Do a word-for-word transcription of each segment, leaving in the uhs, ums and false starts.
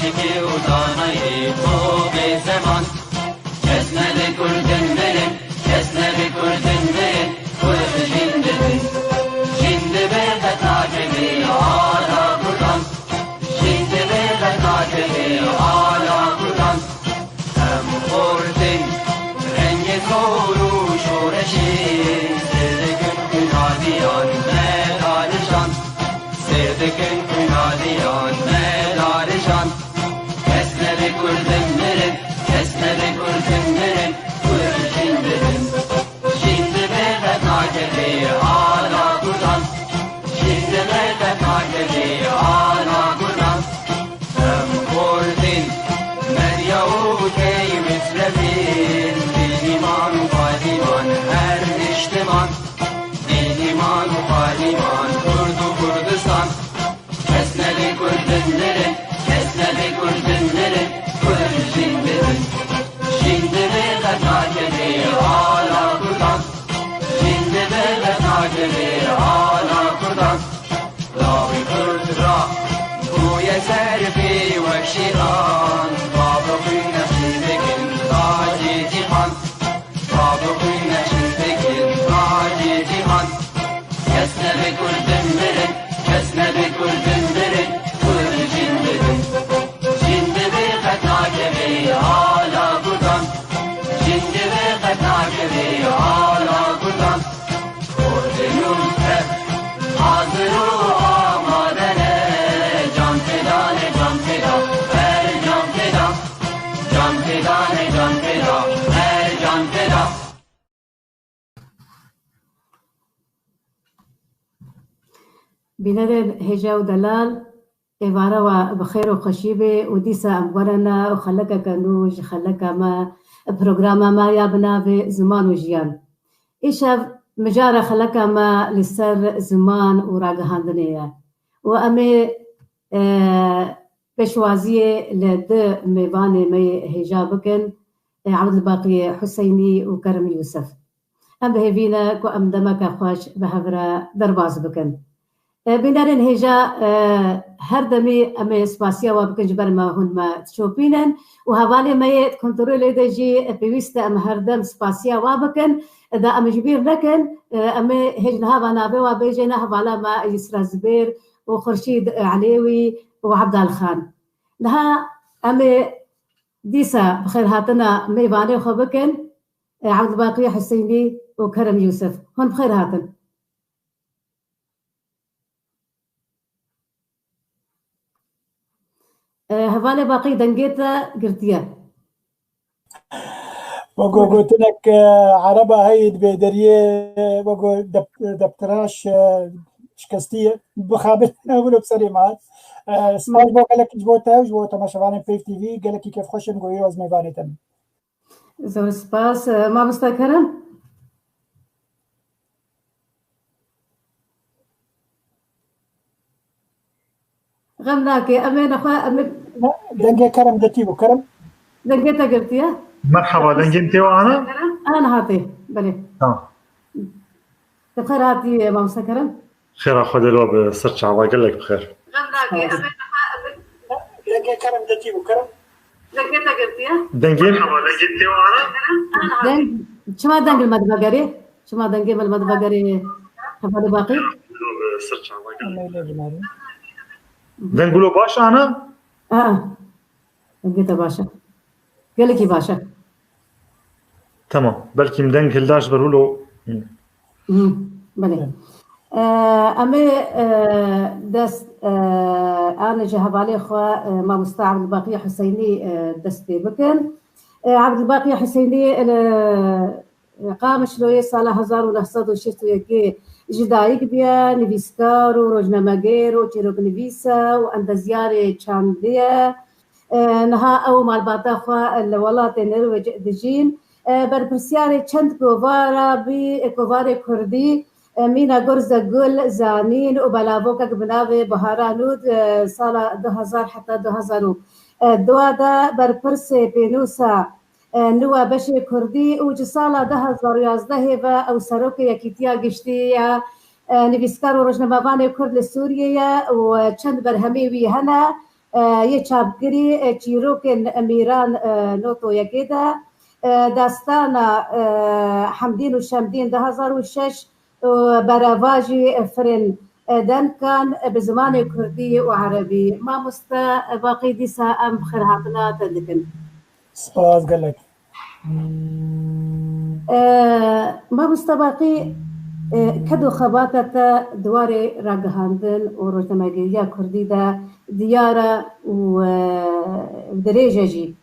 Kê û danayê xwe bê zeman. Kes nebe kurdin mirin, kes nebe kurdin mirin, kurd jin dibin. Jin dibe qet nakeve ala kurdan. Jin dibe qet nakeve ala kurdan. Em xortin rengê zor û şoreşê, sêr dikin xwîna diyan me dalijan. Sêr dikin xwîna diyan me dalijan. Kes nebe kurdin mirin, kes nebe kurdin mirin, kurd jin dibin. Jin dibe qet nakeve ala kurdan. Jin dibe qet nakeve ala kurdan. Em xortin, medya û tey mitrefin, bînîman û payîman her niştiman. Bînîman û payîman, Kurd û Kurdistan. Kes nebe kurdin mirin, kes nebe kurdin mirin, kurd jin dibin. Jin dibe qet nakeve ala kurdan. Jin dibe qet nakeve ala kurdan. Lawê kurd ra bûye serfê wek şîran. Bavê xwîn nexşî dikin tacê cîhan. Bavê xwîn nexşî dikin tacê cîhan. Kes nebe kurdin mirin, kes nebe kurdin mirin, kurd jin dibin. Jin dibe qet nakeve ala kurdan. Jin dibe qet nakeve ala kurdan. Kurdin û tev hazir û amade ne. Can feda ne, can feda, her can feda. Can feda ne, can feda, her can feda. Bînerên hêja û delal, êvara we bi xêr û xweşî be û dîsa em werene û xelekeke nû ji xeleka me, programa me ya bi navê Ziman û Jiyan. Îşev mijara xeleka me li ser ziman û ragihandinê ye û em ê, e, pêşwaziyê li du mêvanê me yê hêja bikin, e, Evdilbaqiyê Huseynî û Kerim Yûsif. Em bi hêvî ne ku em demeke xweş bi hev re derbas bikin. E, bînerên hêja, e, her demî em ê spasiya we bikin ji ber me hûn me diçopînin û hevalê me yê di kontrolê de jî, e, pêwîst e em her dem spasiya we bikin. E, da em ji bîr nekin, e, em ê hêj niha va navê we bêjin, hevala me Yusra Zibêr û Xurşîd Elêwî û Ebdal Xan. Niha em ê dîsa bi xêrhatina mêvanê xwe bikin, e, Evdilbaqiyê Huseynî û Kerem Yûsif. Hûn bi xêr hatin. E, hevalê Baqî, dengê te girtiye. Wego gotinek, e, ereba heyî dibê deriyê, wego dep-, deptiraş, e, şikestî ye. Bixabin, wilo bi serê me hat. E, spas bo gelekî ji bo te, ji bo temaşevanên Peyv T V, gelekî kêfxweş im ku îro ez mêvanê te bim. Zor spas. E, mamosta Kerem? Xem nake. Em ê nexwe, em ê Dengê Kerem girtî bû. Kerem? Dengê te girtiye? Merhaba, dengê min tê we ana? Ana hatê. Belê. Tamam. Te xêr hatî, mamosta Kerem. Xêra Xwedê li we be, ser çava, gelek bi xêr. Dengê Kerem girtî bû, Kerem. Dengê te girtiye? Dengê? Deng, çima deng li me divegerê? Çima dengê me li me divegerê hevalê Baqî? Em ê lê binêrin. Deng wilo baş ana? Aa. Dengê te baş e. Gelekî baş e. Tamam. Belkî min deng hilda ji ber wilo. Hı, belê. Ee, em ê, e, dest, e, anê ji hevalê xwe, e, mamosta Evdilbaqiyê Huseynî, e, dest pê bikin. E, Evdilbaqiyê Huseynî, e, Qamişloyê sala hezar û neh sed û şêst û yekê ji dayik bûye, nivîskar û rojnamegêr û çîroknivîs e û endeziyarê çandî ye. E, niha ew malbata xwe li welatê Norwêc dijîn. E, berpirsiyarê çend kovara bî, e, kovarê kurdî, e, mîna Gurze Gul, Zanîn û belavokek bi navê Baharan Ûd, e, sala du hezar heta du hezar û dua de berpirsê pênûsa e, nû e beşê kurdî û ji sala du hezar û yazdehê ve ew serokê Yekîtiya Giştî ye, e, nivîskar û rojnamevanê kurd li Sûriyê ye û, e, çend berhemê wî hene. e, yê çapkirî, e, çîrokên Mîran, e, noto yekê de, e, destana, e, Hemdîn û Şemdîn du hezar û şeş, e, berevajî, e, firên, e, denkan, e, bi zimanê kurdî û erebî. Mamoste, e, Baqî, dîsa em xêrhatina te dikin. Spas gelek. E, Mamoste Baqî, e, ked û xebata te di warê ragihandin û rojnamegeriya kurdî de diyar e û, e, dirêj e jî.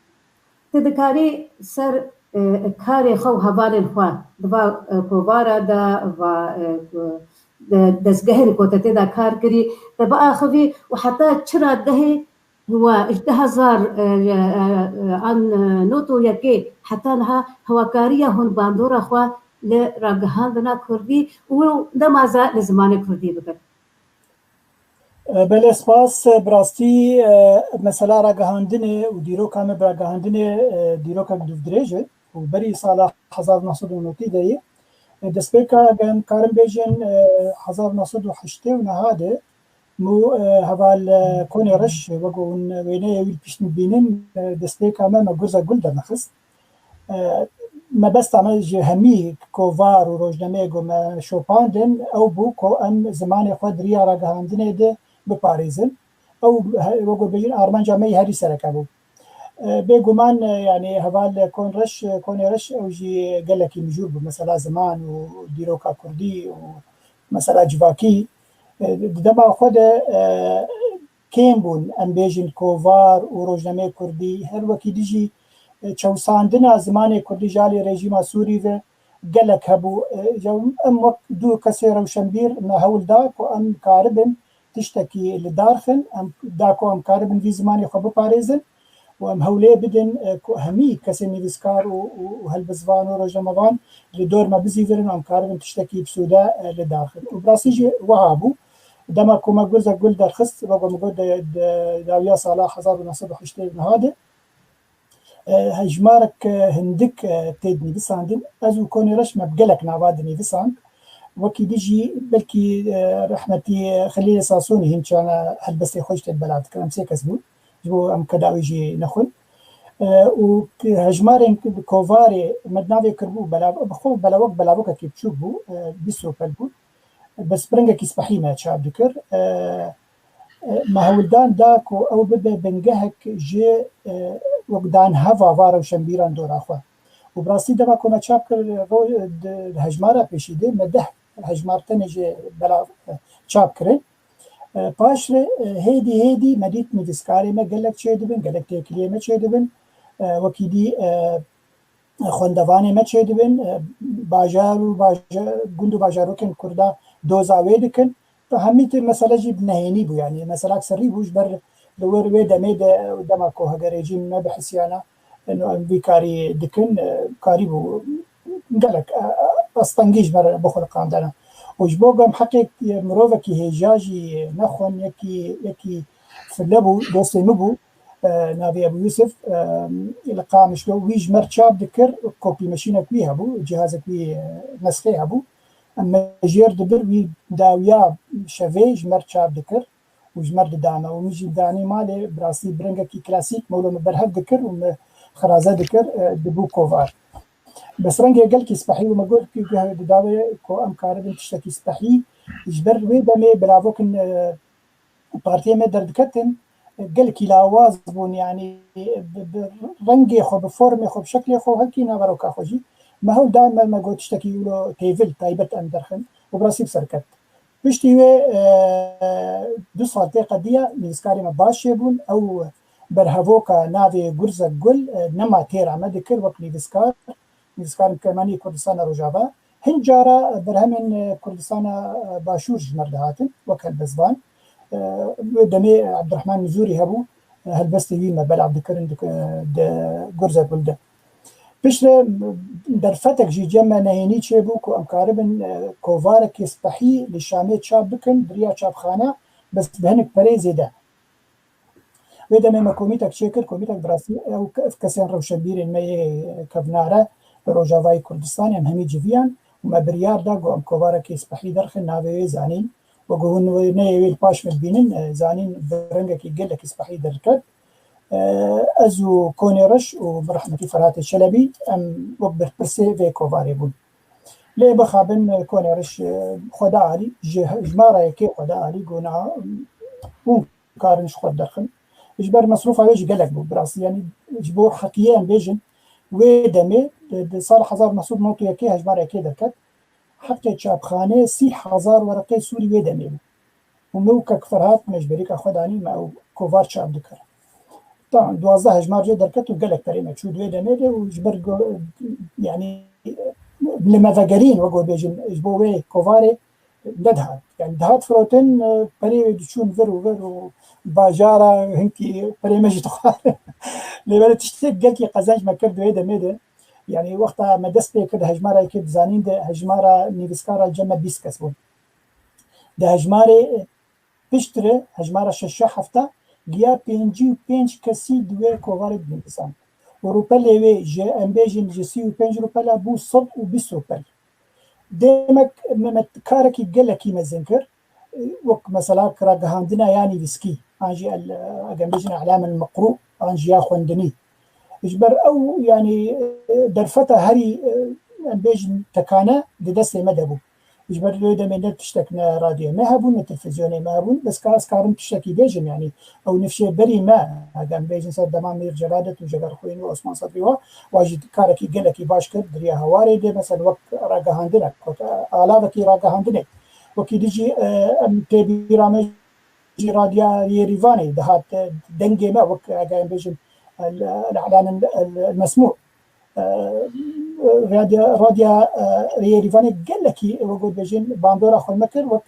Tu dikarî ser, e, karê xwe û hevalên xwe di va, e, kovara de, va, e, de, dezgehên ku te tê de kar kirî, te biaxivî û heta çira dehê wa ji du hezar, e, e, e, an, e, not û yekê heta niha hewakariya hûn bandora xwe li ragihandina kurdî û demaza li zimanê kurdî bikin? E, belê, spas. E, bi rastî, e, mesela ragihandinê û dîroka me bi ragihandinê, e, dîrokek dûvdirêj e û berî sala hezar û neh sed û notî de ye. E, destpêka, em karin bêjin, e, hezar û neh sed û heştê û neha de mû, e, heval, e, Konê Reş, wek hûn wêneyê wî li pişt dibînin, e, destpêka me, me Gurza Gul dernexist. E, mebesta me ji hemî kovar û rojnameyê ku me şopandin, ew bû ku em zimanê xwe di riya ragihandinê de biparêzin. Ew, he, wek ku bêjin, armanca me yê herî sereke bû. E, bêguman, e, yanî heval Kon Reş, e, Konê Reş, ew jî gelekî mijûl bû. Mesela ziman û dîroka kurdî û mesela civakî, e, di dema xwe de, e, kêm bûn, em bêjin kovar û rojnameyê kurdî, her wekî dî jî, e, çewsandina zimanê kurdî ji alî rejîma Sûrî ve gelek hebû. E, ya em wek du kesê rewşenbîr me hewl da ku em karibin tiştekî li dar xin, em da ku em karibin vî zimanê xwe biparêzin û em hewlê bidin, e, ku hemî kesên nivîskar û, û, û helbestvan û rojnamevan li dor me bizîvirin û em karibin tiştekî bi sûde, e, li dar xin. Û bi rastî jî wiha bû. Dema ku me Gurza Gul derxist, wek ku min got, di, di dawiya sala hezar û neh sed û heştê û neha de, e, hejmarek, e, hindik, e, tê dinivîsandin. Ez û Konê Reş me bi gelek nava dinivîsand. Wekî dî jî belkî, e, rehmetî Xelîlê Sasonî hîn çana helbestê xwe jî tê belav dikir. Em sê kes bûn. Ji bo em keda wê jî nexwin. E, û ki hejmarên ki bi kovarê me di navê kiribû, belav-, bi xwe belav-, wek belavokekî biçûk bû, e, bîst rûpel bû. Bi spiringekî spehî me çap dikir. E, e, me hewldan da ku ew bibe bingehek ji, e, wek danheva va rewşenbîran dora xwe. Û bi rastî dema ku me çap kir, ro-, di, di hejmara pêşî de me deh hejmar tenê jê belav, e, çap kirin. E, paşre, e, hêdî hêdî me dît nivîskarê me gelek çêdibin, gelek têkiliyê me çêdibin. E, wekî dî, e, xwendevanê me çêdibin, e, bajar û baja-, gund û bajarokên Kurda doza wê dikin. Hemî tê mesele jî bi nehênî bû, yanî meselak serî bû, ji ber li wir wê demê de, dema ku hegerê jî me bihisiyana, eno em vî karî dikin, e, karî bû gelek, e, e, astengî ji me re bixuliqandene. Û ji bo ku em heqê, e, mirovekî hêja jî nexwin, yekî, yekî file bû, dostê min bû, e, navê Ebû Yûsif, e, li Qamişlo, wî ji me re çap dikir, kopîmeşînek wî hebû, cihazek wî, e, nesxê hebû. Em me jêr dibir, wî dawiya şevê ji me re çap dikir û ji me re dida me. Û min jî danî malê, bi rastî bi rengekî klasîk mewlo me berhev dikir û me xiraze dikir, e, dibû kovar. Bes rengê gelkî spehî û me got ku guh dida wê ku em karibin tiştekî spehî ji ber wê demê bilavokên, e, partiyê me derdiketin, e, gelkî lawaz bûn, yanî bi, bi rengê xwe, bi formê xwe, bi şeklê xwe, hekî naveroka xwe jî. Me hewl da me, me got tiştekî wilo têvil, taybet em derxin û bi rastî bi ser ket. Piştî wê, e, du sal tê qediya, nivîskarê me baş çêbûn. Ew berhevoka navê Gurze Gul, e, nema têra me dikir wek nivîskar. Nivîskarên Kermanî Kurdistana Rojava. Hin cara berhemên, e, Kurdistana, e, Başûr ji me re dihatin wek helbestvan. E, wê demê Ebdurehman Mizûrî hebû, e, helbestê wî me belav dikirin di, di Gurze Gul de. Piştre derfetek jî cem me nehênî çêbû ku em karibin, e, kovarekê spehî li Şamê çap bikin, bi riya çapxana, bes bi hinek perê zêde. Wê demê me komîtek çêkir, komîtek bi rastî ew ke-, ev kesên rewşenbîrên me yê kevnare li Rojavayê Kurdistanê em hemî civiyan û me biryar da ku em kovarekê spehî derxin, navê wê zanîn Wek hûn wê neyê wê li paş min dibînin, e, zanîn bi rengekî gelekî spehî derket. E, ez û Konê Reş û bi rehmetî Ferhatê Çelebî em wek berpirsê vê kovarê bûn. Lê bixabin, e, Konê Reş, e, xwe da alî, ji hejmara yekê xwe da alî, got niha hûn karin ji xwe derxin. Ji ber mesrûfa wê jî gelek bû, bi rastî, yanî ji bo heqiyê em bêjin, wê demê, di, di sala hezar neh sed û nod û yekê hejmara yekê derket, heqê çapxanê sî hezar wereqê Sûrî wê demê bû. Û min û kek Ferhat me ji berîka xwe danî, me ew kovar çap dikir. Tamam, duwazdeh hejmar jê derket û gelek perê me çû di wê demê de û ji ber go-, yanî li me vegerîn, wek we bêjin, ji bo wê kovarê nedihat. Yanî dihat firotin, e, perê wê diçûn vir û vir û bajara hinkî perê me jî dixwar. Lê belê tiştek gelkî qezenc me kir di wê demê de. Yanî wexta me dest pê kir di hejmara yekê dizanîn de hejmara nivîskara cem me bîst kes bûn. Di hejmarê, e, piştre hejmara şeş û hefta giya pêncî û pênc kesî di wê kovarê dinivîsan. Û rûpelê wê ji, em bêjin, ji sî û pênc rûpela bû sed û bîst rûpel. Demek me, me karekî gelekî mezin kir. Wek mesela ragihandina ya nivîskî, an jî el, eger bêjin, e'lam el meqrû, an jî ya xwendinî. Ji ber ew, yanî, derfeta herî, em bêjin, tekane di destê me de bû. Ji ber wê demê ne tiştek ne radyoyê me hebûn, ne televîzyonê me hebûn. Bes ka ez karim tiştekî bêjim, yanî ew nifşê berî me, eger em bêjin ser dema Mîr Celadet û Jegerxwîn û Osman Sedrî wa, wa jî karekî gelekî baş kir, di riya hewarê de, mesela wek ragihandinek, wek alavekî ragihandinê. Wekî dî jî, e, em tê bîra me jî radya Rêrîvanê dihat, e, dengê me, wek, eger em bêjin, el, el, el, el mesmû. E, radya, radya, e, Rêrîvanê gelekî, wek got bêjin, bandora xwe me kir, wek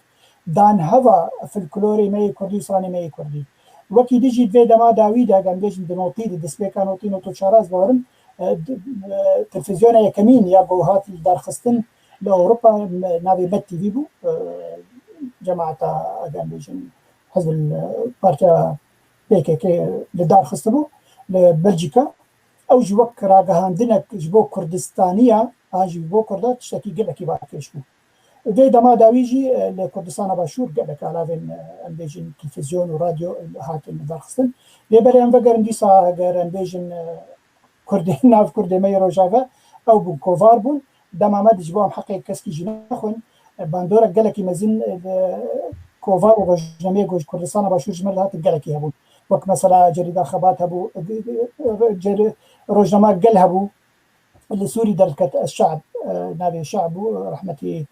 danheva folklorê me yê kurdî û stranê me yê kurdî. Wekî dî jî di vê dema dawî de, eger em bêjin, di notî, di destpêka notî, notî çar, ez bawerim, e, di, e, televîzyona yekemîn ya ku hat li darxistin li Ewropa, me, navê Med T V bû, e, cemaeta, eger em bêjin, hizb, e, partiya P K K li dar xistibû li Belçîka. Ew jî wek ragihandinek ji bo Kurdistaniya, an jî bo Kurda tiştekî gelekî balkêş bû. Vê dema dawî jî, e, li Kurdistana Başûr gelek alavên, e, em bêjin, televîzyon û radyo, e, hatin darxistin. Lê belê em vegerin dîsa, eger em bêjin, e, Kurdê, nav Kurdê me yê Rojava, ew bûn, kovar bûn. Dema me de ji bo em heqê keskî jî nexwin, e, bandorek gelekî mezin, e, li kovar û rojnameyê ku ji Kurdistana Başûr ji me re dihatin gelekî hebûn. Wek mesela cerîda Xebat hebû, e, e, e, cerî-, rojnama Gel hebû, li Sûrî derdiket, Ez Şe'b, e, navê Şe'b bû, rehmetî,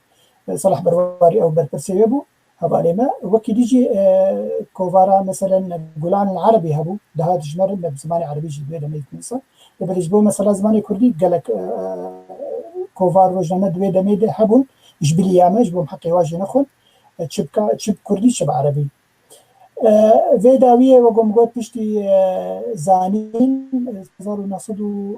e, Selah Berwarî ew berpirsê wê bû, hevalê me. Wekî dî jî, e, kovara, meselen, Gulan el Erebî hebû, dihat ji me re, me bi zimanê erebî jî di wê demê dinivîsan. Lê belê ji bo mesela zimanê kurdî gelek, e, e, kovar, rojname di wê demê de hebûn, ji biliya me, ji bo em heqê wa jê nexwin, e, çi bi ka-, çi bi kurdî, çi bi erebî. E, vê dawiyê, wek ku min got, piştî, e, zanîn, e, hezar û neh sed û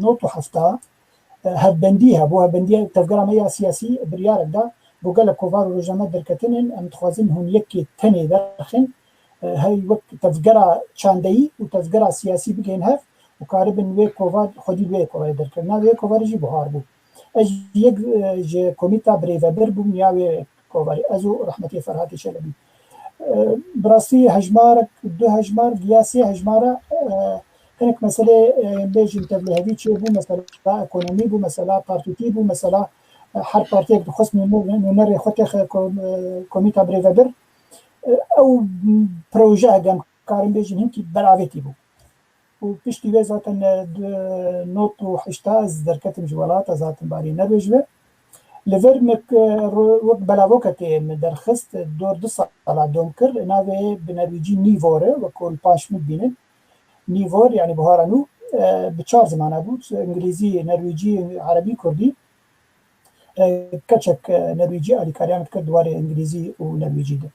nod û heft, e, hevbendî hebû, hevbendiya tevgera me ya siyasî biryarek da, bo gelek kovar û rojname derketinin, em dixwazin hûn yekê tenê derxin, e, hey wek tevgera çandeyî û tevgera siyasî bigihên hev û karibin wê kovar xwedî wê kovarê derkirin. Navê wê kovarê jî Buhar bû. Ez yek, e, ji komîta birêvebir bûm ya wê kovarê, ez û rehmetî Ferhatê Çelebî. E, bi rastî hejmarek, du hejmar, giya sê hejmara, e, hinek meselê, e, bêjin tevlihevî çêbû, mesela ekonomî bû, mesela partîtî bû, mesela, e, her partiyek dixwest nûner-, nûnerê xwe têxe ko-, e, komîta birêvebir. E, ew proje, eger em karin bêjin, hinkî beravêtî bû. Û piştî wê zaten, e, di nod û heşta ez derketim ji welat, ez hatim barî Norwêc ve. Li vir min, e, ro-, wek belavokekê min derxist, dor du sala dom kir, navê bi nerwîcî Nivor e, wek ku li paş min dibînin. Nivor, yanî buhara nû, e, bi çar zimana bû, îngilîzî, nerwîcî, erebî, kurdî. E, keçek, e, nerwîcî alîkariya min dikir di warê îngilîzî û nerwîcî de.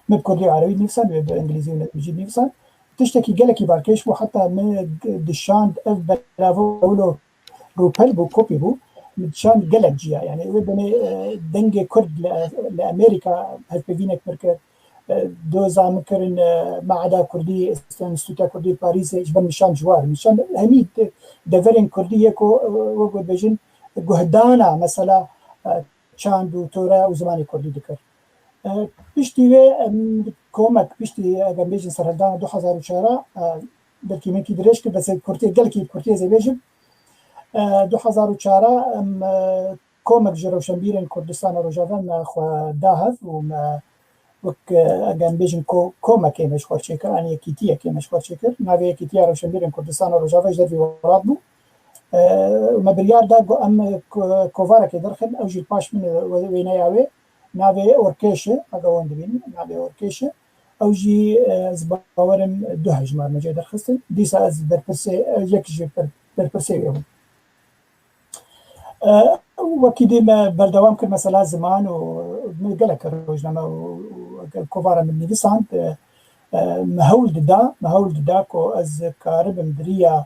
Min bi kurdî û erebî nivîsan, wê bi îngilîzî û nerwîcî nivîsan. Tiştekî gelekî balkêş bû, heta min dişand, ev belavo wilo rûpel bû, kopî bû. Min dişand gelek ciya, yanî wê demê, e, dengê kurd li, li Amerîka hevpeyvînek min kir. E, doza min kirin, e, Me'heda Kurdî, Înstîtuta Kurdî li Parîsê, ji ber nişan ji war. Nişan hemî de-, deverên kurdî yê ku, e, wek bêjin, guhdana mesela, e, çand û tore û zimanê kurdî dikir. E, piştî wê em komek, piştî, eger bêjin serhildana du hezar û çar, e, belkî min kî dirêj kir, bes kurtê, gelkî kurtê ez ê bêjim. E, du hezar û çar em, e, komek ji rewşenbîrên Kurdistana Rojava me xwe da hev û me wek, e, eger em bêjin ko-, komekê me ji xwe çêkir, an yekîtiyekê me ji xwe çêkir. Navê Yekîtiya Rewşenbîrên Kurdistana Rojava ji dervî welat bû. E, me biryar da ku em, e, ko-, kovarekê derxin, ew jî paş min, e, wê-, wêneya wê. Navê Orkêş e, eger wan dibînin, navê Orkêş e. Ew jî, e, ez bawerim du hejmar me cê derxistin. Dîsa ez berpirsê, e, yek ji ber-, berpirsê wê bûm. E, wekî dî me berdewam kir mesela ziman û min gelek rojname û, û kovara min nivîsand, e, e, me hewl dida, me hewl dida ku ez karibim di riya,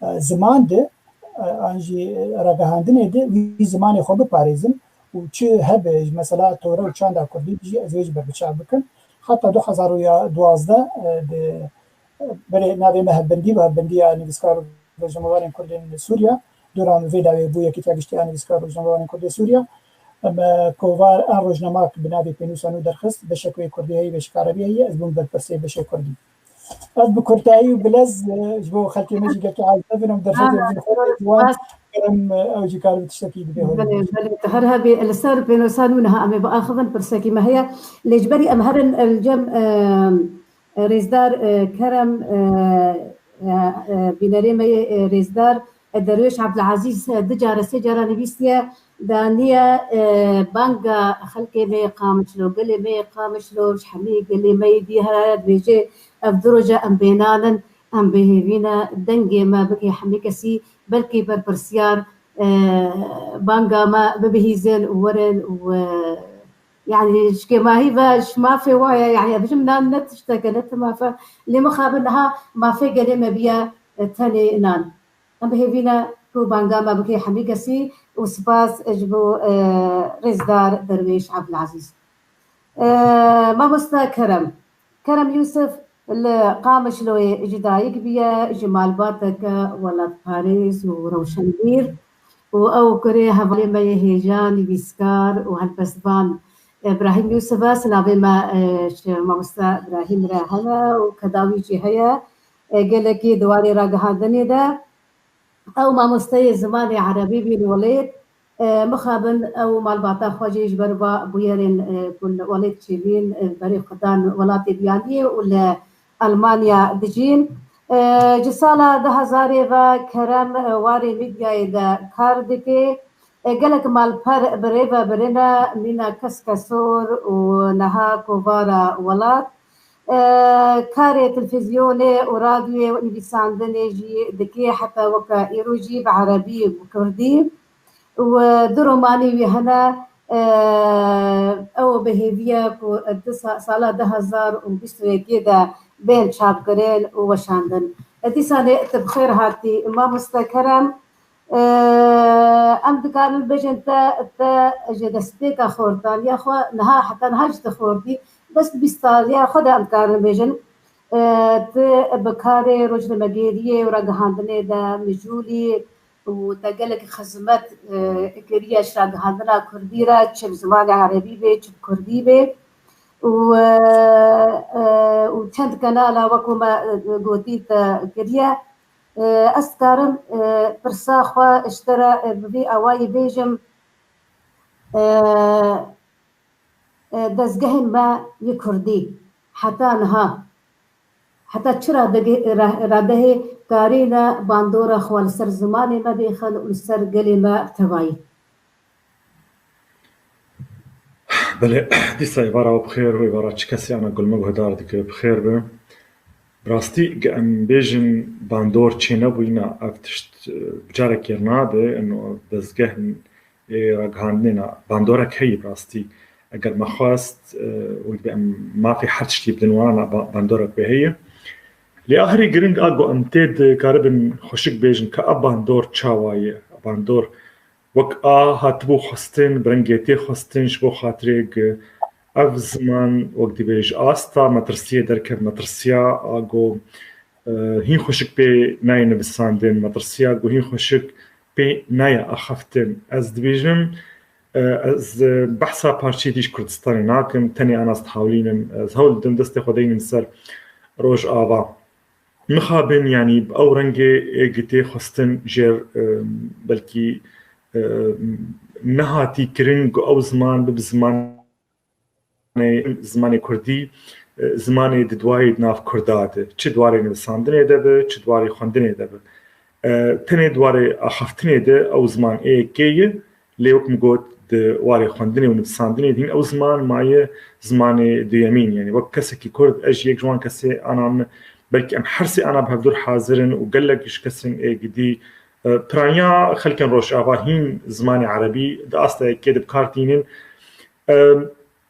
e, ziman de, e, an jî ragihandinê de wî zimanê xwe biparêzim û çi hebe ji mesela tore û çanda kurdî jî ez wê jî berbiçav bikim. Heta du hezar û duwazdeh, e, di, e, berê navê me Hevbendî bû, Hevbendiya Nivîskar û Rojnamevanên Kurdên Sûriya. Dora min vê dawê bû Yekîtiya Giştî ya Nivîskar û Rojnamevanên Kurdê Sûriya. Em, e, kovar an rojnamak bi navê Pênûsa Nû derxist, beşek wê kurdî heyî, beşek erebî heyî, ez bûm berpirsê beşê kurdî. Ez bi kurtayî û bilez, e, ji bo xelkê me jî gelkî aciz nebin, em derfetê bidin xelkê ciwan, em, e, ew jî karibin tiştekî dibê holê. Belê, belê, tu her hebî. Li ser Pênûsa Nû niha em ê biaxivin, pirsekî me heye. Lê ji berî em herin, e, li cem, e, e, rêzdar, e, Kerem, e, e, e, bînerê me yê, e, rêzdar, e, Derwêş Ebdulazîz, e, du cara, sê cara nivîstiye, daniye, e, banga xelkê me yê Qamişlo, gelê me yê Qamişlo, ji hemî gelê me yê dî here dibêje, ev du roja em bênan in, em bêhêvî ne, dengê me bike hemî kesî, belkî berpirsiyar, e, banga me bibihîzin û werin û, e, yanî ji kêmahî ve ji mafê wa ye, yanî ez bijim nan ne tiştek e, ne ti maf e. Lê mixabin niha mafê gelê me biye, e, tenê nan. Em bi hêvî ne ku banga me bike hemî kesî û spas ji bo, e, rêzdar Derwêş Ebdulazîz. E, mamoste Kerem. Kerem Yûsif li Qamişloyê ji dayik bûye, ji malbateke welatparêz û rewşenbîr û ew kurê hevalê me yê hêja, nivîskar û helbestvan Îbrahîm Yûsif e. Silavê me, e, ji mamoste Îbrahîm re hene û keda wî jî heye. E, gelekî di warê ragihandinê de. Ew mamosteyê zimanê erebî bîn welêt, e, mixabin ew malbata xwe jî ji ber va bûyerên, e, ku li welêt çêbîn, e, berê xwe dan welatê biyaniyê û li Elmanya dijîn. E, ji sala du hezarê ve Kerem, e, warê medyayê de kar dike. E, gelek malper bi rê ve birine, mîna Keskesor û niha kovara welat. E, karê televîzyonê û radyoyê û nivîsandinê jî dike, heta weke îro jî bi erebî, bi kurdî û du romanê wî hene. E, ew bi hêvî ye ku di sa-, sala du hezar û bîst û yekê de bên çapkirin û weşandin. E, dîsanê tu bi xêr hatî, mamoste Kerem. E, em dikarin bêjin te, te ji destpêka xortaniya xwe niha, heta niha jî tu xortî, bes bîst saliya xwe de em dikarin bêjin, e, tu bi karê rojnamegêriyê û ragihandinê de mijûl î û te gelek xizmet, e, kiriye ji ragihandina kurdî re, çi bi zimanê erebî bê, çi bi kurdî bê. Û, e, e, û çend kanala wekû me, e, gotî te kiriye. E, ez dikarim, e, pirsa xwe ji te re, e, bi vî awayî bêjim, e, e, dezgehên me yê kurdî heta niha, heta çi radege-, ra-, radehê karîne bandora xwe li ser zimanê me bêxin û li ser gelê me bi tevayî? Belê, dîsa êvara we bi xêr, êvara çi kesî ana gul me guhdar dike, bi xêr be. Bi rastî, ge em bêjin bandor çênebûyîna, ev tişt, e, bi carekê nabe, ino dezgeh, ê, ragihandinê ne. Bandorek heye bi rastî. Eger me xwest, e, wek dibê em mafê her tiştî bidin wana, ba-, bandorek wê heye. Lê ahirî giring a ku em tê dikaribin xweşik bêjin ka ev bandor çawa ye, bandor wek a hatibû xwestin, bi rengê tê xwestin ji bo xatirê gi ev ziman wek dibê ji asta metirsiyê derket, metirsiya a go, e, hîn xweşik pê nayê nivîsandin, metirsiya go hîn xweşik pê nayê axiftin. Ez dibêjim, Ez behsa parçeyê dî ji Kurdistanê nakim, tenê ana ez dihewlînim, ez hewl didim destê xwe deynim ser Rojava. Mixabin, yanî bi ew rengê ê gitê xwestin jêr, e, belkî, e, nehatî kirin ku ew ziman bibe zimanê, zimanê kurdî, e, zimanê di duayê di nav kurda de, çi di warê nivîsandinê de be, çi di warê xwendinê de be. E, tenê di warê axaftinê de ew ziman ê yekê ye, lê wek min got, di warê xwendinê û nivîsandinê de hîn ew ziman maye zimanê duyemîn. Yanî wek kesekî kurd, ez jî yek ji wan kesê ana min, belkî em her sê ana bi hevdûr hazir in û gelek ji kesên ê gidî, e, piraniya xelkên Rojava hîn zimanê erebî di asta yekê de bi kar tînin. E,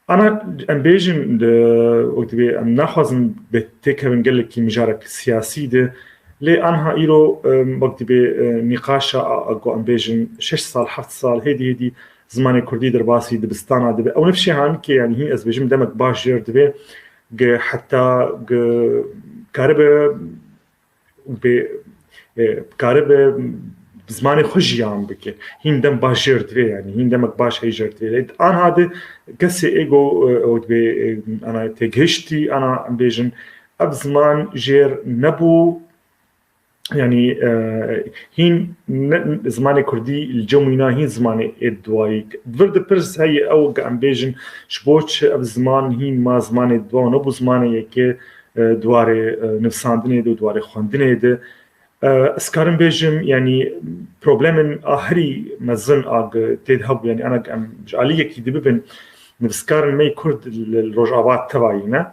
Ana em bêjin, e, wek dibê em naxwazin bi têkevin gelekî mijarek siyasî de, lê anha îro, e, wek dibê, e, nîqaşa a, a, ku em bêjin şeş sal, heft sal hêdî hêdî zimanê kurdî derbasî dibistana dibe. Ew nifşê hanikê, yanî hîn ez bêjim demek baş jêr dibe, ge heta ge karibe bê, e, karibe zimanê xwe jiyan bike. Hîn dem baş jêr divê, yanî hîn demek baş hey jêr divê. Lê anha de kesê ego, e, ew dibê, e, ana têgihiştî, ana em bêjin, ev ziman jêr nebû, yanî, e, hîn ne, zimanê kurdî li cem wîna hîn zimanê ê duwayî. Vir dipirs heye ew, em bêjin, ji bo çi ev ziman hîn ma zimanê duwa û nebû zimanê yekê, e, di warê, e, nivîsandinê de û di warê xwendinê de. E, ez karim bêjim, yanî problemên a herî mezin a ge tê de hebû, yanî ana em ji aliyekî dibibin nivîskarên me yê kurd li, li Rojava tevayî ne.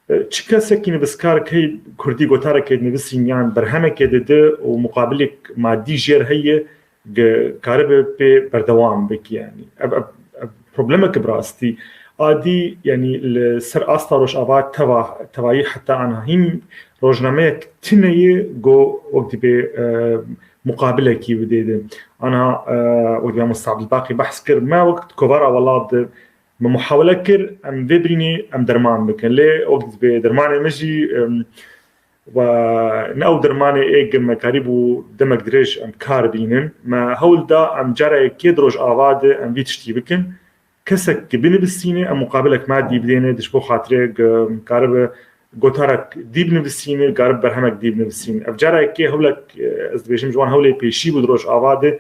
E, çi kesekî nivîskar key kurdî gotarekê dinivîsîn yan berhemekê dide û muqabilek madî jêr heye, ge karibe pê berdewam bike, yanî. Ev, ev, ev problemek bi rastî. Adî, yanî li ser asta Rojava teva, tevayî heta anha hîn rojnameyek tune ye go wek dibê, e, muqabilekî bidê de. Ana, e, wek dibê Musa Abdulbaqî behs kir, me wek kovara welat de me muhawele kir, em vê birînê em derman bikin. Lê wek dibê dermanê me jî, em, Ve ne ew dermanê ê ge me karîbû demek dirêj em kar bînin. Me hewl da em cara yekê di Rojava de em vî tiştî bikin. Kesek ki binivîsîne, em muqabilek madî bidêne, di ji bo xatirê ge karibe gotarek dî binivîsîne, karibe berhemek dî binivîsîne. Ev cara yekê hewlek, e, ez dibêjim ji wan hewlê pêşî bû di Rojava de,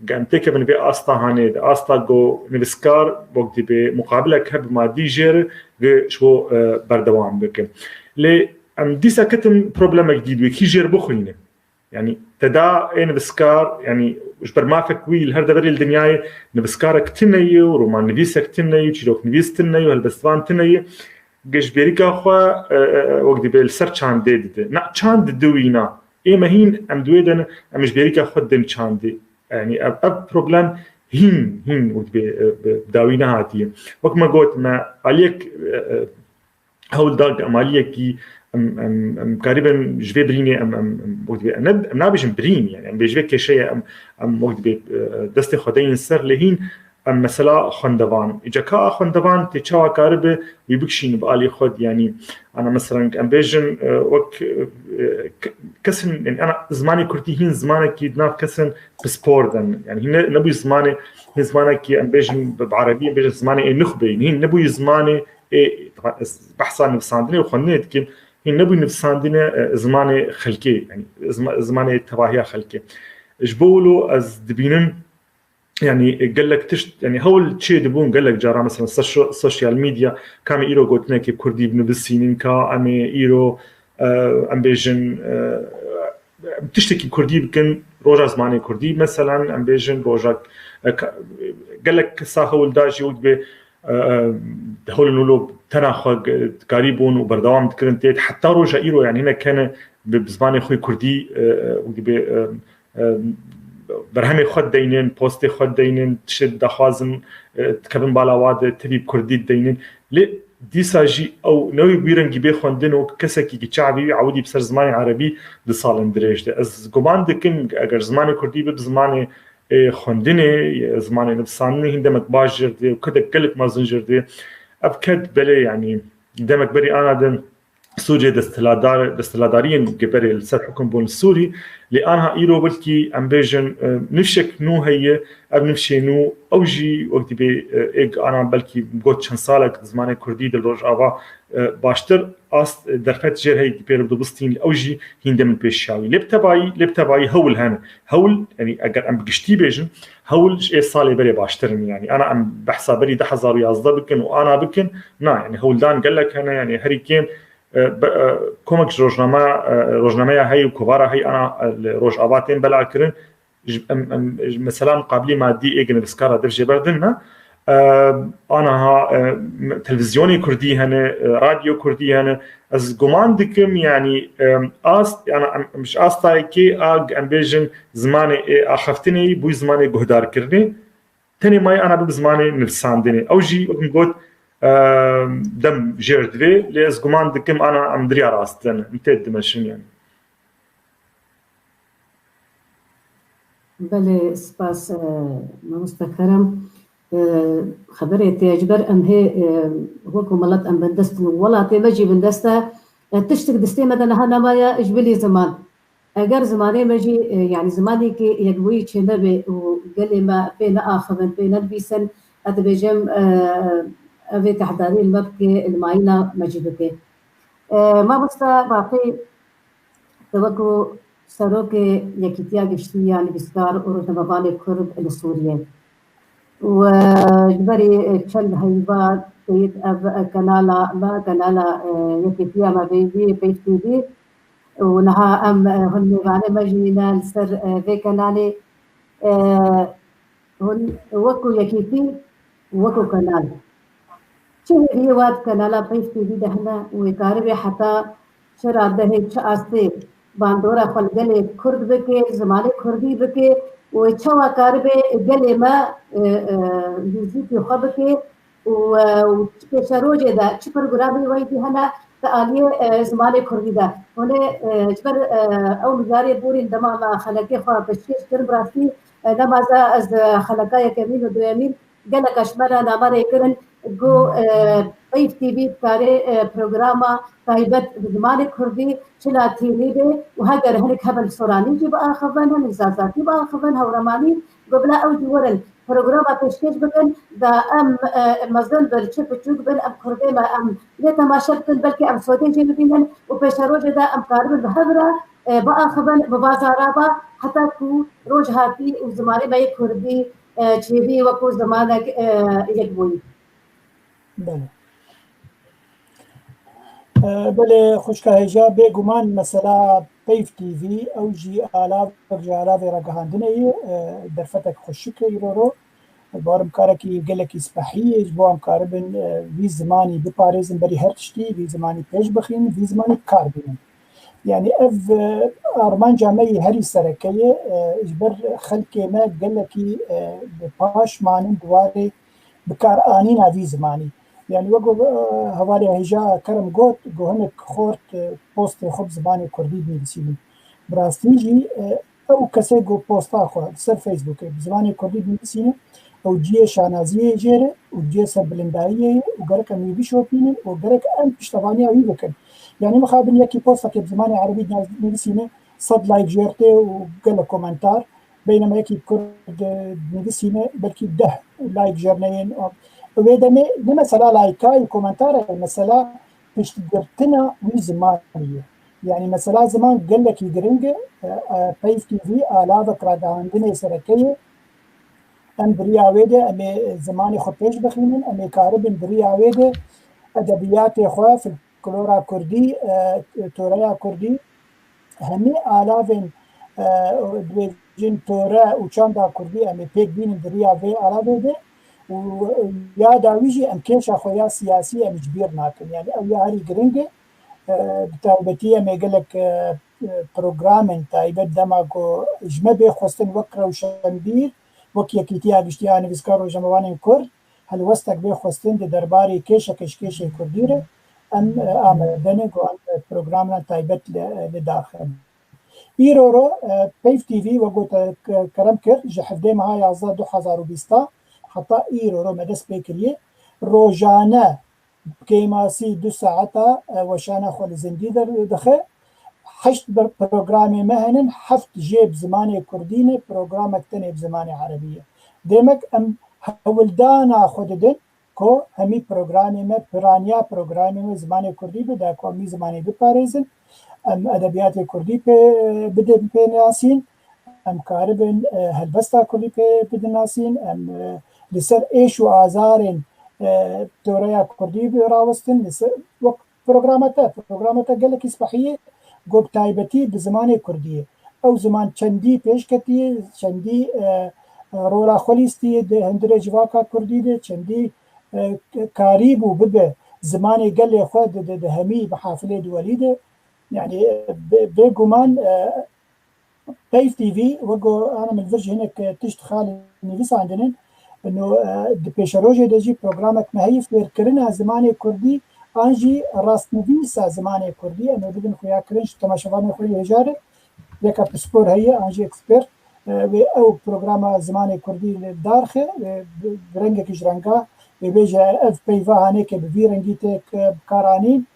ge em têkevin vê asta hanê de, asta go nivîskar, wek dibê muqabilek hebe madî jê re, ge ji bo, e, berdewam bike. Lê Em dîsa ketin problemek dî, wekî jêr bixwîne. Yanî teda ê nivîskar, yanî ji ber mafek wî li her deverê li dinyayê nivîskarek tune ye û romannivîsek tune ye û çîroknivîs tune ye û helbestvan tune ye. Ge ji bêrîka xwe, e, e, wek dibê li ser çandê dide. Na çand dide wîna. Ê me hîn em di wê de ne, em ji bêrîka xwe didin çandê. Yanî ev, ev problem hîn, hîn wek dibê, e, bi dawî nehatiye. Wek me got, me aliyek, e, e, hewl da ku em aliyekî em, em, em karibin ji vê birînê em, em, em, wek dibê, em ne, em nabêjin birîn, yani em bê ji vê kêşeyê em, em wek dibê, e, destê xwe deynin ser, lê hîn em mesela xwendevan. Îca ka a xwendevan tê çawa karibe wî bikişîne bi alî xwe de, yani ana mesela em bêjin, e, wek, e, ke-, kesin, yani ana zimanê kurdî hîn zimanekî di nav kesin pispor de, yani hîn ne, nebûyî zimanê, hîn zimanekî em bêjin bi, bi erebî, em bêjin zimanê ê nuxbeyî, hîn nebûyî zimanê ê, ez behsa nivîsandinê û xwendinê dikim, hîn nebû nivîsandine, e, zimanê xelkê, yani zima-, zimanê tevahiya xelkê. Ji bo wilo ez dibînim, yani gelek tişt, yani hewl çê dibûn gelek cara, mesela ser şo-, sosyal medya, ka em ê îro gotinekê kurdî binivîsînin, ka em ê îro, e, em bêjin, e, em tiştekî kurdî bikin, roja zimanê kurdî, meselen, em bêjin rojak, e, ka-, gelek kesa hewl da jî wek dibê, e, e, hewlên wilo tena xwe ge-, dikarîbûn û berdewam dikirin tê de. Heta roja îro, yani hinek hene bi, bi zimanê xwe kurdî, e, e, wek dibê, e, e, berhemê xwe deynin, postê xwe deynin, tiştê daxwazin, e, dikevin bala wa de, tevî bi kurdî deynin. Lê dîsa jî ew newê bûyî rengî bê xwendin û kesekî ki çavî wî ewidî bi ser zimanê erebî di salin dirêj de. Ez guman dikim, eger zimanê kurdî bi, bi zimanê, e, xwendinê, e, zimanê nivîsandinê hîn demek baş jêr dê û kedek gelek mezin jêr dê. Ev ked belê, yani demek berî ana de Sûriyê desthilatdar, desthilatdariyên geberê li ser hukm bûn li Sûrî, lê anha îro belkî em bêjin, e, nifşek nû heye, ev nifşê nû ew jî wek dibê, e, êk ana belkî got çend salek zimanê kurdî di Rojava, e, baştir ast, e, derfet jêr heye dibê li dibistîn, ew jî hîn demin pêşiya wî. Lê bi tevayî, lê bi tevayî hewl hene. Hewl, yanî eger em bi giştî bêjin, hewl ji ê salê berê baştir in. Yanî ana em behsa berî du hezar û yazdeh bikin û ana bikin, na, yanî hewldan gelek hene, yanî herî kêm, e, be-, e, komek ji rojname, e, rojnameya heyî û kovara heyî ana, e, li Rojava tên belakirin. Ji, em, em, ji mesela muqabilî madî ê nivîskara dev jê berdin ne. E, anaha, e, m-, televîzyonê kurdî hene, e, radyo kurdî hene. Ez guman dikim, yanî, e, ast, yani em, em ji astayekê a, em bêjin zimanê ê axaftinê bû zimanê guhdarkirinê. Tenê mayê ana bi zimanê nivîsandinê. Ew jî wek min got, e, dem jêr divê, lê ez guman dikim ana em di riya rast de ne. Em tê dimeşin yani. Belê, spas, e, mamoste Kerem. E, xeberê te ji ber em hê, e, wekî milet em bindest in û welatê me jî bindest e. E, tiştek destê me de niha nemaye ji bilî ziman. Eger zimanê me jî, e, yanî zimanekî yekbûyî çênebe û gelê me pê neaxivin, pê nenivîsin, ez dibêjim, e, ev ê guhdarî li me bike, li mayîna me jî bike. E, mamoste Baqî, te wekî serokê Yekîtiya Giştî ya Nivîskar û Rojnamevanê Kurd li Sûriyê û, e, ji berî, e, çend heyva teyîd ev, e, kanala me, kanala, e, Yekîtiya me vê, vê Peyv T V û niha em, e, hûn mêvanê me jî ne li ser, e, vê kanalê. E, Hûn wekî yekîtî, wekî kanal. Çi hêviyê we di kanala Peyv T V de hene û wê karibe heta çi radehê, çi astê bandora xwe li gelê Kurd bike, zimanê Kurdî bike û wê çawa karibe gelê me, e, e, nêzîkî xwe bike û, e, û çi pêşerojê de, çi programê we jî hene di aliyê, e, zimanê Kurdî de. Hûn ê, e, ji ber, e, ew mijarê borîn dema me xelekê xwe pêşkêş kir, bi rastî, e, nema ez, e, xeleka yekemîn û duyemîn gelek ji me re name rê kirin, got, e, Peyv T V dikare, e, programa taybet bi zimanê Kurdî çi latînî be û heger hinek hebin Soranî jî biaxivin, hinek Zazakî biaxivin, Hewremanî, got bila ew jî werin programa pêşkêş bikin, da em, e, mezin bin çi biçûk bin, em Kurdê me em lê temaşe bikin, belkî em sodê jê bibînin û pêşerojê de em karibin bi hev re, e, biaxivin bi bazara ve, heta ku roj hatî û zimanê me yê Kurdî, e, çêbî wekû zimanek, e, yekbûyî. Belê. E, belê, xwişka hêja, bêguman mesela Peyv T V, ew jî alavek ji alavê ragihandinê ye, e, derfetek xweşik e îro ro. Barim karekî gelekî spehî ye, ji bo em karibin, e, vî zimanî biparêzin, berî her tiştî vî zimanî pêş bixînin, vî zimanî bi kar bînin. Yani ev, e, armanca me yê herî sereke ye, e, ji ber xelkê me gelekî, e, bi paş manin di warê bikaranîna vî zimanî. Yani wek, e, hevalê hêja Kerem got, ku hinek xort, e, postê xwe bi zimanê kurdî dinivîsînin. Bi rastî jî, e, ew kesê ku posta xwe li ser Facebookê bi zimanê kurdî dinivîsîne, ew cihê şanaziyê jê re û cihê serbilindayiyê ye û gerek em wî bişopînin û gerek em piştevaniya wî bikin. Yani mixabin yekî postekê bi zimanê erebî dinivîsîne, sed like jê re tê û gelek komentar, beynema yekî kurd, e, dinivîsîne belkî deh like jê re neyên. Wê demê ne mesela layka û komentara ye, mesela piştgirtina wî zimanî ye. Yani mesela ziman gelekî giring e, e, Peyv T V alavek ragihandinê sereke ye. Em bi riya wê de em ê zimanê xwe pêş bixînin, em ê karibin bi riya wê de edebiyatê xwe, folklora kurdî, e, toreya kurdî, hemî alavên, e, dibêjin tore û çanda kurdî em ê pêk bînin di riya vê alavê de û ya dawî jî em kêşa xwe ya siyasî em ji bîr nakin. Yani ew ya herî giring e, e, bi taybetî em ê gelek, e, e, programên taybet dema ku ji me bê xwestin wek rewşenbîr, wek Yekîtiya Giştî ya Nivîskar Rojnamevanên Kurd, helwestek bê xwestin di derbarê kêşeke ji kêşên kurdî re, em, e, amade ne ku em, e, programan taybet li, li daxin. Îro ro, e, Peyv T V, wek got, e, ke-, kerem kir, ji hevdê meha yazdeh du hezar û bîst heta îro ro me dest pê kiriye. Rojane kêmasî du saeta, e, weşana xwe li zindî der-, dixe. Heşt bir programê me henin, heft jê bi zimanê kurdî ne, programek tenê bi zimanê erebî ye. Demek em hewldana xwe didin ku hemî programê me, piraniya programê me zimanê kurdî be, da ku em vî zimanê biparêzin. Em edebiyatê kurdî pê bidin pê nasîn, em karibin, e, helbesta kurdî pê bidin nasîn, em, e, li ser êş û azarên, e, toreya kurdî bi rawestin, li ser, wek programa te, programa te gelekî spehî ye, ku bi taybetî bi zimanê kurdî ye. Ew ziman çendî pêş ketiye, çendî, e, e, rola xwe lîstiye di hundirê civaka kurdî de, çendî, e, karî bû bibe zimanê gelê xwe di, di, di hemî mehafilê duwelî de. Yani, e, bê-, bêguman, e, Peyv T V, wek ku ana min vir jî hinek, e, tişt xalê nivîsandin in, no, e, di pêşerojê de jî programek me heye fêrkirina zimanê kurdî an jî rastnivîsa zimanê kurdî. Em ê bidin xuyakirin ji temaşevanên xwe yê hêja re. Yeka pispor heye an jî ekspert, e, wê ew programa zimanê kurdî li dar xe, e, bi, bi rengekî ji renga wê bêje ev peyva hanê ke bi vî rengî tê, e, bikaranîn.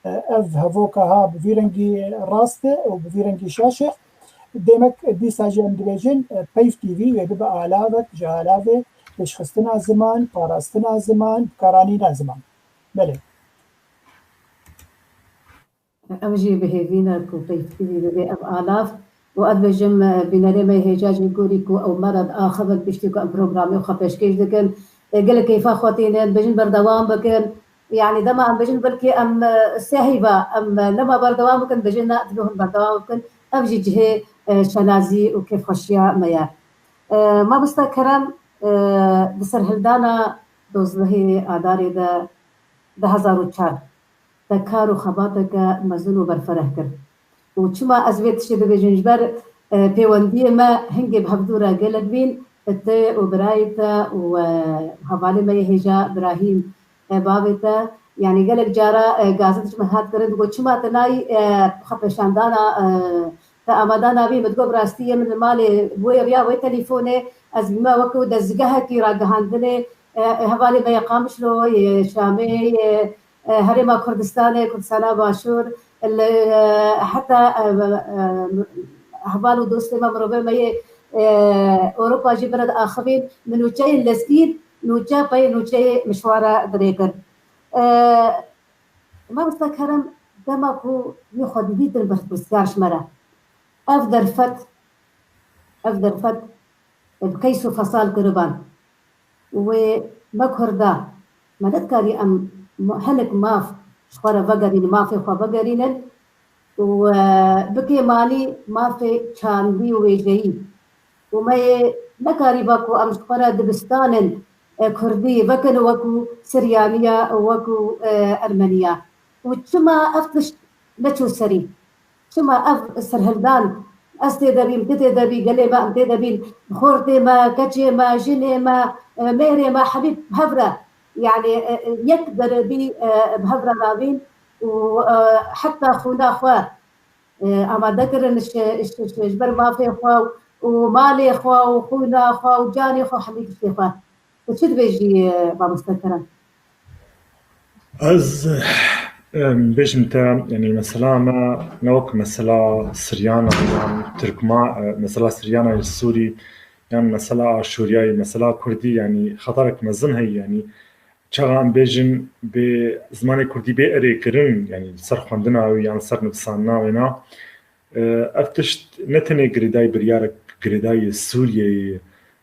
E, ev hevoka ha bi vî rengî rast e û bi vî rengî şaş e. Demek dîsa jî em dibêjin, e, Peyv T V wê bibe alavek ji alavê pêşxistina ziman, parastina ziman, bikaranîna ziman. Belê. Em jî bi hêvî ne ku Peyv T V bibe ev alav û ez bêjim, e, bînerê me hêja jî gorî ku ew me re diaxivin piştî ku em programê xwe pêşkêş dikin. E, gelek keyfa xwe tînin, bêjin berdewam bikin. Yani dema em bêjin belkî em, e, sê heyva, em, e, nema berdewam bikin, bêjin ne, divê hûn berdewam bikin. Ev jî cihê, e, şenazî û kêfxweşiya me ye. E, mamosta Kerem, e, di serhildana dozdehê Adarê de du hezar û çar de kar û xebateke mezin û berfereh kir. Û çima ez vê tiştê dibêjim? Ji ber, e, pêwendiyê me hingê bi hevdû re gelek bîn, te û birayê te û, e, hevalê me yê hêja Birahîm, e, bavê te, yanî gelek cara, e, gazet ji me hat kirin, digot, "Çima te nayî, e, xwepêşandana, e, te amada nabî?" Min digot, "Bi rastî yê min li malê wê riya wê telîfonê, ez bîme wekî dezgehekî ragihandinê, e, e, hevalê me yê Qamişlo, yê Şamê, yê, e, Herêma Kurdistanê, Kurdistana Başûr, li, e, heta, e, e, heval û dostê me, mirovê me yê, e, Ewropa jî bira diaxivîn, min nûçeyên lezgîn, nûçe pey nûçeyê min ji we re dirêkir." E, Mamosta Kerem, dema ku wî xwe didîtin berpirsiyar ji me re. Ev derfet, ev derfet bi keys û fesal kiriban. Wê me Kurda, me nedikarî em hinek maf ji xwe re vegerînin, mafê xwe vegerînin û, e, bikê manî mafê çandî û wêjeyî. Û me yê nekarîba ku em ji xwe re dibistanên, e, kurdî vekin wekû Siryaniya, wekû, e, Ermeniya. Û çima ev tişt neçû serî? Çima ev serhildan, ez tê de bîm, tu tê de bî, gelê me em tê de bîn, xortê me, keçê me, jinê me, e, mêrê me, hemî bi hev re, yani, e, e, yek derebî, e, bi hev re rabîn û, e, heta xwîna xwe, e, amade kirin ji, ji, ji, ji ber mafê xwe û malê xwe û xwîna xwe û canê xwe, hemî tiştê xwe. Tu çi dibêjî, e, mamoste Kerem? Ez, em, bêjim te, yanî mesela me ne wek mesela Siryana yan Tirkma, e, mesela Siryana yê Sûrî yan mesela Aşûriyayê, mesela Kurdî, yanî xeterek mezin heye, yanî çaxa em bêjin bê zimanê Kurdî bê erêkirin, yanî li ser xwendina wê yan li ser nivîsandina wê na, e, ev tişt ne tenê girêdayî biryarek girêdayî Sûriyeyê,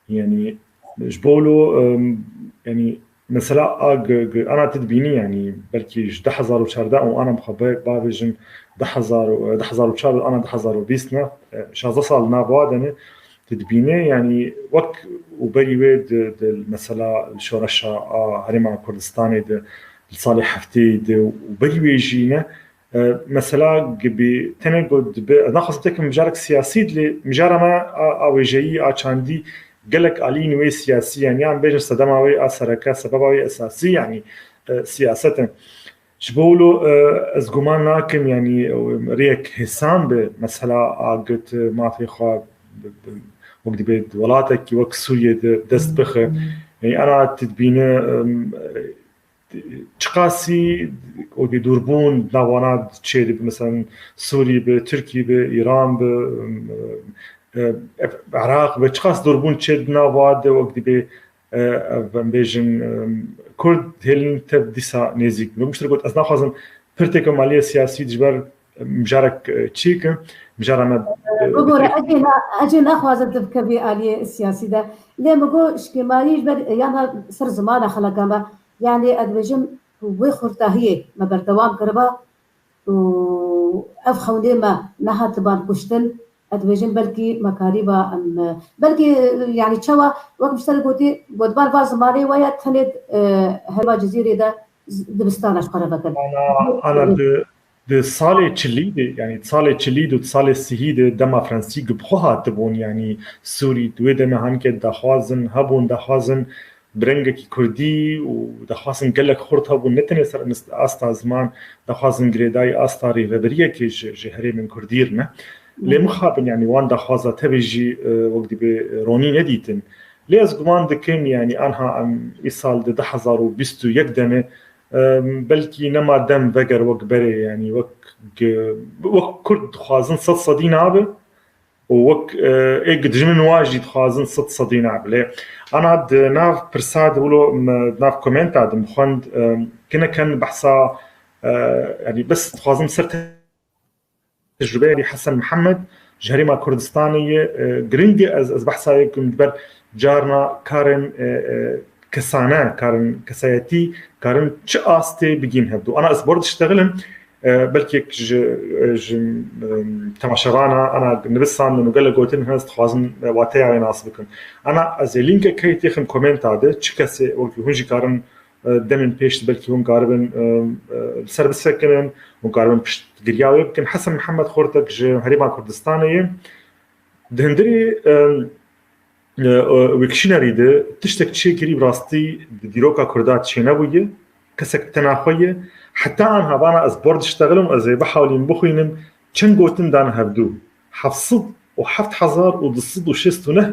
yanî ji bo wilo, em, yanî mesela a gi-, gi-, ana tu dibînî, yanî belkî ji du hezar û çardeh û ana bixwe be-, bavêjin du hezar û, du hezar û çar û ana du hezar û bîst ne, e, şazdeh sal nav wa de ne, tu dibînî, yanî wek û berî wê di, di mesela li şoreşa a Herêma Kurdistanê de li salê heftê de û berî wê jî ne, e, mesela gibi tenê ku dibe, ez naxwazim tekim mijarek siyasî dilê, mijara me a, a wêjeyî, a çandî gelek alîn wê siyasî, yanî yan bêjin sedema wê a sereke, sebeba wê esasî, yanî, e, siyaset e. Ji bo wilo, e, ez guman nakim, yanî, e, rêyek hêsan be, mesela a git mafê xwe bi, bi, wek dibê welatekî wek Sûriyê de dest bixe. Yanî ana tu dibîne, em, çiqasî wekî dûrbûn di nav wana çêdibe, mesela Sûrî be, Tirkî be, Îran be, e, e, Iraq be, çiqas dûrbûn çê di nav wa de wek dibê, e, ev, em bêjin, e, Kurd hêlin tev dîsa nêzîk bin. Wek min ji te re got, ez naxwazim pirteke maliyê siyasî ji ber mijarek, e, çî kim, mijara me, e, Bibore, dikê- ez ê na-, ez ê naxwazim tu bikevî aliyê siyasî de. Lê min got şikêmarî ji ber, e, ya me ser zimana xeleka me. Yani, ez dibêjim, wê xurtahiyê me berdewam kiriba û ev xewnê me nehatiban kuştin. Ez dibêjim, belkî me karîba em, belkî, yani, çawa, wek min ji te re gotî, got, van van zimanê we ya tenê, e, herêma Cizîrê de z-, dibistana ji xwe re vekin. Ana, ana di, di salê çilî de, yani salê çilî de, salê sihî de dema Fransî bi xwe hatibûn, yani Sûrî, di wê demê hanike daxwazin hebûn, daxwazin bi rengekî kurdî û daxwazin gelek xurt hebûn, ne tenê ser ast-, asta ziman, daxwazin girêdayî asta rêveberiyekê ji, ji herêmên kurdî re ne. Lê mixabin, yani wan daxwaza tevî jî, e, wek dibê, e, ronî nedîtin. Lê ez guman dikim, yani anha em îsal di du hezar û bîst û yek demê, e, belkî nema dem veger wek berê, yani wek, wek Kurd dixwazin sed sedî nabe û wek, e, ê dijmin wa jî dixwazin sed sedî nabe. Lê ana di nav pirsa de wilo me, di nav komenta de min xwend, e, kine ken behsa, e, yani bes dixwazim ser tecrûbeya Hesen Mihemed ji Herêma Kurdistanê ye, e, giring e. Ez, ez behsa yê kim, ji ber carna karên, e, e, kesane, karên kesayetî, karin çi astê bigîn hevdû. Ana ez bor diştexilim, e, belkî yek ji, e, ji, e, temaşevana, ana nivîsandin û gelek gotin hene, ez dixwazim, e, wateya wê nas bikim. Ana ez ê lînkek heyî têxim komenta de, çi kesê, wekî hûn jî karin e, demên pêş de belkî hûn karibin, e, e, li ser bisekinin, hûn karibin piştgiriya wê bikin. Hesen Mihemed Xortek ji Herêma Kurdistanê ye. Di hundirê, e, e, e, Wiktionary de tiştek çêkirî bi rastî di dîroka Kurda çênebûye. Kesek tena xwe ye. Heta anha vana ez bor diştexilim, ez ê bihawlîm bixwînim. Çend gotin dan hevdû? Heft sed û heft hezar û du sed û şêst û neh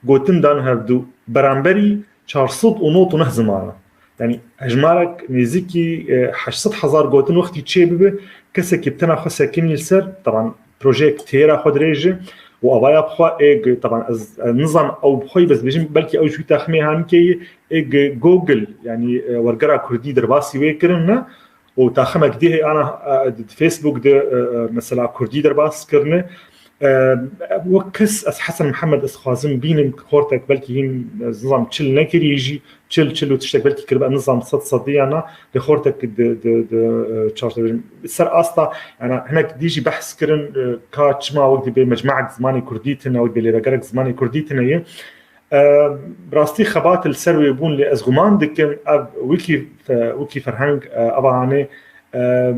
gotin dan hevdû. Beramberî çar sed û nod û neh ziman e. Yani hejmarek nêzîkî, e, heşt sed hezar gotin wextî çê bibe, kesekî bi tena xwe sekinî li ser, teban projeyek têra xwe dirêj e û avaya bi xwe ê, teban ez, ez nizam ew bi xwe, bes bêjim belkî ew ji wî taximê hanike ye, ê Google, yani, e, wergera kurdî derbasî wê kirin ne, û taximek dî heye ana, e, di Facebook de, e, e, mesela kurdî derbas kirine. E, wek kes ez Hesen Mihemed ez xwazim bînim, Xortek belkî hîn, e, nizam çil nekirî jî, çil, çil û tiştek belkî kiribe, nizam sed sedî ya na, lê Xortek di, di, di, e, çarştevê ser asta, yani hinek dî jî behs kirin, e, ka çima wek dibê mecmuek zimanê kurdî tine, wek dibê lêvegerek zimanê kurdî tine ye. E, bi rastî xebat li ser wê bûn, lê ez guman dikim ev wekî, e, wekî ferheng, e, eva hanê, e,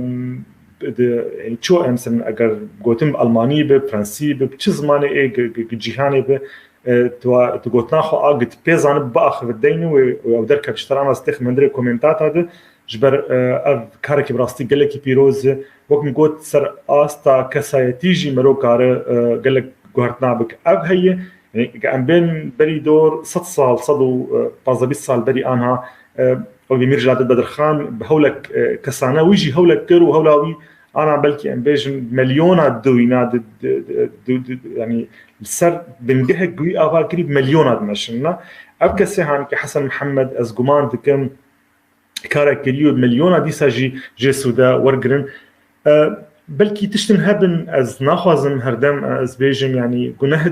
di, yani ço em sen eger gotin bi Almanî be, Fransî be, bi çi zimanê ê gi, gi, gi cîhanê be, e, tu, tu gotina xwe a gi tu pê zanib biaxive deyne wê, wê ew derkeve ji te re. Ana ez têxim hundirê komentata de, ji ber, e, ev karekî bi rastî gelekî pîroz e. Wek min got, ser asta kesayetî jî mero kare, e, gelek guhertina bike. Ev heye, yani, em bên berî dor sed sal, sed û pazdeh bîst sal berî anha, e, wekî Mîr Celadet Bedirxan bi hewlek, e, kesane wî jî hewlek kir û hewla wî ana belkî em bêjin milyona diwîna di, di, di, di, di, yani li ser bingehek wî ava kirî milyona dimeşin. Ev kesê hanike Hesen Mihemed, ez guman dikim, karek kiriyo, milyona dîsa jî jê sûde wergirin. E, belkî tiştin hebin, ez naxwazim herdem, e, ez bêjim, yani guneh, e,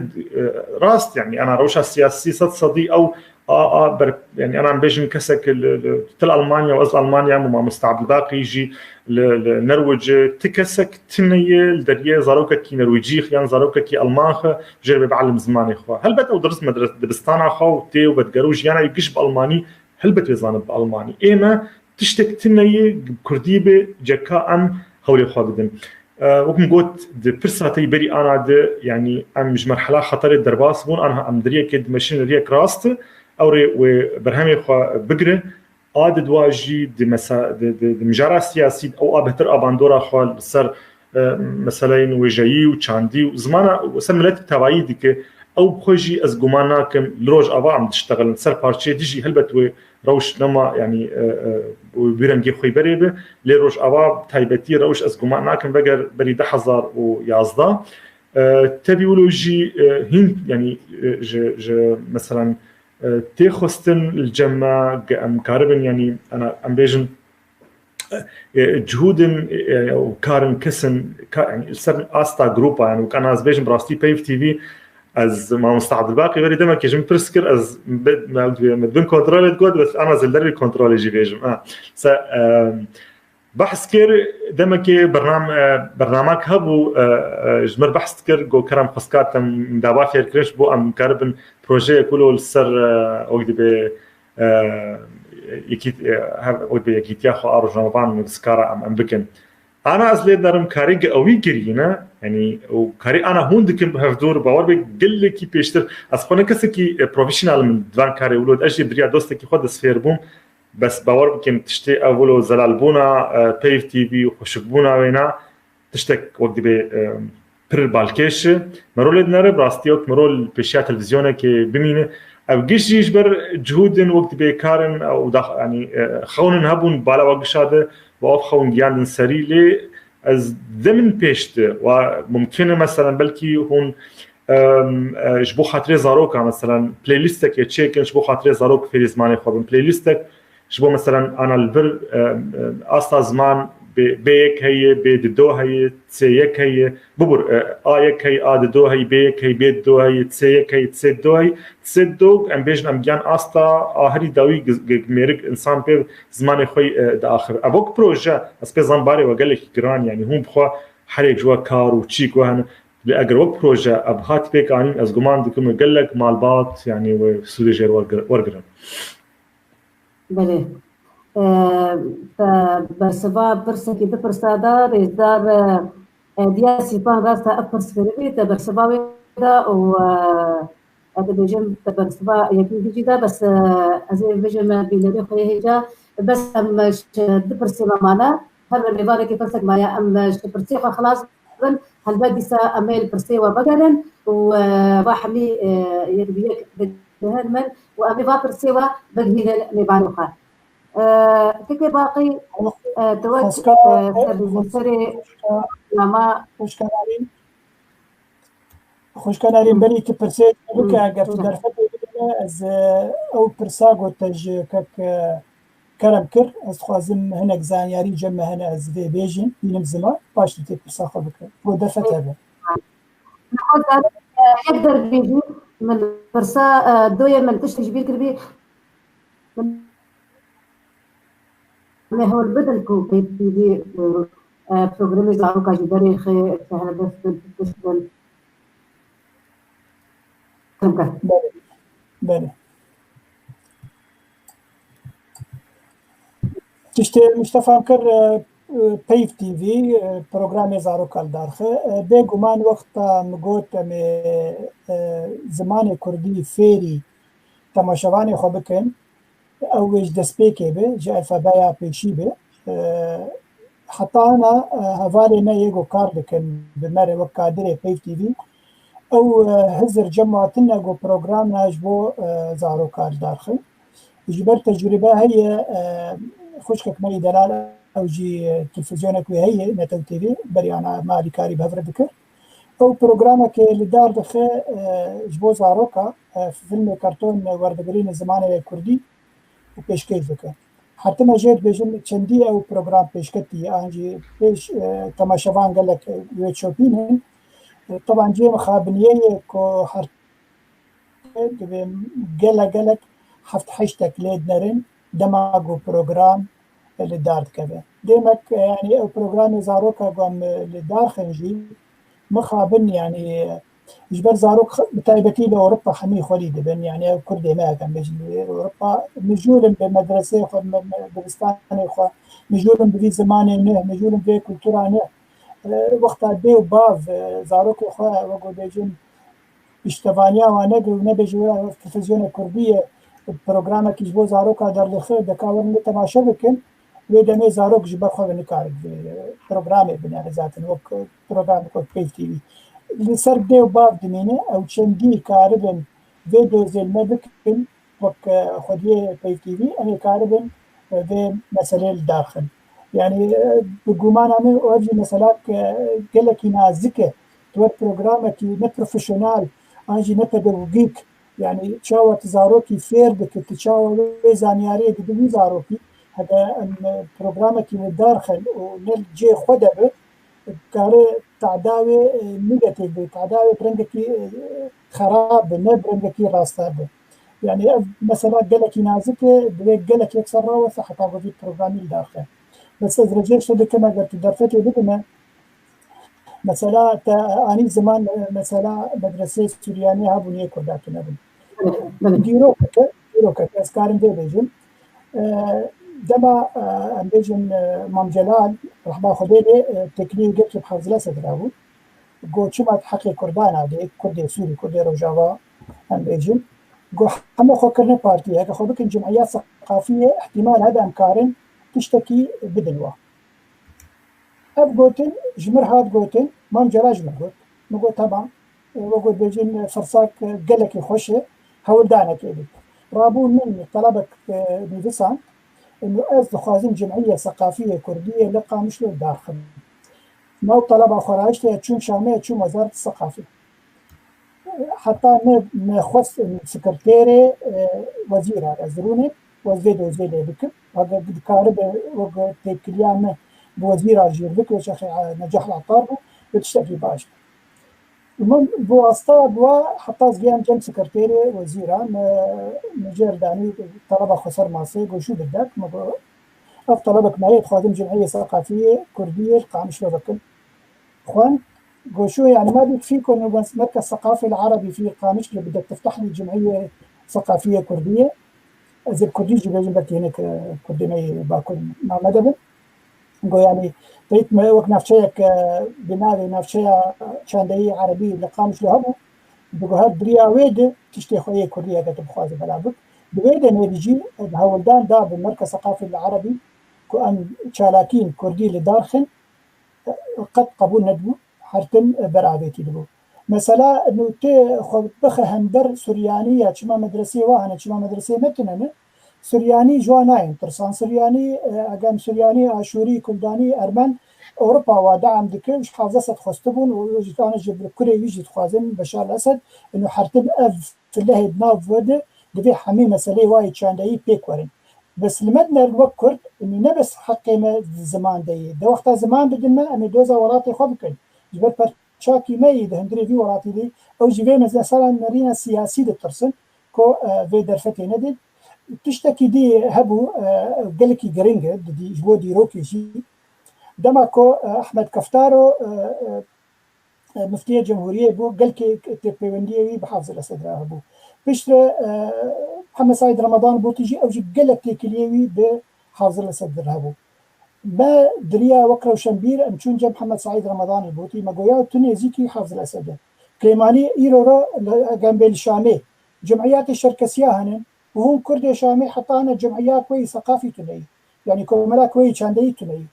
rast, yani ana rewşa siyasî sed sedî ew a, a ber, yani ana em bêjin kesek li, li, tu li Almanya û ez li Almanya, û mamoste Abdulbaqî jî li, li Norwêc, ti kesek tine ye li deriyê zarokekî Norwêcî yan zarokekî Alman xwe jê re bê bialim zimanê xwe. Helbet ew diris medres-, dibistana xwe û tê û vedigere û jiyana wî giş bi Almanî, helbet wê zanib bi Almanî. Ê me tiştek tine ye, bi Kurdî be, ceka em hewlê xwe bidin. E, wek min got, di pirsa te yî berî ana de, yanî em ji merhela xeterê derbas bûn, anha em di riyekê dimeşin, riyek rast e, ew rê wê berhemê xwe bigire. A di dua jî di mesa-, di, di, di mijara siyasî de ew a bêhtir a bandora xwe li ser, e, meseleyên wêjeyî û çandî û zimana û ser miletî tevayî dike. Ew bi xwe jî ez guman nakim li Rojava em diştexilin. Ser parçeyê dijî helbet wê rewş nema, yanî, e, e, wî rengê xwe berê bi. Lê Rojava bi taybetî rewş ez guman nakim veger berî du hezar û yazdeh. E, tevî wilo jî, e, hîn, yanî, e, ji, ji, meselen, e, tê xwestin li cem me, ge-, em karibin, yanî, ana, em bêjin, e, cihûdin, e, û karin kesin, ka-, yanî, li ser asta grupa, yanî, wek ana ez bêjim, bi rastî Peyv T V, ez mamosta Abdulbaqî berî demekê ji min pirs kir, ez be-, me, me bin kontrolê digot, bes ana ez li dervê kontrolê jî bêjim. Ha. Se, e, behs kir, demekê bernam-, e, bernamek hebû, e, e, ji mir behs dikir, got, kerem xwestka te min dava fêrkirin, ji bo em karibin projeyek wilo li ser, e, wek dibê, e, yekît-, e, hev-, wek dibê yekîtiya xwe a rojnamevan nivîskara em, em bikin. Ana ez lê dinerim karê ge-, ewî girî ne, yanî û karê ana hûn dikin bi hevdûr, bawer be gelekî pêştir. Ez xwe ne kesekî, e, profesyonel im di van karê wilo de, ez jî bi riya dostekî xwe destfêr bûm. Bes bawer bikin, tiştê ev wilo zelalbûna, e, Peyv T V û xweşikbûna wêna tiştek wek dibê, e, pir balkêş e. Mero lê dinere, bi rastî wek mero li pêşiya televîzyonekê bimîne. Ev giş jî ji ber cihûdin wek dibê karin, e, û dax-, yanî, e, xewnin hebûn bala wa gişa de, wa ev xewn giyandin serî lê ez de min pêş de. Wa mumkin e, meselen, belkî hûn Em, e, ji bo xatirê zaroka, meselen, playlîstekê çêkin, ji bo xatirê zarok fêrî zimanê xwe bin. Playlîstek ji bo, meselen, ana li vir, em, em, asta ziman bê, B yek heye, B dido heye, C yek heye, bibur, e, A yek heye, A dido heye, B yek heye, B dido heye, C yek heye, C dido heye, C dido, em bêjin, em giyan asta a herî dawî giz-, gi-, mêrik însan pê zimanê xwe, e, diaxivin. Ev wek proje, ez pê zan barê we gelekî giran, yanî hûn bi xwe herêk ji we kar û çîk we hene. Lê eger wek proje ev hat pêk anîn, ez guman dikim gelek malbat, yanî wê sûdê jê re wergir-, wergirin. Belê. Ee, te bersiva pirsekî du pirsa da, rêzdar, e, e, Diya Sîpan, rast e, ev pirs kiribî, te bersiva wê da û, e, ez dibêjim te bersiva yekî din jî da, bes, e, ez ê bibêjim, e, bînerê xwe yê hêja, bes em, e, ji du pirsê me mane, her mêvanekî pirsek maye, em, e, ji pirsê xwe xilas bin, helbet dîsa em ê li pirsê we bigerin û, e, va hemî, e, yek bi yek bigihînin min û em ê va pirsê we bigihînin mêvanê xwe. E, Fikê Baqî, e, tu wek, Xwezka, e, e, serlîzî xwez-, serê xwezka, nama. Xwezka Narîn, xwezka Narîn, Hı. berî tu pirsê bike, Hı. eger tu Hı. derfetê bidine, ez, e, ew pirsa got te ji kek, e, kerem kir, ez dixwazim hinek zanyarî cem me hene, ez vê bêjim, bînim ziman, paş tu tê pirsa xwe bike. Bo derfet hebe. Xwe zarê, e, yek derbêjî, min pirsa, e, doyê min tiştek ji bîr kiribî. Em ê hewl bidin ku Peyv T V, e, programê zaroka ji derê xê, çehre dest bin, tişt bin. Belê. Belê. Tiştê Mustafa kir, e, e, Peyv T V, e, programê zaroka li dar xe. E, bêguman wexta min got em ê, e, zimanê kurdî fêrî temaşevanê xwe bikin, ew wê ji destpêkê be, ji alfabeya pêşî be. E, heta ana, e, hevalê me yê ku kar dikin bi me re wek kadirê Peyv T V, ew, e, hizir cem hatine ku programna ji bo, e, zaroka li dar xin. Ji ber tecrûbe heye, e, xwişkek me yî delal, ew jî, e, televîzyonek wê heye, Netew T V, berî ana me alîkarî bi hev re dikir. Ew programekê li dar dixe, e, ji bo zaroka, e, fîlmê karton werdigirîne zimanê kurdî û pêşkêş dike. Her tim ez jê dibêjim, çendî ew program pêşketî, an jî pêş, e, temaşevan gelek, e, wê çopînin. E, teban cihê mixabiniyê ye ku her divê gelek gelek heft heştek lê dinerin dema ku program, e, li dar dikeve. Demek, e, yanî ew programê zaroka ku em, e, li dar xin jî mixabin, yanî, e, ji ber zarok bi taybetî li Ewropa hemî xwedî dibin, yanî ew kurdê me, eger bêjin li Ewropa, mijûl in bi medreseyê xwe, me, me, dibistanê xwe, mijûl in bi vî zimanê ne, mijûl in vê kultura ne. E, wexta bê û bav, e, zarokê xwe, wek ku bêjin, piştevaniya wan nebe û nebêje wira televîzyona kurdî ye, programekî ji bo zaroka derdixe, deka werin lê temaşe bikin, wê demê zarok ji ber xwe ve nikarin vê programê binere zaten wek programek wek Peyv T V. li ser dê û bav dimîne, ew çendî karibin vê dozê li me bikin, wek, e, xwediyê Peyv T V, em ê karibin, e, vê meselê li dar xin. Yani, e, bi gumana min û ev jî mesela ke gelekî nazik e. Tu wek programekî ne profesyonel, an jî ne pedagogîk, yani çawa tu zarokî fêr dikî, tu çawa wê zanyariyê didî wî zarokî, heke em, e, programekî li dar xin û ne li cihê xwe de bi, dikare tadawê, e, negatif be, tadawê bi rengekî, e, xerab be, ne bi rengekî rasta be. Yani ev mesela gelekî nazik e, divê gelek yekser raweste heta ku vî programî li dar xe. Bes ez recê ji te dikim, eger tu derfetê bidime, mesela te anî ziman, e, mesela medreseyê Suryanî hebûn, yê Kurda tune bûn. Belê, belê. Dîrokeke, dîrokeke, ez karim vê bêjim. E, dema, e, em bêjin, e, Mam Celal, rehma Xwedê lê, e, têkiliyê gelkî bi Hafizê Esedê re bû. Got, çima tu heqê Kurdan nadê, Kurdê Sûrî, Kurdê Rojava, em bêjin. Got, heme xwe kirine partî, heke xwe bikin cim'iya seqafiyê, ihtimal hebe em karin tiştekî bidin we. Ev gotin ji mir hat gotin, Mam Celal ji min got. Min got, temam. E, we got, bêjin, e, firsak, e, gelekî xweş e, hewldanekê bî. Rabû min telebek, e, nivîsand, û ez dixwazim cim'iye seqafiyê Kurdiyê li Qamişlo darxim. Nav teleba xwe rahiştiye, çûn Şamê, çûn Wezareta Seqafê. Heta me, me xwest sekreterê, e, wezîra ez rûnê, ez vê dozê lê bikim. Eger dikaribe, wek têkiliya me bi wezîra jî bike, Şexê, e, Necah Atar bû, bi tiştekî baş bû. Min bi wasta bi wa heta ez giyam cem sekreterê wezîra, me, me jê re danî teleba xwe ser masê, got şû bidek, me got, ev telebek me yê, dixwazim cim'iyê seqafiyê Kurdiyê li Qamişlo bikim. Xwend, got şû, yani ma bî fî ku nûbens merkez seqafê li Erebî fî Qamişlo bidek, tifteh li cim'iyê seqafiyê Kurdiyê. Ez ê bi Kurdî jî bêjim, belkî hinek, e, Kurdê me yê Bakur name de bin. Got, yani, peyt me wek navçeyek, e, bi navê navçeya çandeyî erebî li Qamişlo hebû, digot her biriya wê de tiştê xwe yê kurdî heke tu bixwazî belav bik. Di wê demê de jî, e, hewldan da bi Merkez Seqafî li Erebî ku em çalakiyên kurdî li dar xin, e, qet qebûl nedibû, her tim, e, ber avêtî dibû. Mesela, nû tu xwe bixe hember Suryanî ya çima medreseyê wa hene, çima medreseyê me tune ne? Suryanî ji wan nayên tirsan. Suryanî, e, eger em Suryanî, Aşûrî, Kuldanî, Ermen, Ewropa wa deam dike, ji Hafizê Esed xwestibûn û ji tane ji kurê wî jî dixwazin Beşar el Esed. Ino her tim ev filehê di nav we de divê hemî meseleyê wa yê çandeyî pêk werin. Bes li me diner wek Kurd, ino ne bes heqê me di ziman de yê. De wexta ziman bidin me, em ê doza welatê xwe bikin. Ji ber perçakî me yî di hundirê vî welatî de, ew jî vê meselên nerîna siyasî ditirsin. Ku, e, vê derfetê nedin. Tiştekî dî hebû, e, gelekî giring e, di dî-, ji bo dîrokê jî. Dema ku, e, Ehmed Keftaro, e, e, e, Miftiyê Cemhuriyê bû, gelkê têpêwendiyê wî bi Hafizê Esed re hebû. Piştre, e, Mihemed Seîd Remadan Bûtî jî, ew jî gelek têkiliyê wî bi Hafizê Esed re hebû. Me diriya wek rewşenbîr, em çûn cem Mihemed Seîd Remadan Bûtî, me goya tu nêzîkî Hafizê Esed e. Kilêmanî îro re li, eger bê li Şamê, cemiyatê Şerkesiya hene û hûn Kurdê Şamê heta ne cemiyat wê yî seqafî tune yî. Yanî komela wê yî çandeyî tune yî.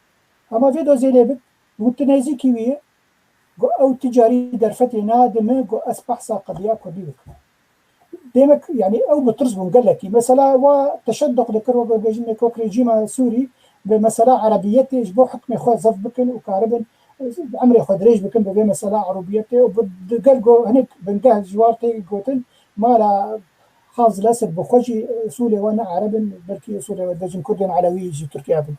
Hema vê dozê lê bik, hûn tu nêzîkî wî yî, got, ew ti carî derfetê nade min, got, ez behsa qediya Kurdî bikim. Demek, yanî ew bi tirs bûn gelekî. Mesela wa teşedduq dikir, wek bêjin, wek rejîma Sûrî, bi mesela erebiyetê ji bo hikmê xwe zef bikin û karibin, e, emrê xwe dirêj bikin bi vê mesela erebiyetê û bi, di gel go hinek bingeh ji war tê gotin, mala Hafizê Esed bi xwe jî, e, usulê we ne ereb in, belkî usulê we dibêjin Kurdên Elewî ji Tirkiye bin.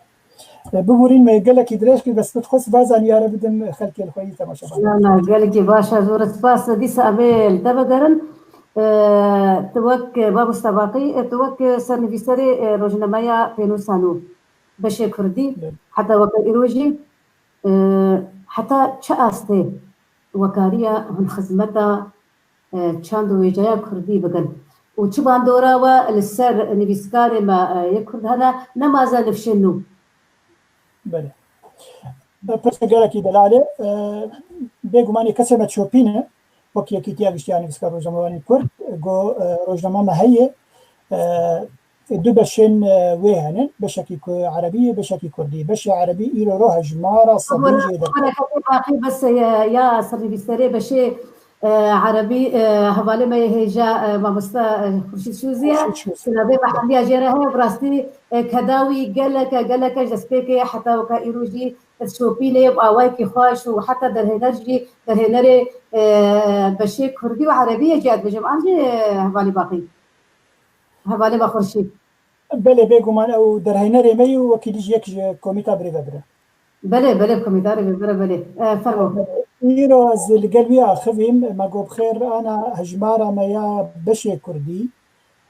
E, biborîn me gelekî dirêj kir, bes bi xwe siva zaniyare bidim xelkê li xwe yî temaşevan. Na, na, gelekî baş e, zor spas. Dîsa em ê li te vegerin. E, tu wek, e, mamoste Baqî, e, tu wek, e, sernivîserê, e, rojnameya Pênûsa Nû, beşê Kurdî, Belê. Heta weke îro jî, e, heta çi astê wekariya hûn xizmeta, e, çand û wêjeya Kurdî bikin? Û çi bandora we li ser nivîskarê me, e, yê Kurd hene, ne maze nifşên nû? Belê. Pirsek gelekî delal e. E, bêgumanî kesê me çopî ne. Wek Yekîtiya Giştî ya Nivîskar Rojnamevanên Kurd, go, e, rojnama me heye. E, du beşên, e, wê henin, beşekî ku erebî ye, beşekî kurdî. Beşê erebî îro ro hejmara sedî jê derket. Xeberekê baqî bes, e, ya sernivîserê beşê, e, erebî, e, hevalê me yê hêja, e, mamosta, e, Xurşîd Şûzî ye. Xurşîd Şûzî. Silavê me hemiya jê re heye, bi rastî, e, keda wî gelek e, gelek e, ji destpêkê heta weke îro jî ez şopînê bi awayekî xweş û heta derhêner jî, derhênerê, e, beşê kurdî û erebî ye jî ez dibêjim. An jî, e, hevalê baqî. Hevalê me Xurşîd. Belê, bêguman ew derhênerê me yî û wekî dî jî yek ji komîta birêve bire. Belê, belê, komîta birêve bire, belê. E, fermo. Îro ez li gel wî axivîm, me got, bi xêr, ana hejmara me ya beşê kurdî,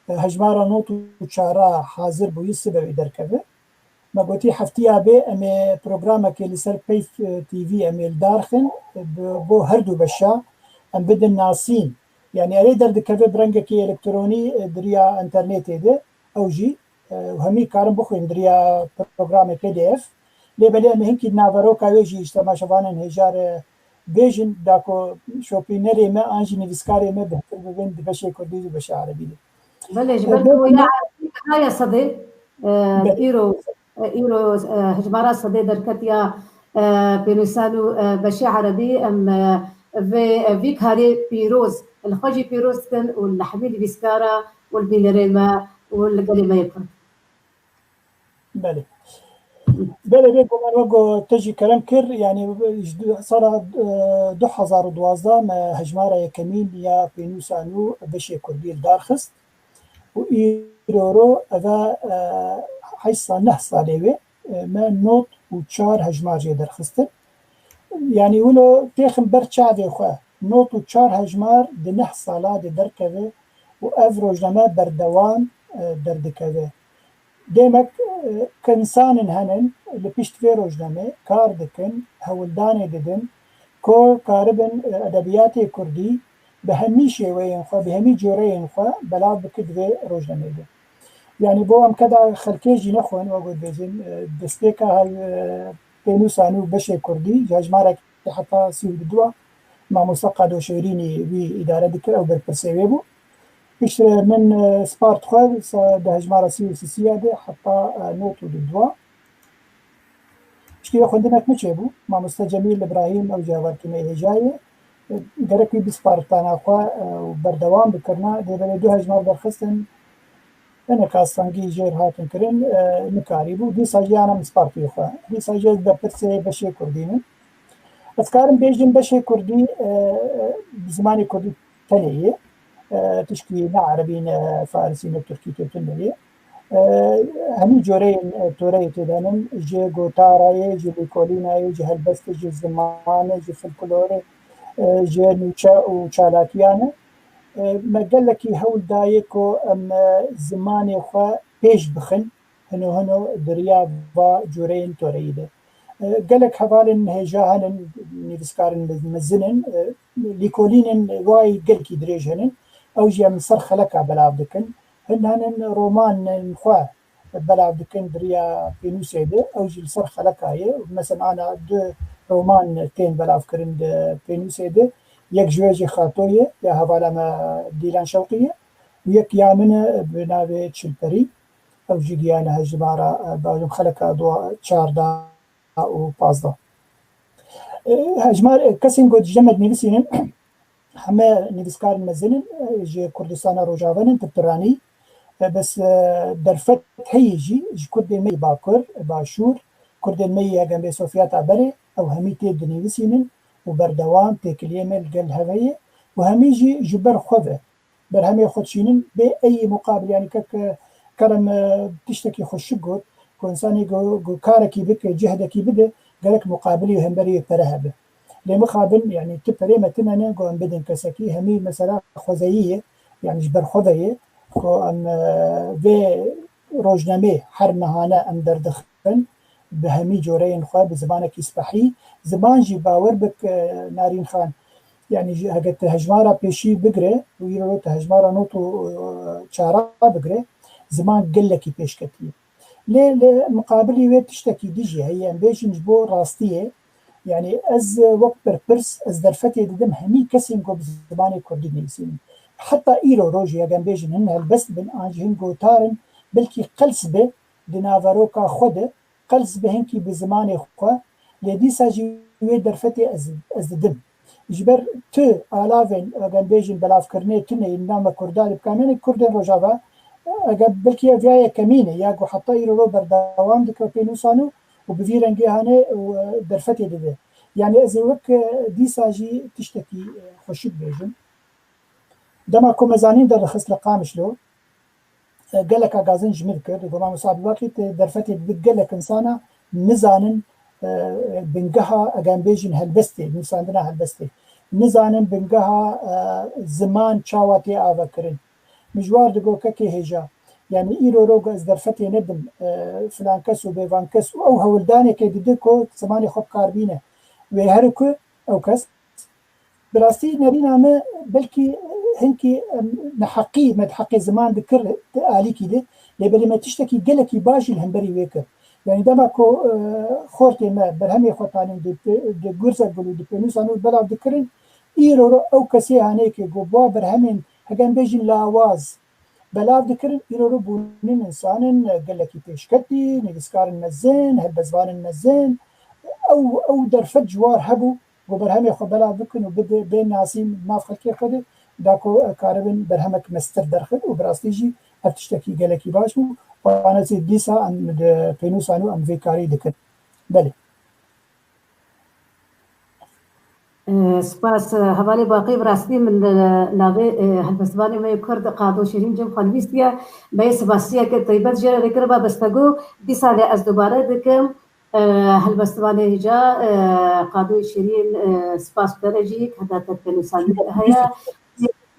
e, hejmara nod û çar a hazir bûyî, sibe wê derkeve. Me gotî, heftiya bê em ê programekê li ser Peyv, e, T V em ê li dar xin, e, bi, bo her du beşa em bidin nasîn. Yanî erê derdikeve bi rengekî elektronî, e, di riya înternetê de, ew jî, e, hemî karin bixwîn di riya programê P D F. Lê belê em ê hinkî di naveroka wê jî ji temaşevanên hêja re bêjin, da ku şopînerê me an jî nivîskarê me bêhtir bibin di beşê kurdî û beşê erebî de. Belê, ji E, ber bê ku ya erebî ya sedê, e, Belê. îro, e, îro, e, hejmara sedê derketiya, e, pênûsan û, e, beşê erebî, em, e, vê, e, vî karê pîroz, li xwe jî pîroz dikin û li hemî nivîskara û li bînerê me û li gelê me yê Kurd. Belê. Belê, bêguman wek ku te jî kerem kir, yanî ji du, sala, e, du hezar û duwazdeh me hejmara yekemîn ya pênûsa nû beşê kurdî li dar xist û îro ro eve, e, heşt sal, neh salê wê, e, me nod û çar hejmar jê derxistin. Yanî wilo têxin ber çavê xwe, nod û çar hejmar di neh sala de derkeve û ev rojname berdewam, e, derdikeve. Demek, e, kinsanin henin li pişt vê rojnamê kar dikin, hewldanê didin, ku karibin, e, edebiyatê kurdî bi hemî şêweyên xwe, bi hemî coreyên xwe belav bikit vê rojnamê de. Yanî bo em keda xelkê jî nexwin, wek dibêjin, e, destpêka hev, e, pênûsa nû beşê kurdî, ji hejmarek heta sî û du a mamoste Qado Şêrînî wî îdare dikir, ew berpirsê wê bû. Piştre min, e, spart xwe, sa-, di hejmara sî û sisiya de heta, e, nod û du a. Piştî wê xwendinek min çêbû. Mamoste Cemîl Îbrahîm, ew jî hevalkî me hêja ye. E, gerek wî bispartana xwe, e, û berdewam bikirina. Lê belê du hejmar derxistin. Hinek astengî jêr hatin kirin, e, nikarîbû. Dîsa jî ana min spartî xwe. Dîsa jî ez berpirsê beşê kurdî me. Ez karim bêjim beşê kurdî, e, zimanê kurdî tenê ye. E, tişkî ne erebî, ne farisî, ne tirkî tê tune ye. E, hemî coreyên, e, toreyê tê de henin, ji gotara ye, ji lîkolîna ye, ji helbestê, ji zimanê, ji folklorê, e, ji nûçe û çalakiyan e. E, me gelekî hewl dayê ku em, e, zimanê xwe pêş bixin, hino hino di riya va cureyên toreyî de. E, gelek hevalên hêja henin, nivîskarên mezin in, e, lîkolînên wayî gelkî dirêj henin. Ew jî em ser xeleka belav dikin. Hin henin romanên xwe belav dikin di riya pênûsê de. Ew jî li ser xeleka ye. Mesela ana du roman tên belavkirin di pênûsê de. Yek ji wê jî Xato ye, ya hevala me Dîlan Şewqî ye. Û yek ya min e bi navê Çilperî. Ew jî giyane hejmara, e, bajim xeleka dua, çarda û pazdeh. E, hejmar, e, kesên ku ji me dinivîsînin, heme nivîskarên mezin in, e, ji Kurdistana Rojava ne, in, bi piranî. E, bes, e, derfet heye jî, ji Kurdên me yê Bakur, e, Başûr, Kurdên me yê Hegemê Sofyata berê, ew hemî tê dinivîsînin û berdewam têkiliyê me li gel hev heye û hemî jî ji ber xwe ve berhemê xwe dişînin, bê eyî muqabil, yanî kek, e, kerem, e, tiştekî xweşik got, ku însanê ku, ku karekî bike, cehdekî bide, gerek muqabilî û hemberî pere hebe. Lê mixabin, yanî tu perê me tune ne, ku em bidin kesekî, hemî mesela xwezeyî ye, yanî ji ber xwe ve ye, ku em, e, vê rojnamê her mehane em derdixin, bi hemî coreyên xwe, bi zimanekî spehî. Ziman jî bawer bik, e, Narîn Xan, yanî ji, heke tu hejmara pêşî bigire û îro tu hejmara nod û, e, çara bigire, ziman gelekî pêş ketiye. Lê li miqabilî wê tiştekî dî jî heye, em bêjin ji bo rastiyê, yanî ez wek berpirs, ez derfetê didim hemî kesên ku bi zimanê kurdî dinivîsînin. Heta îro rojê, eger em bêjin hin helbest bin, an jî hin gotar in, belkî qels be di naveroka xwe de, qels be hinkî bi zimanê xwe, lê dîsa jî wê derfetê ez, ez didim. Ji ber tu alavên, eger bêjin belavkirinê tune yên name Kurda li bikamêne Kurdên Rojava, eger belkî ev ya yekemîn e, ya ku heta îro ro berdewam dike pênûsan û, û bi vî rengê hane û, e, derfetê dide. Yani ez ê wek, e, dîsa jî tiştekî, e, xweşik bêjim. Dema ku me zanîn derxist li Qamişlo, e, gelek agazin ji min dikir. Digot, Mamosta Ebubakî, tu derfetê didî gelek insana nizanin, e, bingeha, eger em bêjin helbestê, nûsandina helbestê. Nizanin bingeha, e, ziman çawa tê avekirin. Min ji war digot, kekê hêja. Yani îro ro ez derfetê nedim, e, filan kes û bêvan kes û ew hewldanekê dide ku zimanê xwe bi kar bîne. Wê her ku ew kes Bi rastî nerîna me belkî hinkî, em, neheqî me di heqê ziman dikir di alîkî de, lê belê me tiştekî gelekî baş jî li hemberî wê kir. Yani dema ku, e, xortê me berhemê xwe tanîn di, di Gurzegul û di Pênûsa nû belav dikirin, îro ro ew kesê haneyekê ku bi wa berhemên, hege em bêjin lawaz, belav dikirin, îro ro bûnin însanên, e, gelekî pêşketî, nivîskarên mezin, helbestvanên mezin, ew, ew derfet ji war hebû, ku berhemê xwe belav bikin û bide, bên nasîn nav xelkê xwe de, da ku, e, karibin berhemek mestir derxin û bi rastî jî ev tiştekî gelekî baş bû. Wana jî dîsa em di pênûsan û em vê karî dikin. Belê. E, spas, e, hevalê Baqî, bi rastî min, e, navê, e, helbestvanê me yê Kurd Qado Şirîn cem xwe nivîstiye. Me yê spasiyeke taybet jê re kir, ba Bestego, dîsa lê ez dubare dikim. E, helbestvanê hêja, e, Qado Şirîn, e, spas bi te re jî, keda te pênûsanî heye.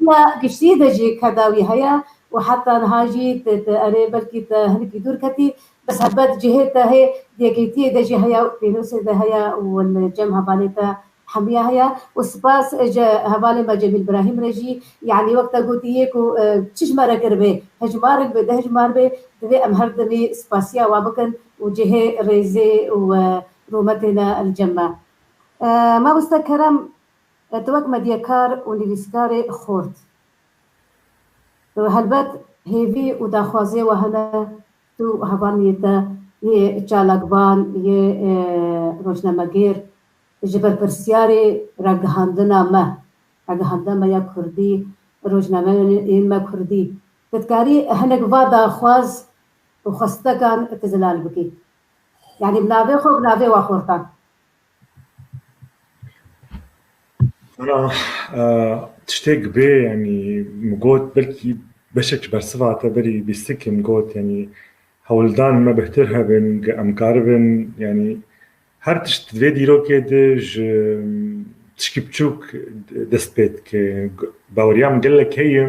Ya giştî de jî keda wî heye û heta niha jî te, te erê belkî te hinekî dûr ketî, bes helbet cihê te hê di yekîtiyê de jî heye û pênûsê de heye û li cem hevalê te hemiya heye û spas ji hevalê me Cemîl Birahîm re jî, yanî wek te gotî yê ku, e, çi ji me re kiribê, hejmar be, deh hejmar be, divê em her demê spasiya wa bikin û cihê rêzê û, e, rûmetê ne li cem me. E, mamoste Kerem, e, tu wek medyekar û nivîskarê xort, e, helbet hêvî û daxwazê we hene, tu û hevalên te yê çalakvan, yê, e, rojnamegêr ji berpirsiyarê ragihandina me, ragihandina me ya kurdî, rojnameyên me kurdî, tu dikarî hinek va daxwaz û xwestekan tu zelal bikî? Yanî bi navê xwe, bi navê wa xortan. Ana, e, tiştek bê, yanî, min got, belkî beşek ji bersiva te berî bîstikê min got, yanî, hewldan me bihtir hebin, ge-, em karibin, yanî, her tişt di vê dîrokê de ji tişkî biçûk dest pê dike. Baweriya min gelek heye,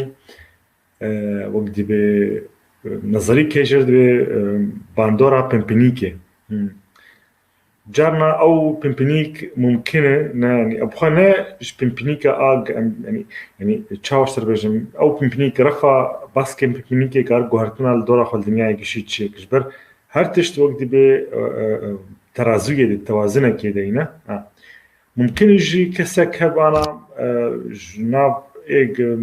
e, wek dibê, e, nezerî kê jê re dibê, e, bandora pimpinîkê. Hmm. Carna ew pimpinîk mumkin e, ne, yanî, ew bi xwe ne ji pimpinîka a, em, yanî, yanî, çawa ser bêjim, ew pimpinîk refa baskên pimpinîkê kar guhertina li dora xwe li dinyayê gişî çêk. Ji ber her tişt wek dibê, e, e, e, terazûyê de, tewazinekê de yîne. Ha. Mumkin e jî kesek hebana, e, ji nav êg, e,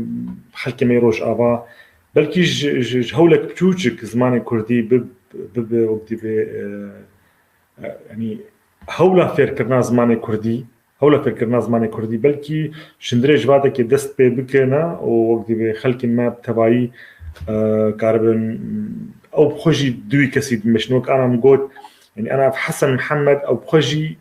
xelkê me yê Rojava, belkî ji, ji, ji hewlek biçûçik zimanê kurdî bi, bibe wek dibê, e, e, yanî hewla fêrkirina zimanê kurdî, hewla fêrkirina zimanê kurdî, belkî şindirê ji vatekê dest pê bike ne û wek dibê xelkên me bi tevayî, e, karibin ew bi xwe jî duwî kesî dimeşin. Wek ana min got, yanî ana ev Hesen Mihemed ew bi xwe jî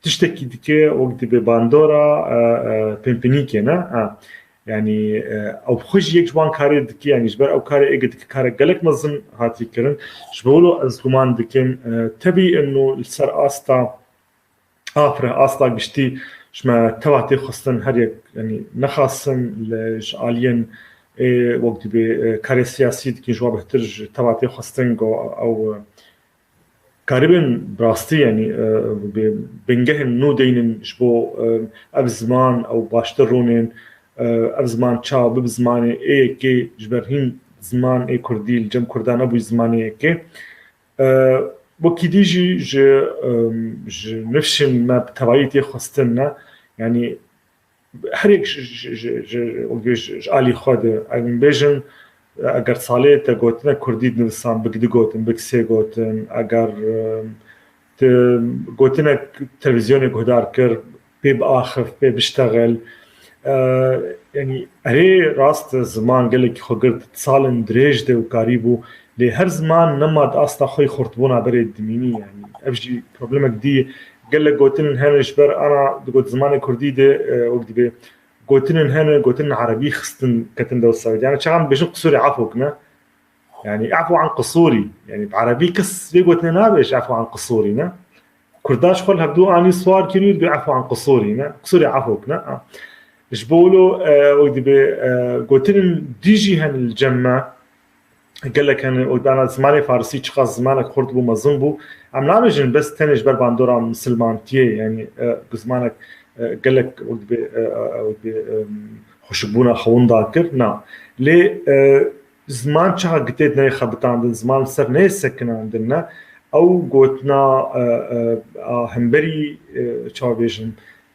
tiştekî dike, wek dibê bandora, e, e, pimpinîkê ne. Ha. Yanî, e, ew bi xwe jî yek ji wan karê dike, yanî ji ber ew karê êgê dike karek gelek mezin hatî kirin. Ji bo wilo ez guman dikim, e, tebî ino li ser asta afre, asta giştî ji me teva tê xwestin her yek, yanî nexasin li ji aliyên ê wek dibê, e, karê siyasî dikin ji wan bêhtir ji teva tê xwestin ku ew, e, karibin bi rastî, yanî, e, bi bingehên nû deynin ji bo, e, ev ziman ew baştir rûnên, e, ev ziman çawa bibe zimanê ê yekê, ji ber hîn ziman ê kurdî li cem kurdan nebûyî zimanê yekê. E, wekî dî jî ji, e, ji nifşên me bi tevayî tê xwestin ne, yanî her yek ji, ji, ji, ji, ji, ji alî xwe de, em bêjin, Eger salê te gotine kurdî dinivisan, bik du gotin, bik sê gotin, eger, e, te gotinek televîzyonê guhdar kir, pê biaxif, pê biştexil. E, yanî erê rast e, ziman gelekî xwe girt, salên dirêj de û karî bû, lê her ziman nema di asta xwe yî xurtbûna berê dimînî. Yanî ev jî problemek dî ye. Gelek gotin hene ji ber ana digot zimanê kurdî de, e, wek dibê gotinên hene, gotinên erebî xistin ketin dew ser. Yani çaxan dibêjin qisûrê efok ne. Yani efu an qisûrî. Yani bi erebî kes vê gotinê nabêje efu an qisûrî ne. Kurda ji xwe li hevdû anî swar kirî û dibê efu an qisûrî ne. Qisûrê efok ne. Ha. Ji bo wilo, e, wek dibê, e, gotinên dî jî hene li cem me. Gelek hene, û dana zimanê farisî çiqas zimanek xurt bû, mezin bû. Em nabêjin bes tenê ji ber bandora misilmantiyê, yani, e, bi zimanek, e, gelek wek dibê, e, e, wek dibê, e, xweşikbûna xewin dakir, na. Lê, e, ziman çaxa gitê neyê xebitandin, ziman li ser neyê sekinandin ne, ew gotina, e, e, a hemberî, e, çawa bêjin,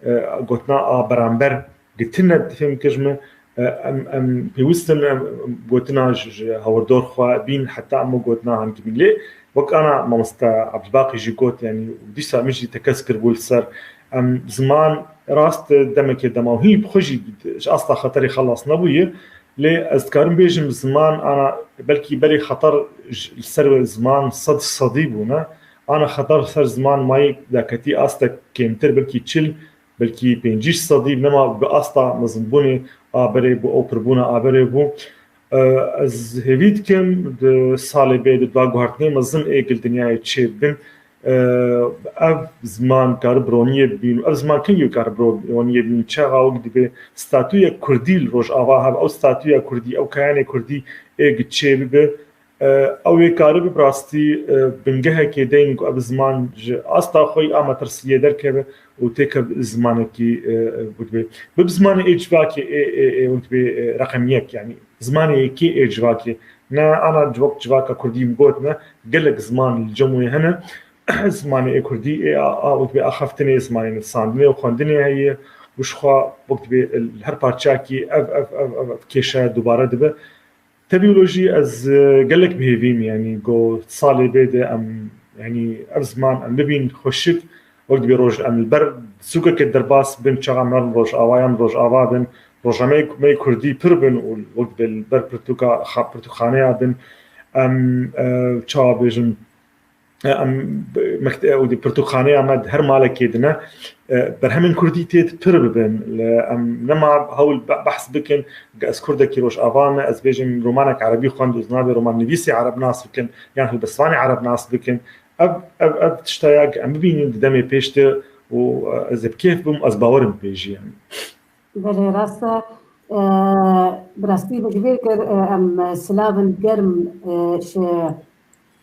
e, gotina a beramber gitine, difêm kir ji min, e, em, em pêwist in, em, em gotina ji, ji hawirdor xwe bîn, heta em gotina hangî bîn. Lê wek ana mamoste Abdulbaqî jî got, yani dîsa min jî tekez kiribû li ser, em ziman rast demekê dema hîn bi xwe jî ji asta xeterê xelas nebûye. Lê ez dikarim bêjim ziman ana belkî berê xeter ji, li ser ziman sed sedî bûne. Ana xeter ser ziman mayî daketî astek kêmtir, belkî çil, belkî pêncî sedî nema bi asta mezinbûnê a berê bû, ew pirbûna a berê bû. E, ez hêvî dikim di salê bê de dua guhertinê mezin ê gil dinyayê çêbin. E, ev ziman kar bi roniyê bîn, ev ziman kengî kar bi roniyê bîn, çaxa wek dibê statûyek kurdî li Rojava hebe, ew statûya kurdî, ew kayanê kurdî ê gi çêbibe. E, ew ê karibe bi rastî, e, bingehekê deynin ku ev ziman ji asta xwe yî a metirsiyê derkeve û têkeve zimanekî, e, e, wek dibê, bibe zimanê ê civakê ê, ê, ê, wek dibê, e, reqem yek, yani zimanê yekê ê civakê. Ne ana civak, civaka kurdî min got ne, gelek ziman li cem wê hene. Zimanê ê kurdî ê a, a, wek dibê axaftinê, zimanê nivîsandinê û xwendinê heye û ji xwe wek dibê li her parçeyakî ev, ev, ev, ev, ev kêşe dubare dibe. Tevî wilo jî ez, e, gelek bi hêvî me, yanî go salê bê de em, yanî ev ziman em bibîn xweşik, wek dibê roj em li ber sûkeke derbas bin, çaxa em herin Rojava, yan Rojava bin, rojnameyê me kurdî pir bin û wek dibê li ber pirtûka, xa-, pirtûkxaneya bin, em, e, çawa bêjin, em, mekte-, û di pirtûkxaneya me di her malekê dine, e, berhemên kurdî tê di pir bibin. Li, em nema hewl be-, behs bikin, ge ez kurdekî Rojava me, ez bêjim romanek erebî xwend û ez nabê romannivîsê ereb nas bikim, yan helbestvanê ereb nas bikin. Ev, ev, ev tişta ya ge em bibînin di demê pêş de û, e, ez ê bi kêf bim, ez bawerim pê jî, yani. Belê, rast e. E, bi rastî min ji bîr kir, e, em silavên germ, e, ji,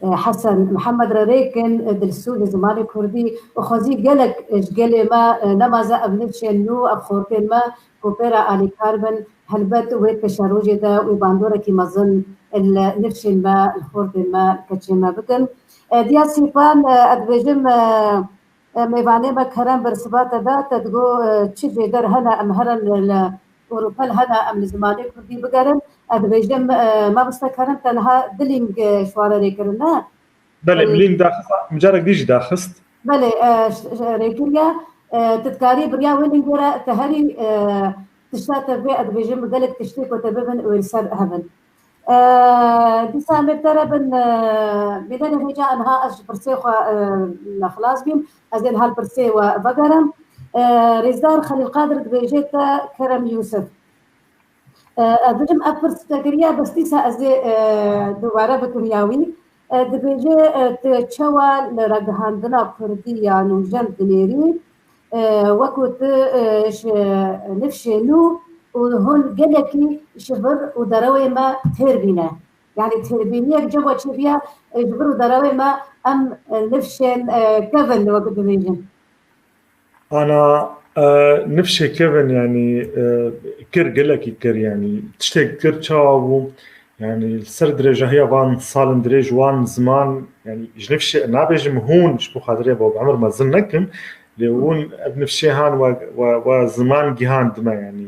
e, Hesen Mihemed re rêkin, e, dilsûzê zimanê kurdî û xwezî gelek, e, ji gelê me, e, nemaze ev nifşên nû, ev xortên me ku pê re alîkar bin, helbet wê pêşerojê de wê bandorekî mezin li nifşên me, li xortên me, li keçê me bikin. E, Diya Sîpan, e, ez dibêjim, e, E, mêvanê me Kerem bersiva te da, te digo, e, çi jêder hene, em herin li, li Ewropa hene, em li zimanê kurdî bigerin. Ez dibêjim, e, mamoste Kerem te niha du lîng, e, ji wan re rê kirin, ne? Belê, em lîng daxist, mijarek dî jî daxist. Belê, e, ş-, ş-, rêkiriye, e, tu dikarî bi riya wê lîngê re te herî, e, tişta te vê, ez dibêjim gelek tiştê ku te bibin wê li ser hebin. E, dîsa em ê bi te re bin, e, bînerê hêja, niha ez ji pirsê xwe, e, me xilas bîm. Ez ê niha li pirsê we vegerim. E, Rêzdar Xelîl Qadir dibêje te Kerem Yûsif. E, ez bêjim ev pirs te kiriye, bes dîsa ez ê, e, dubare bikim ya wî. E, dibêje, e, tu çawa li ragihandina kurdî ya nûjen dinêrî? E, wekû tu, e, ji nifşê nû û hûn gelekî ji vir û derewê me têr bîne. Yanî têrbîniyek cem we çêbiya, e, ji vir û derewê me em, e, nifşên, e, kevin wekû dibêjin. Ana, e, nifşê kevin, yanî, e, kir, gelekî kir, yanî tiştek kir, çawa bû? Yani li ser dirêjahiya van salên dirêj wan ziman, yani ji nifşê nabêjim hûn, ji bo xatirê bo bi emir mezin nekim, lê hûn ev nifşê han we, we, we ziman gihandime, yani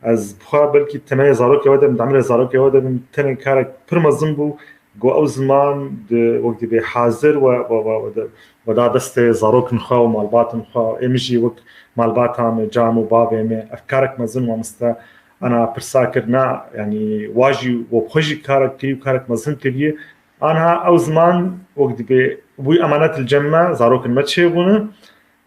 Ez bi xwe belkî temenê zarokê we de bim, di emirê zarokê we de bim, tenê karek pir mezin bû, ku ew ziman di, wek dibê hazir we, we, we, we, de, we da destê zarokên xwe û malbatên xwe. Ê min jî wek malbata me, ca me û bavê me, ev karek mezin mamoste ana pirsa kir, na, yanî wa jî we bi xwe jî karek kirî û karek mezin kiriye. Anha ew ziman wek dibê wî emanet li cem me, zarokên me çêbûne.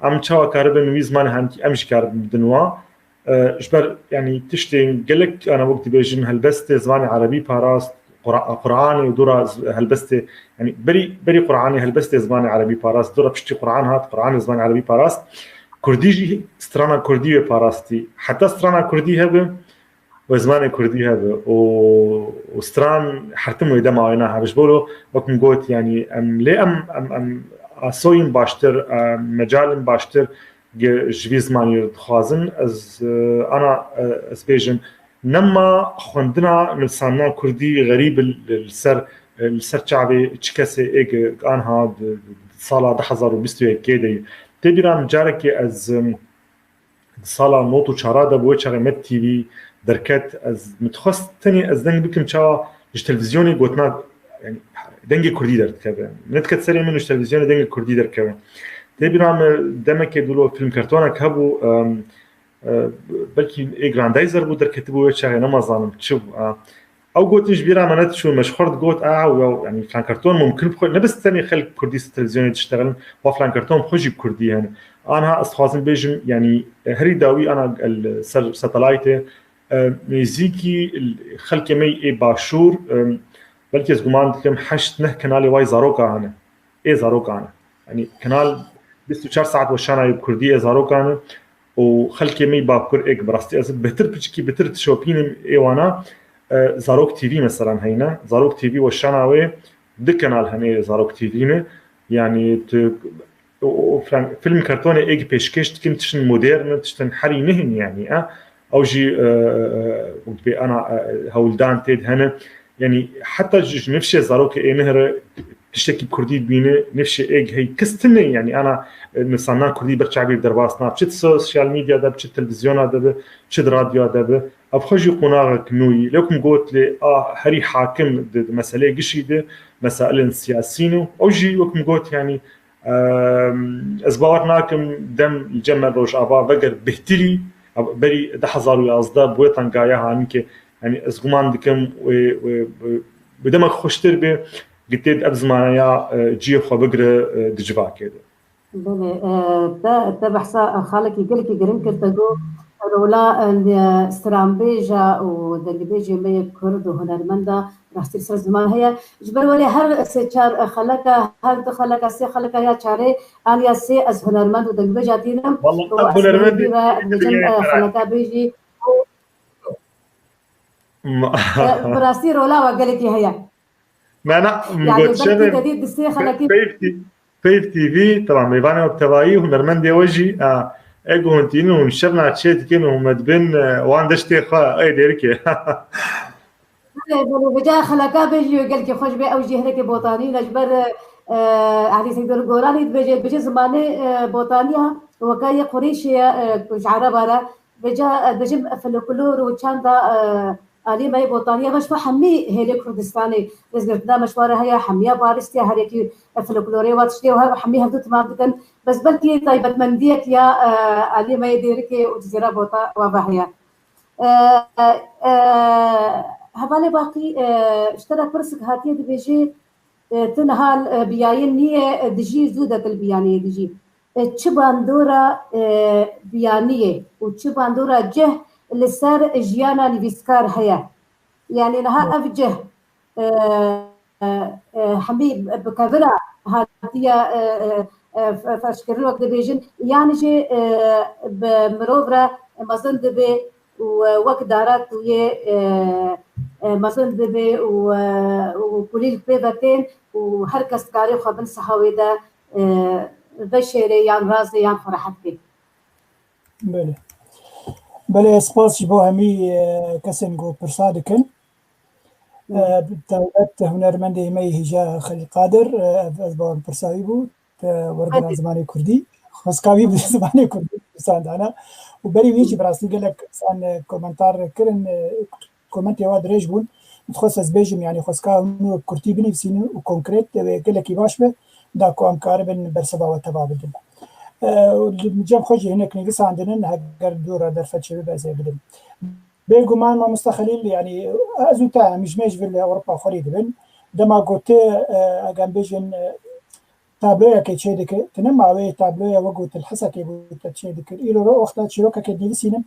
Em çawa karibin wî zimanê hemkî em jî karibin bidin wa. E, ji ber, yanî, tiştên gelek, ana wek dibêjin, helbestê zimanê erebî parast, Qura-, Quranê û dora z-, helbestê, yanî, berî, berî Quranê helbestê zimanê erebî parast, dora piştî Quran hat, Quranê zimanê erebî parast. Kurdî jî strana kurdî wê parastî. Heta strana kurdî hebe, wê zimanê kurdî hebe û, û stran her tim wê dema wê nahe. Ji bo wek min got, yanî, em lê em, em, em asoyên baştir, em mecalên baştir gi-, ji vî zimanî re dixwazin. Ez, e, ana, e, ez bêjim, nema xwendina nivîsandina kurdî xerîb li, li ser, e, li ser çavê çi kesê ê gi-, anha di, di sala du hezar û bîst û yekê de ye. Tê bîra min carekê ez, em, di sala nod û çar de bi wê çaxê Med T V derket. Ez min dixwest tenê ez deng bikim çawa ji televîzyonê gotina, yanî, dengê kurdî derdikeve. Min nediket serê min ji televîzyonê dengê kurdî derkeve. Tê bîra min demekê dûlo fîlmkertonek hebû, em, e, belkî ê Grandizer bû, derketibû wê çaxê, nema zanim çi bû. E, Ew gotin ji bîra me nediçû, me ji xwe re digot, a, ew, yanî, flankerton mumkin bi xwe, ne bes tenê xelk kurdî ser televîzyonê diştexilin, wa flankerton bi xwe jî bi kurdî hene. Anha ez dixwazim bêjim, yanî, herî dawî ana el ser satelaytê, e, nêzîkî xelkê me yê başûr, e, belkî ez guman dikim heşt neh kenalê wayî zaroka hene. Ê zarokan e. Yanî kanal bîst û çar saet weşana ye bi kurdî ê zarokan e û xelkê me yê Bakur ê, bi rastî ez bêhtir, piçikî bêhtir dişopînim ê wana, e, Zarok T V meselan heyne. Zarok T V weşana wê du kanal hene ê Zarok T V ne. Yanî tu, o, o, o flan-, fîlmkertonê ê pêşkêş dikin, tiştin modern in, tiştin herî nihin yanî, e. Ew jî, e, e, e, dibê ana, e, hewldan tê de hene. Yanî heta ji, ji nifşê zarokê ê nihre tiştekî bi kurdî dibîne, nifşê ê hey kes tune, yanî ana, e, nivîsandina kurdî ber çavê derbas nabe. Çi di sosyal medya de bi, çi di televîzyona de bi, çi di radyoya de bi. Ev xwe jî qonaxek nû yî. Lê wek min got lê a herî hakim di, di meseleyê gişî de mesailên siyasî ne. Ew jî wek min got, yanî, em, ez bawer nakim dem li cem me Rojava veger bêhtirî, berî du hezar û yazdeh bi wê tengaya hanî ke, yanî ez guman dikim wê, wê, wê, wê demek xweştir bê, gitê ev zimaneya, e, cihê xwe bigire, e, di civakê de. Belê, e, te, te behsa xalekî gelekî giring kir, te got rola, e, stranbêja û dengbêjê me yê Kurd û hunermenda rastî li ser ziman heye. Ji ber welê her sê çar xeleka, her du xeleka, sê xeleka ya çarê an ya sê ez hunermend û dengbêja tînim. Walla û ev ez hunermendê bêjî ve dibêjin, e, xeleka bêjî. Ma- E, bi rastî rola we gelekî heye. Me na, min Yani got belkî şevê te dî di sê xelekî Peyv T V, Peyv T V, tamam, mêvanê wek tevayî, hunermendê we jî, a, ê guhintînin hûn şevna çê dikin û me dibin, e, wan deştê xwe, ê Dêrikê. Belê, belê, vêca xeleka bêjî wê gelkî xweş bê, ew jî hinekê botanî ne ji ber, e, Ehlî Seydoğlu Goranî dibêje, dibêje zimanê, e, botaniya weke yê Qurêşê ye, e, ku ji Ereba re. Vêca, e, dibêjim folklor û çanda, e, alî me yê botaniya me ji xwe hemî hêlê Kurdistanê rêzgirtina me ji xwe re heye, hemiya parîstiya her yekî, e, folklorê wa tiştê û her, hemî hevdu timam dikin. Bes belkî taybetmendiyek ya, e, alî me yê Dêrikê û Cizîra Bota wa ve heye. E, e, Hevalê Baqî, e, ji te re pirsik hatiye dibêjê, e, tu niha, e, biyayên nîye, e, dijî zû de tu li biyaniyê dijî. E, çi bandora, e, biyaniyê û çi bandora cih li ser jiyana nivîskar heye? Yani niha ev cih, e, e, e, hemî bi kevira hatiye, e, e, e, fe-, ferşkirin wek dibêjin, yan jî, e, bi mirov re mezin dibe û, e, wek dara tûyê, e, e, mezin dibe û, e, û kulîlk pê ve tên û her kes dikarê xwe bin siha wê de, e, veşêrê yan razê yan xwe rehet bê. Belê. Belê, spas ji bo hemî, e, kesên ku pirsa dikin. E, bi taybet hunermendê me yê hêja Xelîl Qadir, e, ev ez bawer pirsa wî bû, te wergera zimanê kurdî. Xwezka wî bi zimanê kurdî. Sandana. Û berî wî jî bi rastî gelek insan, e, komentar kirin, e, komentê wa dirêj bûn. Dixwest ez bêjim, yanî xwestka hûn wek kurtî binivîsînin û konkret, e, gelekî baş be, da ku em karibin bersiva we teva bidin. E, û li cem xwe jî hinek nivîsandinin, heger dû re derfet çêbibe ez ê bidim. Bêguman mamoste Xelîl, yanî ez û te em ji mêj vir li Ewropa xwerî dibin. Dema ku tu, e, eger bêjin, e, tabloyekê çêdike, tu nema wê tabloya wek ku tu li Hesekê bû te çêdikir. Îro ro wexta çîrokekê dinivîsînim,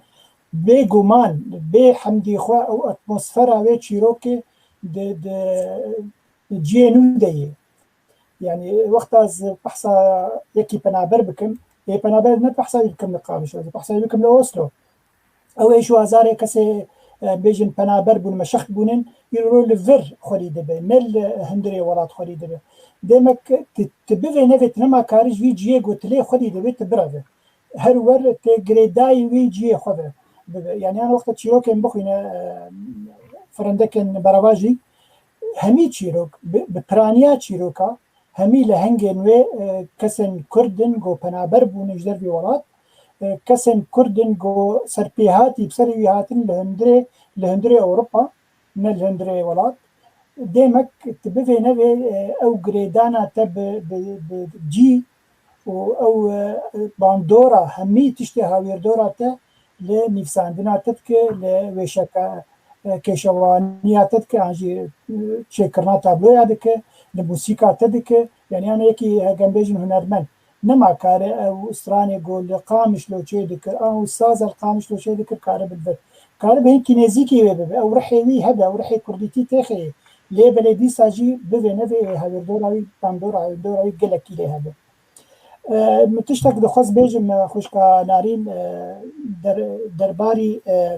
bêguman, bê hemdî xwe ew atmosfera wê çîrokê di, di, di cihê nû de ye. Yanî wexta ez behsa yekî penaber bikim, ê penaber ne behsa wî bikim li Qamişlo, ez behsa wî bikim li Oslo. Ew ê ji hazarê kesê, e, bêjin penaber bûn, meşext bûnin, îro li vir xwerî dibe, ne li hundirê welat xwerî dibe. Demek tu, tu bivê nevê tu nema karî ji vî cihê ku tu lê xwerî dibê, tu bireve. Her wer tê girêdayî wî cihê xwe ve bibe. Yanî yan wexta çîrokên bixwîne, e, firendekên berava jî, hemî çîrok, bi, bi piraniya çîroka, hemî lehengên wê, e, kesên Kurd in ku penaber bûne ji dervî welat, e, kesên Kurd in ku serpêhatî bi serê wî hatin li hundirê, li hundirê Ewropa, ne li hundirê welat. Demek tu bivê nevê, e, ew girêdana te bi, bi, bi cî û ew, e, bandora hemî tiştê hawîrdora te li nivîsandina te dike, li wêşeke, e, kêşewaniya te dike, an jî, e, çêkirina tabloya dike, li mûsîka te dike. Yanî yan yekî, e, gem bêjin hunermend. Nema kare ew stranê ku li Qamişlo çêdikir, an û saza li Qamişlo çêdikir kare bilvir. Kare bi hinkî nêzîkî wê bibe. Ew rihê wî hebe, ew rihê kurdîtî têxê ye. Lê belê dîsa jî bivê nevê hawîrdora wî, bandora hawîrdora wî gelekî lê hebe. E, min tiştek dixwest bêjim, e, xwişka Narîn, e, der-, derbarî, e,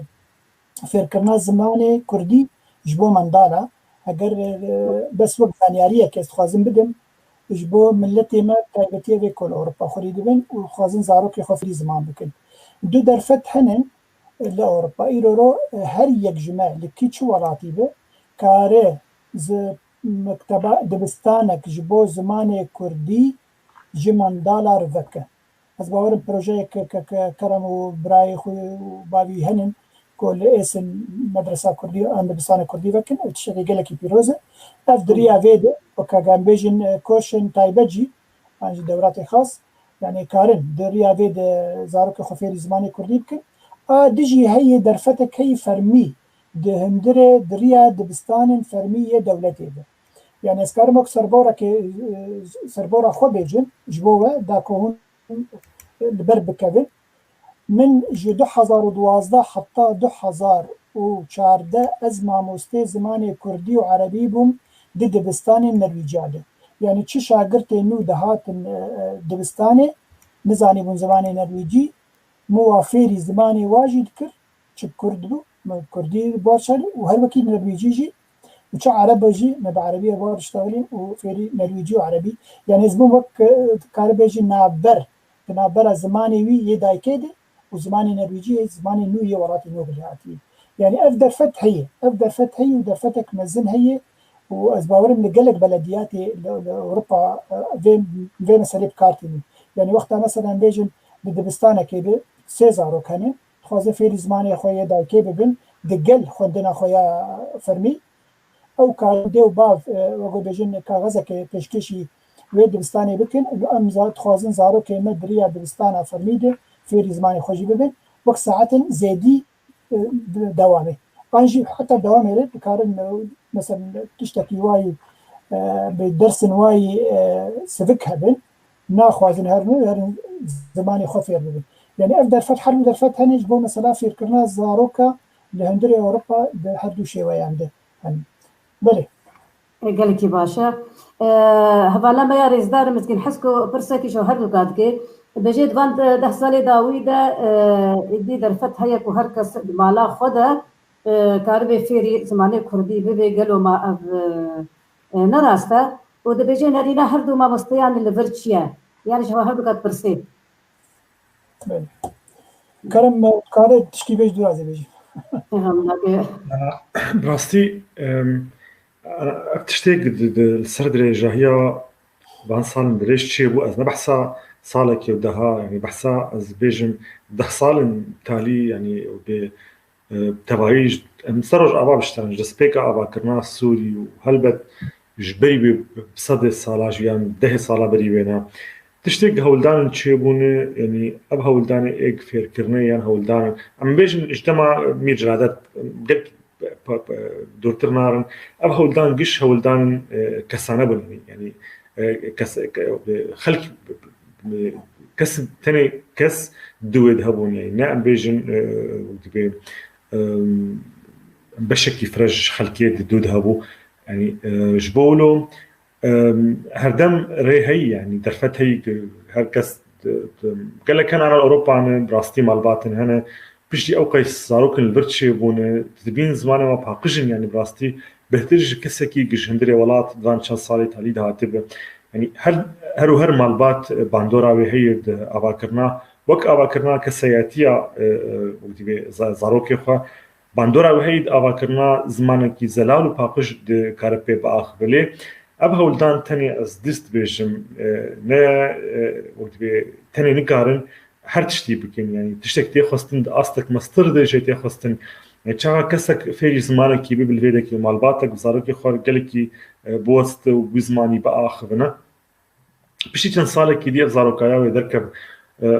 fêrkirina zimanê kurdî ji bo mendala. Heger, e, bes wek zanyariyek ez dixwazim bidim, ji bo miletê me, taybetiyê vê ku li Ewropa xwerî dibin û dixwazin zarokê xwe fêrî ziman bikin. Du derfet hene li Ewropa. Îro ro, e, her yek ji me li kî çi welatî be, kare zi-, mekteba, dibistanek ji bo zimanê kurdî ji mendala re veke. Ez bawerim projeyek ke, ke, ke Kerem û birayê xwe û bavî henin ku li êsin medresa kurdî an dibistana kurdî vekin, ev tiştekî gelekî pîroz e. Ev di riya vê de, weke em bêjin, e, koşên taybet jî, an jî dewratê xas, yanî karin di riya vê de zarokê xwe fêrî zimanê kurdî bikin. A dijî heye derfetek heye fermî di hundirê, di riya dibistanên fermî yê dewletê de. Yanî ez karim wek serborekê, e, serbora xwe bêjim, ji bo we, da ku hûn li ber bikevin. Min ji du hezar û duwazdeh heta du hezar û çardeh ez mamostê zimanê kurdî û erebî bûm di dibistanên Nerwîciya de. Yanî çi şagirtê nû dihatin, e, e, dibistanê, nizanîbûn zimanê Nerwîcî, min wa fêrî zimanê wa jî dikir, çi kurd bû, min kurdî li bar şerî û her wekî Nerwîcî jî û çi ereb jî, me bi erebî bar diştexilîn û fêrî Nerwîcî û erebî. Yanî ez bûm wek, e, dikare bêjî navber, di navbera zimanê wî yê dayikê de û zimanê Nerwîcî yê zimanê nû yê welatê nû bilî hatiye. Yanî ev derfet heye, ev derfet heye û derfetek mezin heye û ez bawerim li gelek belediyatê li, li Ewropa, e, vê, vê meselê bi kar tînin. Yanî wexta mesela em bêjin di dibistanekê de sê zarok hene, dixwazin fêrî zimanê xwe yê dayikê bibin, di gel xwendina xwe ya fermî, ew karin dê û bav, e, wek bêjin kaxezeke pêşkêşî wê dibistanê bikin, em za-, dixwazin zarokê me di riya dibistana fermî de fêrî zimanê xwe jî bibin, wek saetin zêdî, e, bi dewamê. An jî heta dewamê re dikarin, e, mesela tiştekî wayî, e, bi dersin wayî, e, sivik hebin, naxwazin herin û herin zimanê xwe fêr bibin. Yanî ev derfet, her du derfet hene ji bo mesela fêrkirina zaroka li hundirê Ewropa bi her du şêweyan de. Hani, belê. E, gelekî baş e. E, hevala me ya rêzdar Mizgîn Hesko pirsekî ji her du ka dike. Dibêje di van de-, deh salê dawî de, e, êdî derfet heye ku her kes di mala xwe de, e, karibe fêrî zimanê kurdî bibe, gelo ma ev, e, e, ne rast e? Û dibêje nerîna her du mamosteyan li vir çi ye? Yanî ji hewa her du ka dipirsê. Belê. Kerem, me dikare tişkî bêj dûra zê bêjî. Peyxamberê. Bi rastî, em, ev tiştê di, di, li ser dirêjahiya van salên dirêj çêbû, ez ne behsa salekê û deha, yanî behsa ez bêjim deh sal in talî, yanî bi, e, tevayî ji, em ser Rojava bişterin, ji destpêka avakirina Sûrî û helbet ji berî wê bi sedê sala jî yan dehê sala berî wêne. Tiştê ku hewldanin çêbûne, yanî ev hewldanê êk fêrkirinê yan hewldanin, em bêjin ji dema Mîr Celadet, gelek pa-, pa-, dûrtir narin. Ev hewldan giş hewldanên, e, kesane bûn. Yanî, e, kes, ke-, e, xelk, e, kes, tenê kes di wê de hebûn. Yanî ne em bêjin, e, dibê, e, beşekî fireh ji xelkê di dû de hebû. Yanî, e, ji bo wilo, e, herdem rê heyî, yanî derfet heyî ku her kes di, di, gelek kenara Ewropa ne, bi rastî malbatin hene. Piştî ew qeys zarokin li vir çêbûne, dibîn zimanê me paqij in, yanî bi rastî bêhtir ji kesekî ku ji hundirê welat di van çend salê talî de hatibe. Yanî her, her û her malbat, e, bandora wê heye di avakirina, wek avakirina kesayetiya, e, e, wek dibê za-, zarokê xwe, bandora wê heye di avakirina zimanekî zelal û paqij dikare pê biaxive. Lê ev hewldan tenê ez dîst dibêjim, e, ne, e, wek dibê tenê nikarin her tiştî bikin. Yanî tiştek tê xwestin di astek mestir de jê tê xwestin. E, çaxa kesek fêrî zimanekî bibe li vê dekê û malbatek bi zarokê xwe gelekî, e, biweste û bi zimanî biaxivine. Piştî çend salekî dî ev zarokaya wê derkev, e, e,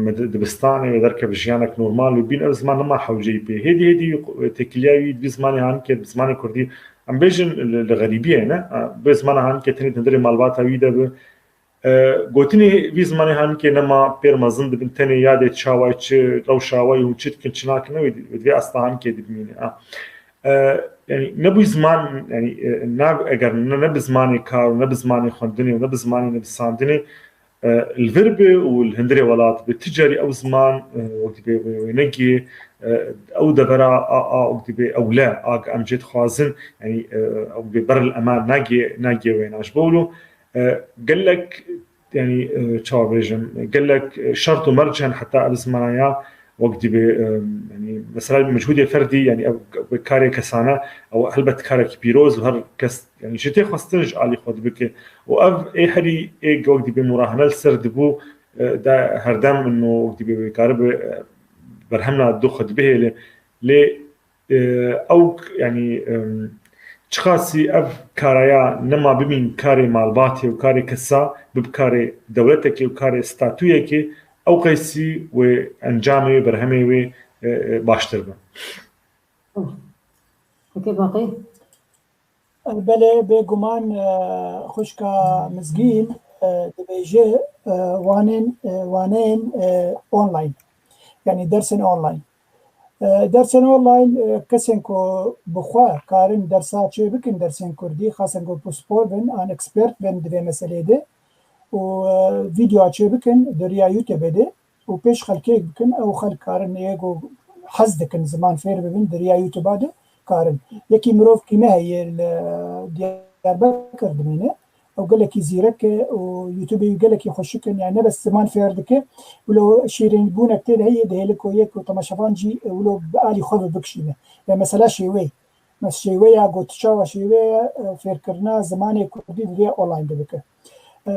me di-, dibistanê wê derkev jiyanek normal wê bîn, ev ziman nema hewceyî pê. Hêdî hêdî, e, têkiliya wî bi zimanê hanike, bi zimanê kurdî, em bêjin li, li xerîbiyê ne, e, bi zimana hanike tenê di hundirê malbata wî de bi. E, gotinê vî zimanê hanike nema pêr mezin dibin, tenê yadê çawa, çi rewşa we hûn çi dikin, çi nakin, ne wê di-, wê di vê asta hanike dibimîne. A. E, yanî ne bi ziman, yanî, e, ne, eger ne, ne bi zimanê kar û ne bi zimanê xwendinê û ne bi zimanê nivîsandinê, e, li vir be û li hundirê welat be, ti carî ew ziman, e, wek dibê wê, wê negê, e, ew devera a, a, wek dibê ewle, a, em jê dixwazin, yanî, e, ew dibê ber li eman nagê, nagê wêna. Ji bo wilo, e, gelek, yanî, e, çawa bêjim, gelek, e, şert û merc hene heta ev zimanaya wek dibê, e, yanî mesela mechûdê ferdî, yanî ev, ev karê kesane, ew helbet karekî pîroz û her kes, yanî jê tê xwestin ji alî xwe dibike. Û ev ê herî ê wek dibê murahene li ser dibû, e, de herdem min û wek dibê wê karibe, e, berhemna du xwe dibihêle. Lê, e, ew, yanî, em, çiqasî ev karaya nema bimîn karê malbatê û karê kesa, bib karê dewletekê û karê statuyekê, ew qeysî wê encamê wê, berhemê wê, e, e, baştir be. Okey, Baqî? Belê, bêguman, e, xwişka Mizgîn, e, dibêje, e, wanên, e, waneyên, e, online. Yanî dersên online. E, dersên online, e, kesên ku bi xwe karin dersa çê bikin, dersên kurdî, xasen ku pispor bin, an expert bin di vê meselê de û, e, vîdyoa çê bikin di riya YouTube de û pêş xelkê bikin, ew xelk karin, yê ku hez dikin ziman fêr bibin, di riya YouTube de karin. Yekî mirov kî me heye li Diyarbekir dimîne, ew gelekî zîrek e û YouTubeê wî gelekî xweşik in, yani ne bes ziman fêr dike, wilo şîrînbûnek tê de heye, dihêle ku yek û temaşevan jî, e, wilo bi alî xwe ve bikişîne. Ya mesela şêwê. Mes şêwe ya got, çawa şêwe ye, e, fêrkirina zimanê kurdî di vê online de bike. E,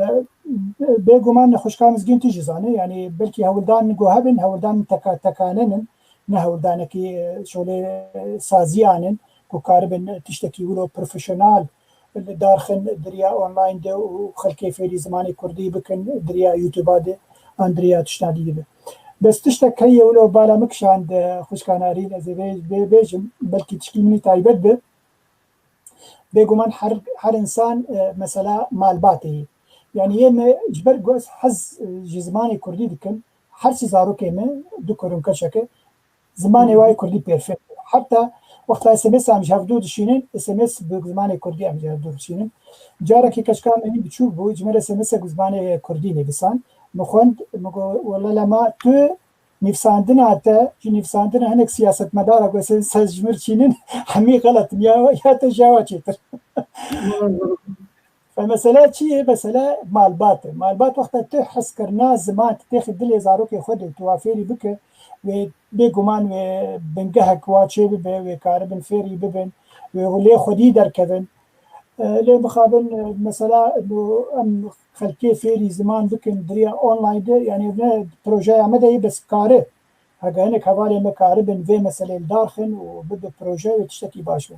bêguman xwişka Mizgîn tu jî zanî, yani belkî hewldan go hebin, hewldan teka-, tekanenin, ne hewldanekî, e, şolê, e, saziyan in ku karibin tiştekî wilo profesyonel li dar xin di riya online de û xelkê fêrî zimanê kurdî bikin di riya YouTube de an di riya tiştan dî de. Bes tiştek heye wilo bala min kişand, e, xwişka Narîn, ez ê bê-, bê-, bêjim, belkî tişkî min ê taybet be. Bêguman her, her insan, e, mesela malbatê ye. Yani yê me ji ber ku ez hez, e, ji zimanê kurdî dikim, her sî zarokê me du kurunkeşeke zimanê wayê kurdî pêrfê. Heta wexta S M S em ji hevdû dişînin, S M S bi zimanê kurdî em ji hevdû dişînin. Carekî keçika min biçûk bû, ji min re S M S bi zimanê kurdî nivîsan. Min xwend, min got, wele lema tu nivîsandina te, ji nivîsandina hinek siyasetmedara ku S M S ji min re çînin, hemî xelet in, ya, ya te ji wa çêtir. Ve mesela çi ye? Mesela malbat e. Malbat wexta tu hezkirina ziman, tu têxî dilê zarokê xwe de, tu wa fêrî bike, wê bêguman wê bingehek wa çê bibe, wê karibin fêrî bibin, wê lê xwedî derkevin. E, lê mixabin, e, mesela, no, em xelkê fêrî ziman bikin di riya online de, yani ne projeya me de yê bes kare. Hege hinek hevalê me karibin vê meselê li dar xin û bibe proje wê tiştekî baş be.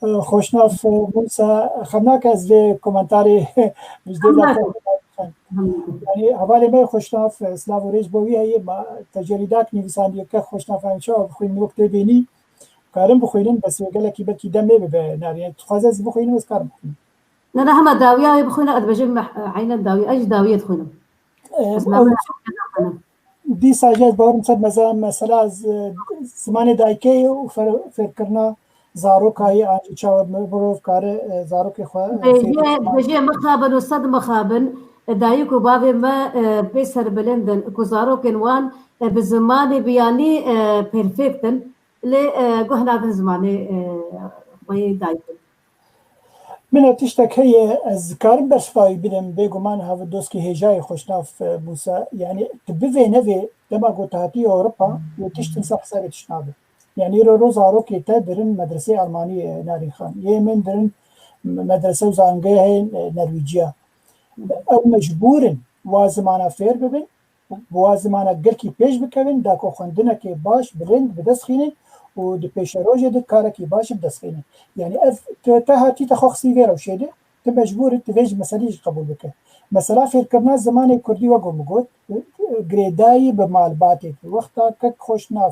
E, Xoşnav, e, Mûsa, xem nake ez vê komentarê Mijdê Hemnake. Zaten yani hevalê me Xoşnav, e, silav û rêz bo wî heye, ma tecerîdak nivîsandiye ke Xoşnav em çawa bixwînin wek tê bênî, karin bixwînin, bes wê gelekî belkî demê bibe narî. Yani dixwaze ez bixwînim, ez karim bixwînim. Ne, ne, hema dawiya wê bixwîne, ez dibêjim me, e, eynen dawiya, ez jî dawiyê dixwînim. E, Ez ew name naxwînim. Dîsa jî ez bawerim ser meze-, mesela z-, zimanê dayikê ye û fer-, fêrkirina zaroka ye, an jî çawa mi-, mirov kare, e, zarokê xwe, e, Dibêje, fêrî ziman. Dibêje mixabin û sed mixabin, e, dayik û bavê me, e, pê serbilind in ku zarokên wan, e, bi zimanê biyanî, e, perfect in. Lê, e, guh nadin zimanê, e, xwe yê dayik in. Min e tiştek heye, ez karim bersiva wî bidim, bêguman hev doskî hêja ye Xoşnav, e, Mûsa. Yani tu bivê nevê, dema ku tu hatî Ewropa, wê tiştin ser hesabê tişt nabe. Yani îro roz zarokê te dirin medreseyê Almanî, e, Narîn Xan. Yê min dirin medrese û zangehên, e, Nerwîciya. Ew mecbûr in wa zimana fêr bibin, bi wa zimana gelkî pêş bikevin, da ku xwendinekê baş, bilind bi dest xînin û di pêşerojê de karekî baş bi dest xînin. Yani ev te, te hatî te xwe xistî vê rewşê de, tu mecbûr î tu vê jî meselî jî qebûl bike. Mesela fêrkirina zimanê kurdî wek ku min got, girêdayî bi malbatê kir. Wexta kek Xoşnav,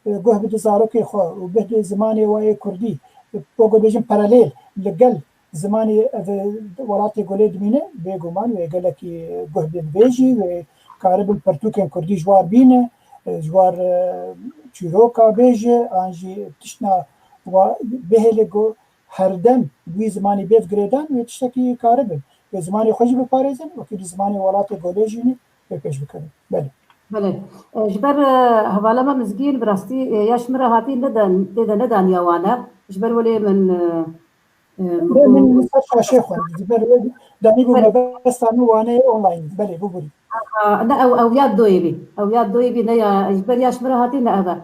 e, guh bide zarokê xwe û bihde zimanê wa yê kurdî, e, wek ku dibêjin paralel li gel zimanê ev welatê ku lê dimîne, bêguman wê gelekî guh bidin vê jî, wê karibin pirtûkên kurdî ji war bîne, e, ji war, e, çîroka bêje, an jî tiştna wa bihêle ku herdem wî zimanî bêv girêdan, wê tiştekî karibin. Wê zimanê xwe jî biparêzin, wekî di zimanê welatê ku lê jî ne, wê pêş bikevin. Belê. Belê. E, ji ber, e, hevala me Mizgîn, bi rastî, e, ya ji min re hatî neden, tê de nedaniya wane. Ji ber welê min, e, e, Lê min ser şaşê xwend. Ji ber wê danîbû Belê. Mebesta min wane online. Belê, bibûrî. Aha, ne ew, ew ya doyê bî. Ew ya doyê bî, ne ya, ji ber ya ji min re hatî, ne ev e.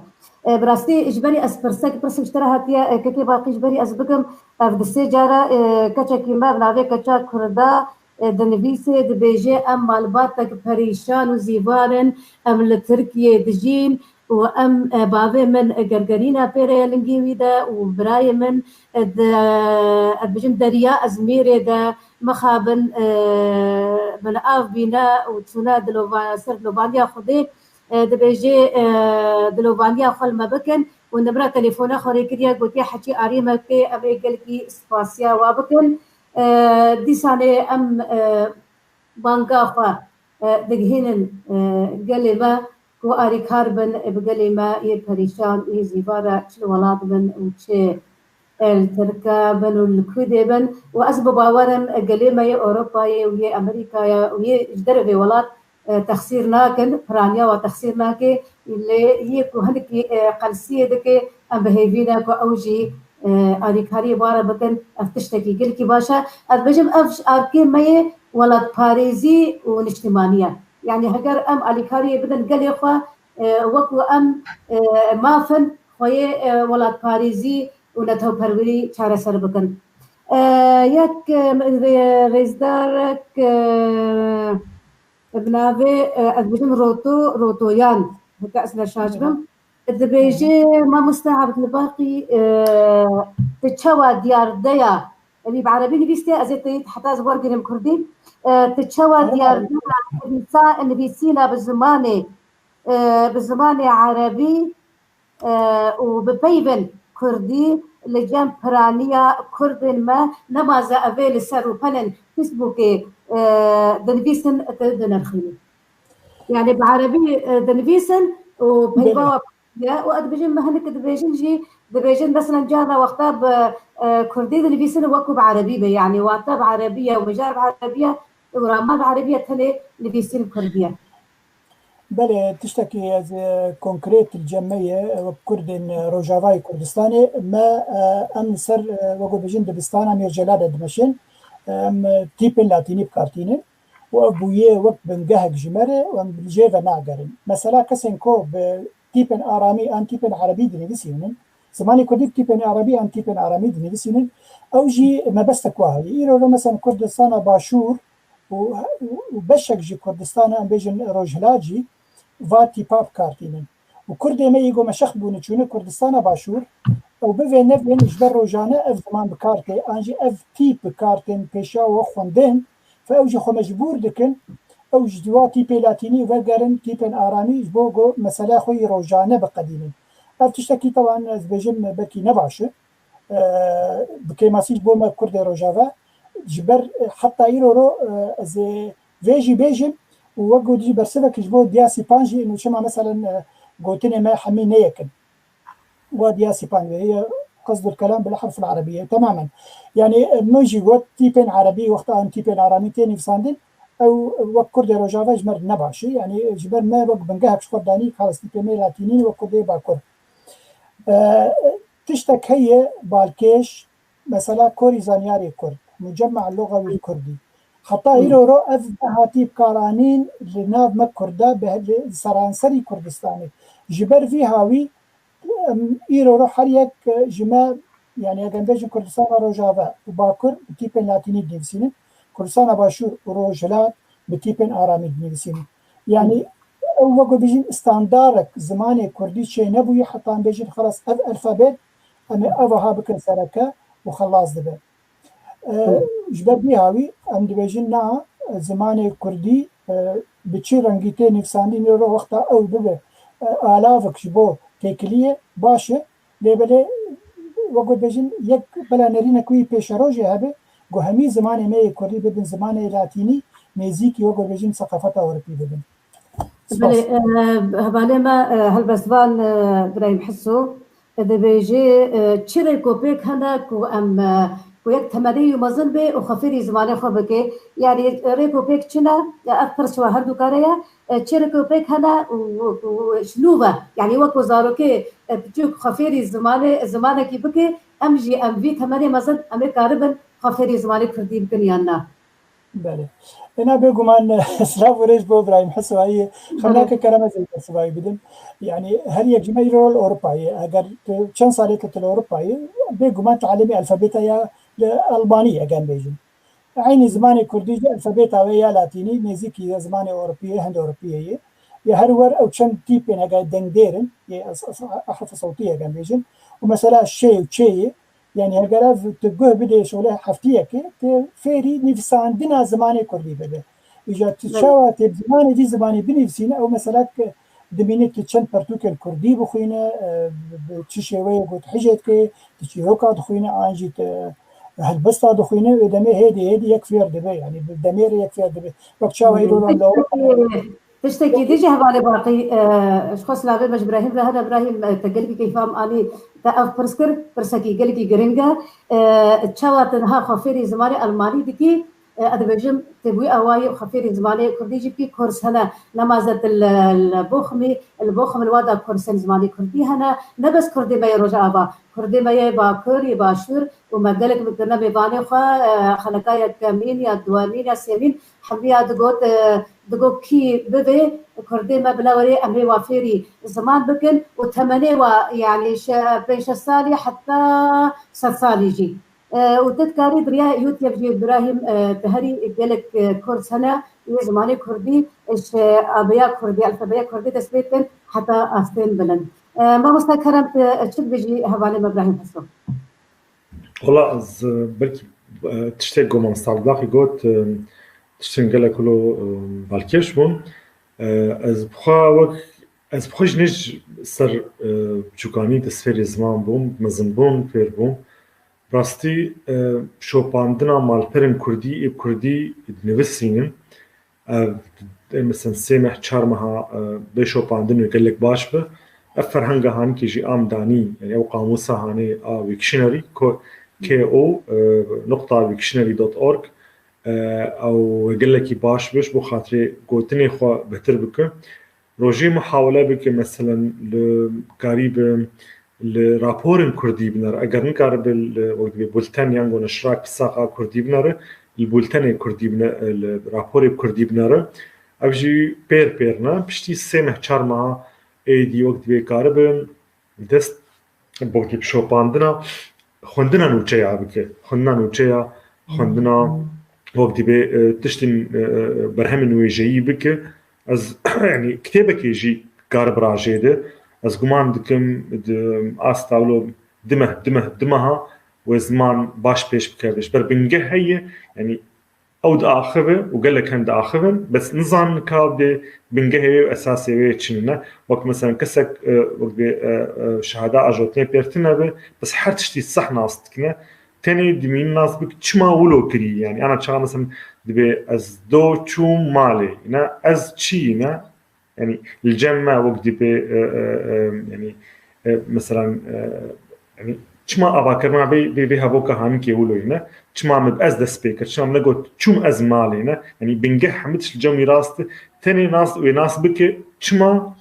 E, bi rastî, ji berî ez pirsek, pirsim ji te re hatiye, e, kekê Baqî, ji berî ez bikim, ev di sê cara, e, keçekî me bi navê keça Kurda, e, dinivîsê, dibêje, em malbatek perîşan û zîvar in, em li Tirkiyê dijîn û em, e, bavê min, e, gergerîna pê re ye lingê wî de û birayê min, e, di, e, ez dibêjim deriya Ezmîrê de mixabin, e, bi nav bîne û çûne dilova-, ser dilovaniya Xwedê, e, dibêje, e, dilovaniya xwe li me bikin û nimra telefona xwe rê kiriye, gotiye, Heçî Arî me kê, em ê gelkî spasiya wa bikin. E, dîsanê em, e, banga xwe, e, digihînin, e, gelê me ku arîkar bin, e, bi gelê me yê perîşan, yê zîvar e, çi li welat bin û çi, e, li Tirke bin û li Kurdê bin. Û ez bi bawer im, e, gelê me yê Ewropayê û yê Amerîkayê û yê ji dervê welat, e, texsîr nakin, piraniya wa texsîr nake, lê yê ku hinekî, e, qelsiyê dike, em bi hêvî ne ku ew jî, e, alîkariyê ware bikin, ev tiştekî gelkî baş e. Ez dibêjim, ev ji arkê me yê welatparêzî û niştimanî ye. Yanî heger em alîkariyê bidin gelê xwe, e, wek ku em, e, maf in, xwe yê, e, welatparêzî û netewperwerî çareser bikin. E, yek, e, rê-, rêzdarek, e, Bi navê, e, ez dibêjim Roto, Rotoyan, heke ez ne şaş bim. Dibêje, Mamoste Abdulbaqî, e, tu çawa diyardeya, evî bi erebî nivîstiye, ez ê te heta ez wergirim kurdî. E, tu çawa diyardeya nivîsa-, nivîsîna bi zimanê, e, bi zimanê erebî, e, û bipeyvin kurdî li cem piraniya kurdên me, nemaze evê li ser rûpelên Facebookê, e, dinivîsin, tu dinirxînî. Yani bi erebî, e, dinivîsin û peyva Belê. Wa ye û ez dibêjim, me hinek dibêjin jî, dibêjin, meselen, carna wexta bi, e, kurdî dinivîsin wekû bi erebî be, yani wate bi erebî ye û mijar bi erebî ye û raman bi erebî ye, tenê nivîsîn kurdî ye. Belê, tiştekî ez, e, konkret li cem me ye, e, wek Kurdên, e, Rojavayê Kurdistanê me, e, em li ser, e, wek bêjin dibistana Mîr Celal de dimeşin, e, em, e, tîpên latînî bi kar tînin û ev bûye wek bingehek ji me re û em li jê ve nagerin. Mesela kesên ku bi tîpên aramî an tîpên erebî dinivîsînin, Zimanê kurdî bi tîpên erebî an tîpên aramî dinivîsînin. Ew jî mebestek wa heye. Îro ro mesela Kurdistana Başûr û, û beşek ji Kurdistana, em bêjin Rojhilat jî va tîpa bi kar tînin. Û Kurdê me yê ku meşext bûne çûne Kurdistana Başûr, ew bivê nevên ji ber rojane ev ziman bi kar tê, an jî ev tîp bi kar tên pêşiya we xwendin, fe ew jî xwe mecbûr dikin, ew ji wa tîpê latînî vegerin tîpên aramî ji bo ku mesela xwe yî rojane biqedînin. Ev tiştekî teban ez bêjim belkî ne baş e. E, bi kêmasî ji bo me Kurdê Rojava, ji ber, e, heta îro ro, e, ez ê vê jî bêjim û wek gotî jî bersivek ji bo diya sîpan jî, û çima meselen, e, gotinê me hemî ne yek in. Wa diya sîpan ve heye, qesdul kelam bil harfil arabiye temamen. Yani, e, min jî got tîpên erebî wexta em tîpên aramî tê nivîsandin, ew wek Kurdê Rojava ji me re ne baş e. Yani, ji ber me wek bingehek ji xwe danî, xelas tîpê me latînî wek Kurdê Bakur. E, tiştek heye balkêş, mesela Korî Zanyarê Kurd, Mucemma Lugawî Kurdî. Heta îro ro ev nehatî bikaranîn li nav me Kurda, bi, li seranserî Kurdistanê. Ji ber vî hawî, em, îro ro her yek, e, ji me, yani eger em bêjin Kurdistana Rojava û Bakur bi tîpên latînî dinivîsînin, Kurdistana Başûr û Rojhilat bi tîpên aramî dinivîsînin. Yani ew wek bêjin standarek zimanê kurdî çê nebûyî, heta em bêjin xelas ev alfabet em ê evaha bikin sereke û xelas dibe. E, ji ber vî hawî em dibêjin na, e, zimanê kurdî, e, bi çi rengî tê nivîsandin, îro wexta ew bibe, e, alavek ji bo têkiliyê baş e. Lê belê, wek got bêjin, yek bela nerînek wî pêşerojê hebe, ku hemî zimanê me yê kurdî bibin zimanê latînî, nêzîkî wek got bêjin seqafeta Ewropî bibin. Spas. Belê, e, hevalê me, e, helbestvan, e, Birahîm Hiso, e, dibêje, e, çi rêkopêk hene ku em, e, ku yek temelê wî mezin bê û xwe fêrî zimanê xwe bike? Yani, e, rêkopêk çi ne? E, ev pirs ji we her du kare ye. E, çi rêkopêk hene û, û, û ji nû ve, yani wek ku zarokê, e, piçûk xwe fêrî zimanê, zimanekî bike, em jî em vî temelê mezin em ê karibin xwe fêrî zimanê kurdî bikin yan na? Belê. Êna bêguman, silav û rêz bo Birahîm Hesivayî. Belê. Xemlake kerem ez ê Hesivayî bidim. Yani her yek ji me îro li Ewropayê. Eger tu çend salê tu li Ewropayê, bêguman tu alemî alfabeta ya li Almanî eger bêjin. Eynî zimanê kurdî jî alfabeta wê ya latînî nêzîkî ye zimanê Ewropî ye, Hind Ewropî ye. Ya her wer ew çend tîpên eger dengdêr in, yê es-, es-, ehrefa sewtî eger bêjin. Û mesela şê û çê ye, yani eger ev tu guh bidê şolê heftiyekê, tu fêrî nivîsandina zimanê kurdî bibe. Îja tu çawa tê bi zimanê vî zimanê binivîsîne, ew mesela ke dimîne tu çend pertûkên kurdî bixwîne, e, bi, bi çi şêweyê got hicê dike, tu çîroka dixwîne, an jî tu helbesta dixwîne, wê demê hêdî hêdî yek fêr dibe, yani bi demê re yek fêr dibe. Wek çawa îro ro li Ewropa. Tiştekî dî jî hevalê Baqî, e, ji xwe silavê me ji Birahîm re hene. Birahîm, e, te gelekî keyfa em anî te ev pirs kir, pirsekî gelekî giring e. E, çawa tu niha xwe fêrî zimanê Almanî dikî? E, ez dibêjim, tu bi wî awayî xwe fêrî zimanê kurdî jî bikî, kurs hene. Nema zêde li, li Boxumî, li Boxum li wa de kursên zimanê kurdî hene. Ne bes kurdê me yê Rojava, kurdê me yê Bakur, yê Başûr û me gelek bikirine mêvanê xwe, e, xeleka yekemîn ya duwemîn ya sêmîn, hemiya digot, e, digot kî bivê kurdê me bila werê em ê wa fêrî ziman bikin û temenê wa, yani şe-, pênc şeş salî heta sed salî jî. E, û tu dikarî bi riya YouTube jî Birahîm, e, tu herî gelek, e, kurs hene, yê zimanê kurdî, e, ji abeya kurdî, alfabeya kurdî dest pê dikin heta astên bilind. E, mamosta kerem tu, e, çi dibêjî hevalê me Birahîm Heso? Wala ez, e, belkî, e, tiştek ku mamosta Abdulbaqî got, e, tiştên gelek wilo, e, balkêş bûn. E, ez bi xwe wek, ez bi xwe ji nêj ser, e, biçûkanî destfêrê ziman bûm, mezin bûm, fêr bûm. Rastî, e, şopandina malperên kurdî ê bi kurdî dinivîsînin. Ev, e, mesela sê meh, çar meha, e, bê şopandin û gelek baş bi. Ev ferhenga hanikê jî a min danî, yani ew qamûsa hanê a Wiktionary, ko-, K O, e, nokta wiktionary dot org, e, ew gelekî baş bi, ji bo xatirê gotinê xwe bêhtir bike. Rojê muhawele bike, meselen, li karî bi li raporên kurdî binere. Eger nikaribe li, wek dibê bulten yan go neşra kisaq a kurdî binere, li bultenê kurdî bine-, li raporê kurdî binere. Ev jî pêr pêr ne. Piştî sê meh, çar meha êdî wek dibê karibe dest Bo wekî şopandina xwendina nûçeya bike. Xwendina nûçeya, xwendina wek dibê, e, tiştên, e, e, berhemên wêjeyî bike. Ez, yanî kitêbekê jî kar birajê de. Ez guman dikim di asta wilo du meh, du meh, du meha wê ziman baş pêş bikeve. Ji ber bingeh heye, yanî ew diaxive û gelek hin diaxivin, bes nizanin ka dê bingehê wê û esasê wê çi ne. Wek mesela kesek, e, wek dê, e, e, şehada ajotinê pêr tune be, bes her tiştî seh nas dikine. Tenê dimîn nas bik çima wilo kirî, yanî ana çaxa mesela dibê ez do çûm malê, ne ez çi ne, yanî li cem me wek dibê, e, e, e, yanî, e, mesela, e, yanî çima avakirina vê, vê, vê hevoka hanikê wilo ne? Çima min ez dest pê kir? Çima min negot çûm ez malê ne? Yanî bingeh hemî tişt li cem wî rast e. Tenê nas, wê nas bike çima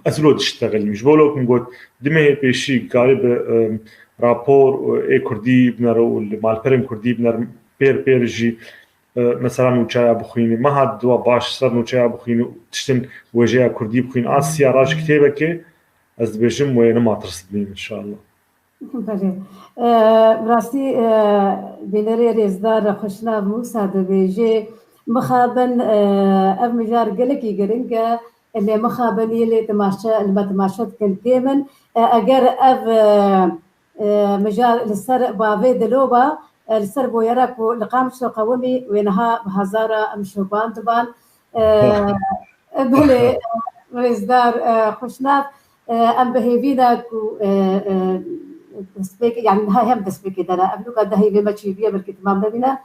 ez wilo diştexilîm. Ji bo wilo min got, di mehê pêşî karibe, e, rapor, e, ê kurdî binere û li malperên kurdî binere pêr pêr jî, e, mesela nûçeya bixwînî. Me hat diwa baş ser nûçeya bixwînî û tiştên wêjeya kurdî bixwîn. A siya raş kitêbekê ez dibêjim wê nema tirs bibîn inşallah. Belê. E, bi rastî, e, bînerê rêzdar Xweşnav Mûsa dibêje, mixabin, e, ev mijar gelekî giring e, lê mixabin yê lê temaşe, li me temaşe dikin kêm in. E, eger ev, e, e, mijar li ser bavê dilo ba, e, li ser boyera ku li Qamişlo qewimî, wê niha bi hezara em şoban diban. E, belê, e, rêzdar, e, Xweşnav, e, em bi hêvî ne ku, e, e, destpêkê, yanî niha hem destpêkê de ne. Ev nuka dehê vê me çêbûye, belkî temam nebîne.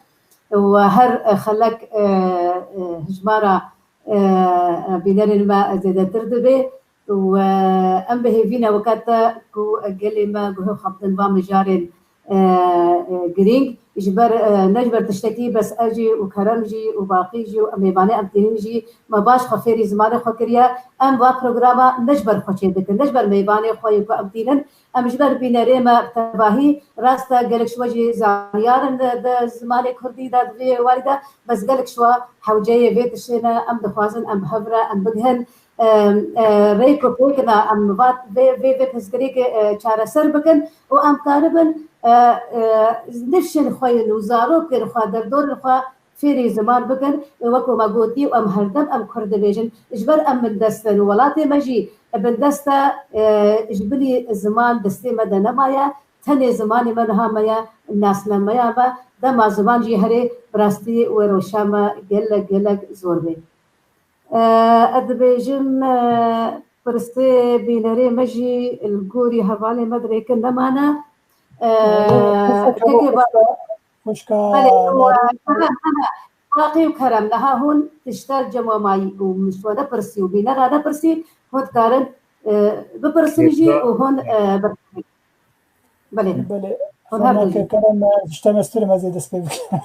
Û her, e, xelek, e, e, hijmara, e, e, bînerên me zêdetir dibe. Û, e, em bi hêvî ne weke te ku gelê me guhê xwe bidin van mijarên, e, e, girîng. Ji ber, e, ne ji ber tiştekî, bes ez jî û Kerem jî û Baqî jî û em mêvanê em tînin jî me baş xwe fêrî zimanê xwe kiriye. Em va programa ne ji ber xwe çêdikin, ne ji ber mêvanê xwe yê ku em tînin. Em ji ber bînerê me bi tevahî, rast e, gelek ji we jî zanyar in di, di zimanê kurdî de, di vê warî de, bes gelek ji we hewceyê vê tiştê ne, em dixwazin em bi hev re em bigihin. E, e, rêk û pêk ne, em va vê, vê, vê pirsgirêkê, e, çareser bikin û em karibin, e, e, nifşên xwe yên û zarokên xwe, derdorên xwe fêrî ziman bikin. Wek ku me gotî, em herdem em kurd dibêjin. Ji ber em bindest in û welatê me jî bindest e, e, ji bilî ziman destê me de nemaye. Tenê zimanê me niha me ye, nasnameya me. Dema ziman jî herê, bi rastî wê rewşa me gelek, gelek zor bê. E, ez dibêjim, e, pirsê bînerê me jî li gorî hevalê me dirêkin nemane. E, Ee, kekê ba- Xwişka Belê, û, Nerîn. Kerem, Kerem. Baqî û Kerem, niha hûn tişter cem we mayî û min ji we nepirsî û bînera nepirsî, hûn dikarin, e, bipirsin jî û hûn, e, bipirsin. Belê. Belê. Hûn her du jî. Kerem, e, ji te mestir em ez ê dest pê bikim.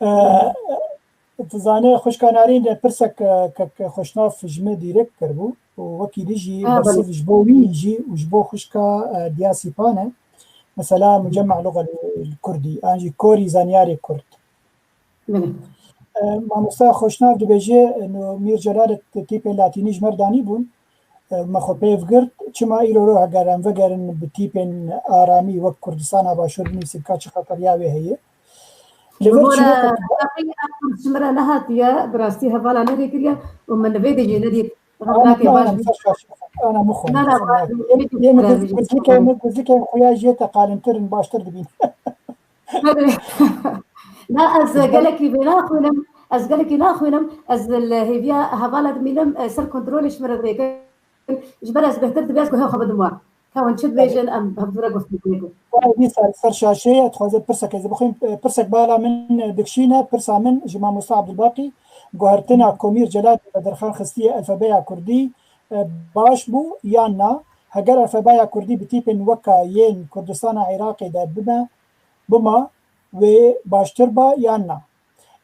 E, tu zanî xwişka Nerîn, e, pirsek, e, kek Xweşnav ji min dîrek kiribû û wekî dî jî Ha, belê. Bersiv ji bo wî jî û ji bo xwişka, e, Diya Sîpan e. Mesela Mucemma Luga Kurdî, an jî Korî Zanyarê Kurd. Belê. E, mamosta Xweşnav dibêje, no Mîr Celal tîpên latînî ji me re danîbûn. E, me xwe pê girt, çima îro ro heger em vegerin bi tîpên aramî wek Kurdistana Başûr binivîsin ka çi xeteriya wê heye. Li vir çîrokek ji min re nehatiye, bi rastî hevala nerê kiriye û min li vê de jî nedît. Ana, ana, ser şaşe, ana, mixwe, Na, na, mixwe, ba-, yê, yê min diz-, dizlikê min, dizlikê min xuya jê te qalimtir in, baştir dibîn. Na, ez gelekî vê naxwînim, ez gelekî naxwînim, ez li hêviya hevala dimînim, e, ser kontrolê ji min re dirêkin. Ji ber ez bêhtir dibe ez guhê xwe bidim wan. Ka hûn çi dibêjin, em hevdû re guftûgû bikin. Vay, dîsa li ser şaşeyê, dixwaze pirsek ez ê bixwînim. E, pirsek bala min, e, dikşîne, pirsa min ji mamosta Abdulbaqî, guhertina ku Mîr Celal ve derxan xistiye elfebeya kurdî, e, baş bû yan na? Heger elfebeya kurdî bi tîpên weka yên Kurdistana Iraqê de bime, bima, wê baştir ba yan na?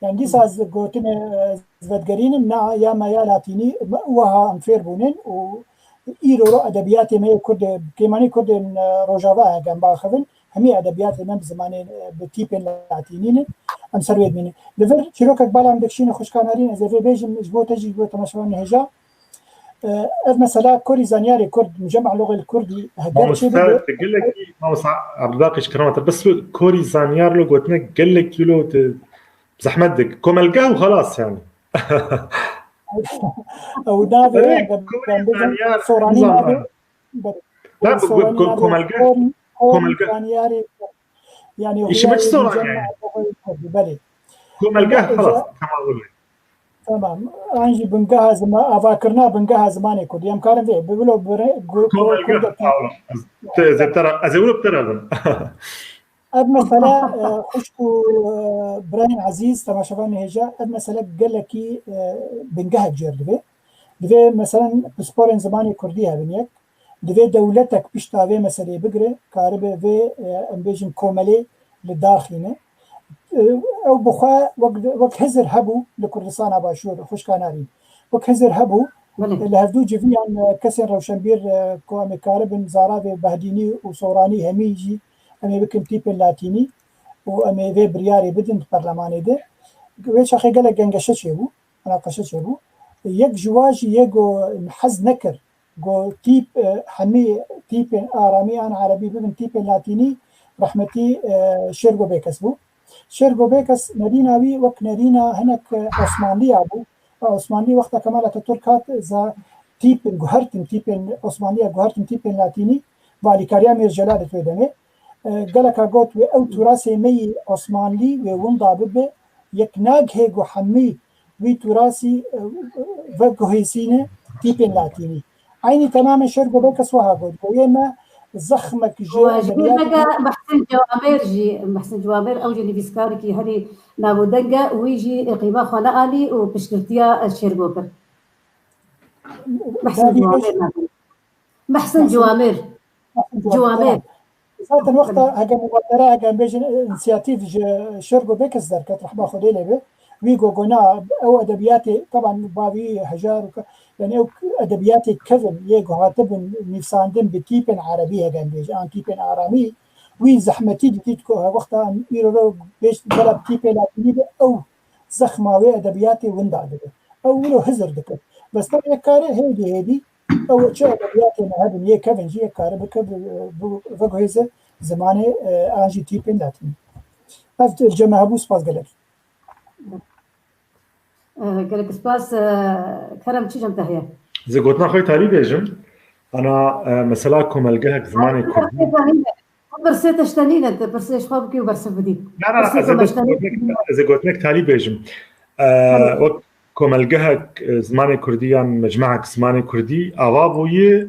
Yani dîsa ez gotinê, e, ez vegerînim, na, ya me ya latînî, me, wiha em fêr bûnin û îro ro edebiyatê me yê Kurd, kêmanî Kurdên, e, Rojava hege em biaxivin, hemî edebiyatê me bi zimanê, e, bi tîpên latînî ne, em ser wê dimînin. Li vir çîrokek bala em dikişînin xwişka Nerîn, ez ê vê bêjim ji bo te jî, ji bo temaşevanên hêja. Ev mesela korî zanyarê Kurd, Mucema Lugel Kurdî, heger çê Mamoste, gelekî, mamoste Abdulbaqî, ji kerema te, bes korî zanyar lo gotine gelekî lo te zehmet dik. Komelgeh û xelas yani. Ew navê, Soranî navê. Komelgeh. Komelgeh. Yani, Îşi me çi Soranî yani? Belê. Komelgeh, xelas, tamam. Tamam. An jî bingeha zima-, avakirina bingeha zimanê Kurdî. Em karin vê, bi wilo bire-, gu-, Komelgeh, Kurdî. Tamam. Ez ê te re, ez ê wilo bi te re bim. Ev mesele, e, xwişk û, e, birayên ezîz, temaşevanên hêja, ev mesele gelekî, e, bingehek jêr divê. Divê, meselen, pisporên zimanê Kurdî hebin yek. Divê dewletek pişta vê meseleyê bigire, karibe vê, e, em bêjin komelê li dar xîne. E, ew bi xwe wek, wek Hizir hebû li Kurdistana Başûr, xwişka Narîn. Wek Hizir hebû, Belê. Li hevdû civiyan, e, kesên rewşenbîr, e, ku em ê karibin zaravê Behdînî û Soranî hemî jî em ê bikin tîpên latînî û em ê vê biryarê bidin di perlemanê de. Wê çaxê gelek gengeşe çêbû, minaqeşe çêbû. Yek ji wa jî yê ku hez nekir, ku tîp, e, hemî tîpên aramî an erebî bibin tîpên latînî, rehmetî, e, Şêrgo Bêkes bû. Şêrgo Bêkes nerîna wî wek nerîna hinek, e, Osmanliya bû. Osmanlî wexta Kemal Atatürk hat, za tîpin guhertin, tîpên Osmanliya guhertin, tîpên latînî, bi alîkariya Mîr Celal di wê demê. E, geleka got wê ew tûrasê me yî Osmanlî wê winda bibe, yek nagihê ku hemî wî tûrasî, e, veguhêsîne tîpên latînî. Eynî temamê Şêrgo Bêkes wiha got, got, yê me zexmek ji Wa jî edebiyatê mege Mehsin Ciwamêr jî, Mehsin Ciwamêr ew jî nivîskarekî herî navodeng e, wî jî qîma xwe neanî û piştgirtiya Şêrgo kir. Mehsin Ciwamêr navê. Mehsin Ciwamêr. Ciwamêr. Zaten wexta hege mubadere, hege em bêjin, e, însiyatîf ji Şêrgo Bêkes derket, rehma Xwedê lê be. Wî go, go na, ew edebiyatê, teban bavî hejar û ke-, yani ew edebiyatê kevin yê ku hatibin nivîsandin bi tîpên erebî, hege em bêjin, an tîpên aramî, wî zehmetî didît ku he wexta em îro ro bêj, bela bi tîpê latînî be, ew zexma wê edebiyatê winda dibe. Ew wilo hizir dikir. Bes tev yek kare hêdî hêdî, ew çi edebiyatê me hebin, yê kevin jî yek kare bike, bi, bi, veguhêze zimanê, e, an jî tîpên latînî. Ev cem me hebû, spas gelek. E, gelek spas, e, Kerem, çi cem te heye? Ez ê gotina xwe talî bêjim. Ana, e, mesela komelgehek zimanê Kurdî. Pirsê te ji te nîne, tu pirsê ji xwe bikî û bersiv bidî. Na, na, Pirsê ez ê te ji te nîne. Gotinek, ez ê gotinek talî bêjim. E, Tamam. Wek komelgehek, e, zimanê Kurdî yan mecmuek zimanê Kurdî ava bûye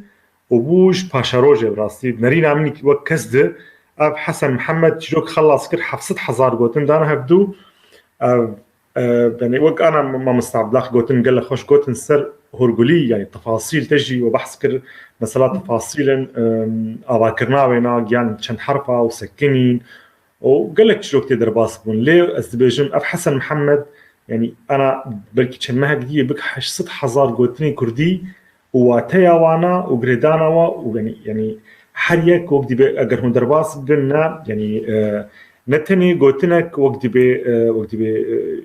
û bû ji paşerojê bi rastî. Nerîna min wek kes di, ev Hesen Mihemed çîrok xelas kir, heft sed hezar gotin dana hevdû. Ev, e, yani wek ana mamosta Abdullah gotin, gelek xweş gotin ser horgulî, yani tefasîl te jî we behs kir, mesela tefasîlin, e, avakirina wêna, yan çend herfa û sekinîn, û gelek çîrok tê derbas bûn. Lê ez dibêjim, ev Hesen Mihemed, yani ana belkî çend mehek dî yê bik heşt sed hezar gotinê Kurdî û wateya wana û girêdana wa û yani, yani her yek wek dibê eger hûn derbas bibin ne, yani, e, ne tenê gotinek wek dibê, e, wek dibê,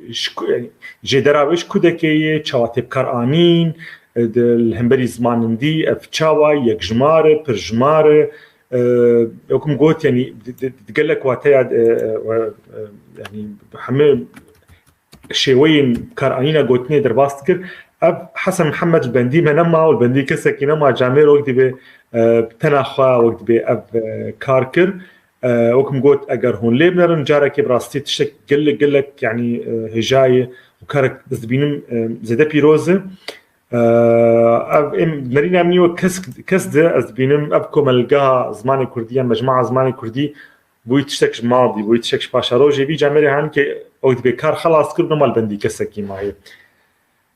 e, ji ku-, yani jêdera wê ji kudekê yê, çawa tê bikaranîn, e, di, li hemberî zimanindî, ev çawa yekjimar e, pirjimar e, e, wek min got, yani di, di, di gelek wateya, e, e, e, yani hemî şêweyên karanîna gotinê derbas dikir. Ev Hesen Mihemed li bendî me nema û li bendî kesekî nema, camêr wek dibê, e, bi tena xwe wek dibê ev, e, kar kir. E, wek min got, eger hûn lê binerin, carekê bi rastî tiştek gelek, gelek, yanî, e, hêja ye û karek ez dibînim, e, zêde pîroz e. E, ev êm nerîna min wek kes, kes di, ez dibînim ev komelgeha zimanê Kurdî ya, mecmua zimanê Kurdî, bûyî tiştek ji mal dî, bûyî tiştek ji paşerojê bî, camêrê hanî ke ew dibê kar xelas kir, nema li bendî kesekî maye.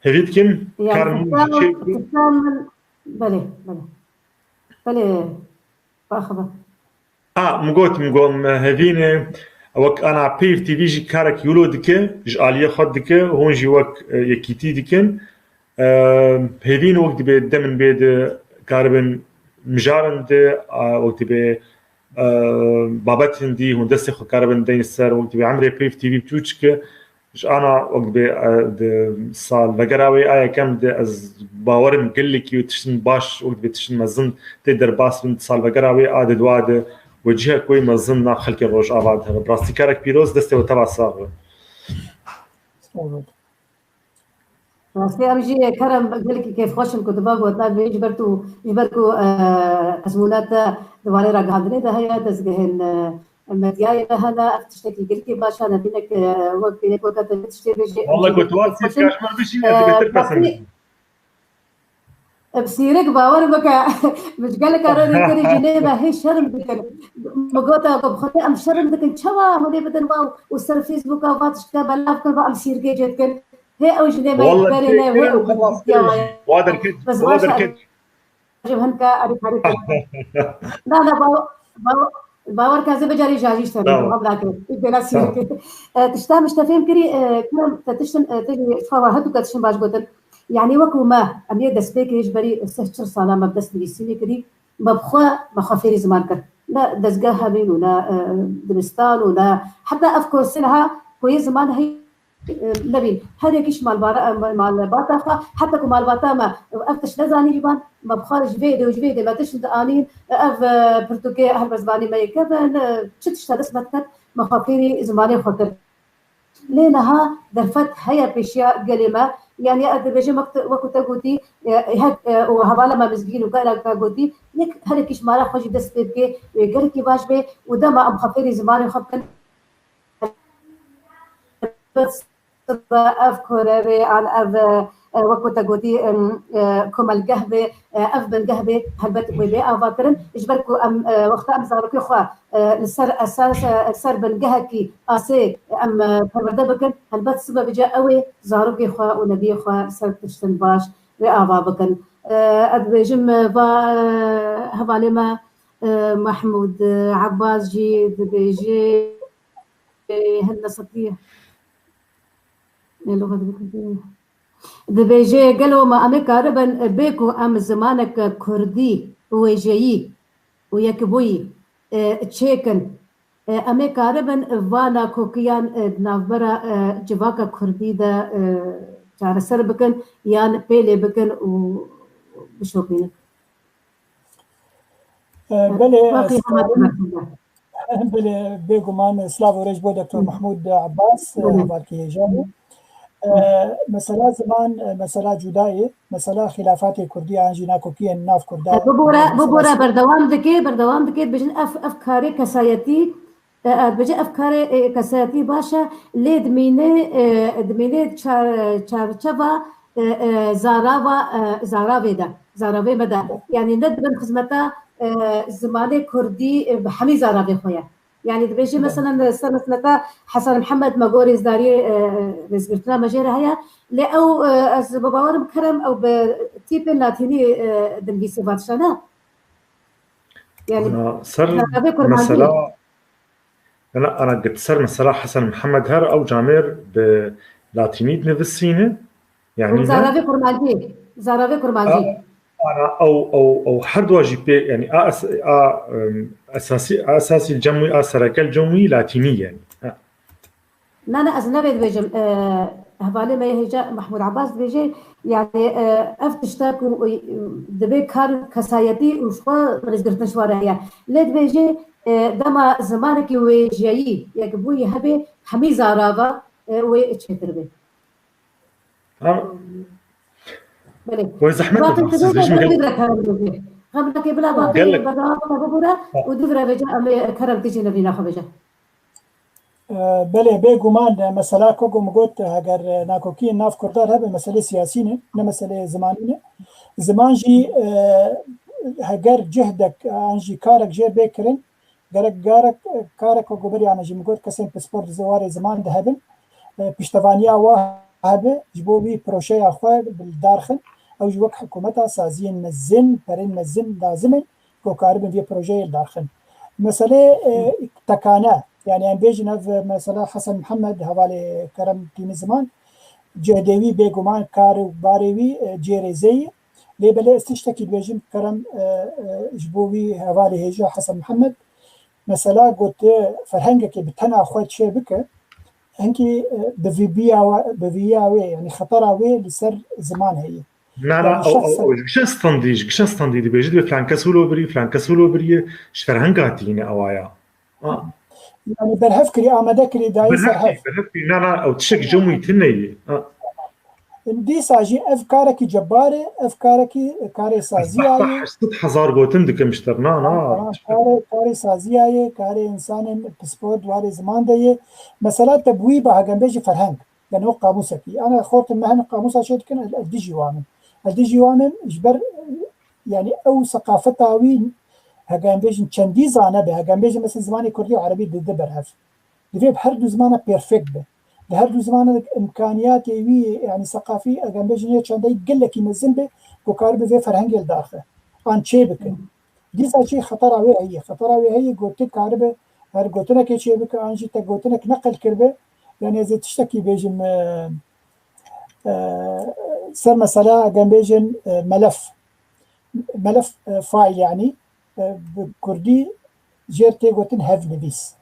Hêvî dikim, Ya, kar min kisa, jî çê bû. Kisa min, belê, belê. Belê, baxwe. Ha, min got, min got, em hevî ne, wek ana Peyv T V jî karek wilo dike, ji aliyê xwe dike, hûn jî wek, e, yekîtî dikin. E, hêvî ne wek dibê demin bê de karibin mijarin de, a, wek dibê, e, babet hindî hûn destê xwe karibin deyn ser, wek dibê emrê Peyv T V biçûçik e, Ji ana wek dibê, e, di salvegera wê a yekem de ez bawerim gelekî û tiştin baş, wek dibê tiştin mezin tê derbas bin di salvegera wê a di dua de wecihek wê mezin na xelkê Rojava de hebe. Bi rastî karek pîroz, destê we teva sax be. Rastî em jî kerem gelekî kêfxweş in ku tu va gotina vê ji ber tu, ji ber ku, e, ezmûna te di warê ragihandinê de heye, dezgehên, e, medyayê me hene, ev tiştekî gelekî baş e, nebînek, e, wek bînek weke te tiştê bêjî, em Walla jî ku tu gelekî wan kêfxweş in. Sîrkar ji me bijî, E, ez dibêtir pes em Fatî, bijî. Em sîrik bawer bike, min ji gelek caran hê kirî jinê me hê şerm dikin. Min gota ku bi xwedê em şerm dikin, çawa hûn ê bidin wa û ser Facebooka va tiştke belav kin, va em sîrgê cê dikin. Hê ew jinê me Walla berê ne, hê ew wa derket, Bes wa baş derket. Ji hinka erî karî. Na, na, baw-, baw-, bawer ke ez ê bicarî jajî ji te bêjim, Tamam. Xebra kir. Î bêla sîrkê. E, tişta min ji te fêm kirî, e, kirim, te tiştin, e, te jî xwe wa hetu ke tiştin baş gotin. Yanî wekû me, em yê destpêkê ji berî sih çil sala me bi dest nivîsînê kirî, me bi xwe, me xwe fêrî ziman kir. Ne dezgeh hebîn û ne, e, dibistan û ne heta ev konsêl ha ku yê ziman heyî, e, nebîn. Her yekî ji malbara-, e, malbata xwe, heta ku malbata me ev tişt nezanî jî ban, me bi xwe ji vê dê û ji vê dê me tişt dianîn, ev, e, pirtûkê her bi zimanê me yê kevin, e, çi tişta dest me diket, me xwe fêrî zimanê xwe kir. Lê niha derfet heye pêşiya gelê me. Yanî ez dibêjim wek te, wekû te gotî, e, hek, e, û hevala me Mizgîn û gelek te gotî, yek herekî ji mala xwe jî dest pê bike, wê gelekî baş bê û dema em xwe fêrî zimanê xwe bikin. Ev kore wê an ev, e, wekû te gotî, em, e, komelgeh bê, e, ev bingeh bê, helbet wê bê ava kirin. Ji ber ku em, e, wexta em zarokê xwe, e, li ser esas, e, li ser bingehekî asê em, e, perwerde bikin, helbet sibe bice ew ê zarokê xwe û neviyê xwe ser tiştin baş wê ava bikin. E, ez dibêjim, e, va, e, hevalê me, e, Mahmûd, e, Abbas jî dibêje, e, hin nesetî. Ê, lûxa dibê. Dibêje, gelo ma em ê karibin, e, bê ku em zimanek kurdî, wêjeyî û yekbûyî, e, çêkin, e, em ê karibin va nakokiyan, e, di navbera, e, civaka kurdî de, e, çareser bikin yan pêlê bikin û bişopînin? E, belê, Waqî ez hema karim. Belê, bêguman, silav û rêz bo Doktor Hı. Mahmûd Abbas, Hı. hevalkê hêja bû. E, mesela ziman, e, mesela cuda ye, mesela xîlafatê kurdî an jî nakokiyên nav kurda. E, bibore, bibore, berdewam dike, berdewam dike, dibêjin ev, ev karê kesayetî, e, e, dibêje ev karê, e, kesayetî baş e, lê dimîne, e, dimîne çar-, çarçeva, e, e, zarava, e, zaravê de, zaravê me de. Yanî ne dibin xizmeta, e, zimanê kurdî, e, bi hemî zaravê xwe ye. Yanî dibêjî, Belê. Mesela, li ser mesneta Hesen Mihemed me got rêzdariyê, e, rêzgirtina me jê re heye. Lê ew, e, ez bi bawerim kerem ew bi tîpên latînî, e, dinivîsê va tişta ne? Yanî, Ana ser zaravê kurmancî. Mesela, ana, ana git ser mesela Hesen Mihemed her ew camêr bi latînî dinivîsîne. Yanî Û ne? Zaravê kurmancî. Zaravê kurmancî. A, ana ew, ew, ew her dua jî pê, yanî a es-, a, em, esasî, a esasî cem wî, a sereke li cem wî latînî ye. Ha. Na, na, ez nevê dibêjim. E, hevalê me yê hêja Mahmûd Abbas dibêje, yanî, e, ev tişta ku, e, dibê kar kesayetî û ji xwe rêzgirtin ji we re heye. Lê dibêje, e, dema zimanekî wêjeyî, yekbûyî hebe, hemî zarava, e, wê çêtir be. Ha. Belê. Wê zehmet Waqtê be, tu siz bê, hîç bê, bê, bê, bê, bê, bê, bê. Xebra ke bila baqê Gelek. berdewam bike bibûre Ha. û dû vira vêca em ê kerem tijî nivîna xwe bêje. E, belê, bêguman, e, mesela ku min got, heger, e, nakokiyên nav kurdan hebe, meselê siyasî ne, ne meselê zimanî ne. Ziman jî, e, heger cihdek an jî karek jê bê kirin, gerek garek, karek ku berî ana jî min got, kesên pispor di warê ziman de hebin, e, piştevaniya wa hebe, ji bo wî projeya xwe bi li dar xin. Ew jî wek hikûmeta saziyên mezin, perên mezin lazim in ku karibin vê projeyê li dar xin. Meselê, e, tekane, yani em bêjin ev mesela Hesen Mihemed, hevalê Kerem Tîni Ziman, cihdê wî bêguman kar û barê wî, e, cê rêzê ye. Lê belê ez tiştekî dibêjim, Kerem, e, e, ji bo wî hevalê hêja Hesen Mihemed, mesela got, e, ferhengekê bi tena xwe çê bike, hinkî, e, bi vî biya we, bi vîya wê, yanî xetera wê li ser ziman heye. Na, na, ew, ew, ew, ji gişe standî, ji gişe standî dibêjî, dibê filan kes wilo biriye, filan kes wilo biriye, ji ferhenga hatî yine ewa ya. Yani berhev kirî, amade kirî, dayî ser hev. Berhev kirî, na, na, ew tiştek cemûyî tune ye. Dîsa jî ev karekî cebar e, ev karekî karê saziya ye. Heşt sed hezar gotin dikim ji te re, na, na. Karê, karê saziya ye, karê insanên pispor di warê ziman de ye. Mesela te bi wî ba hegem bêjî ferheng. Yani wek qamûsekî. Ana xortên me hin qamûsa çê dikin, ez, ez dijî wan im. Ez dijî wan im, ji ber, yani ew seqafeta wî, hegem bêjin çendî zane be, hegem bêjin mesela zimanê kurdî û erebî dide berhev. Divê bi her du zimana perfekt be. Di her du zimana de imkaniyatê wî, yani seqafî, hegem bêjin yê çendayî gelekî mezin be, ku karibe vê ferhengê li dar xe. An çê bike. Dîsa jî xetera wê heye. Xetera wê heye, gotin karibe her gotinekê çê bike, an jî te gotinek neqil kiribe. Yani ez ê tiştekî bêjim, e, e, ser mesela, hegem bêjin, e, melef. Melef, e, faîl yani, e, bi kurdî jêr tê gotin hevnivîs.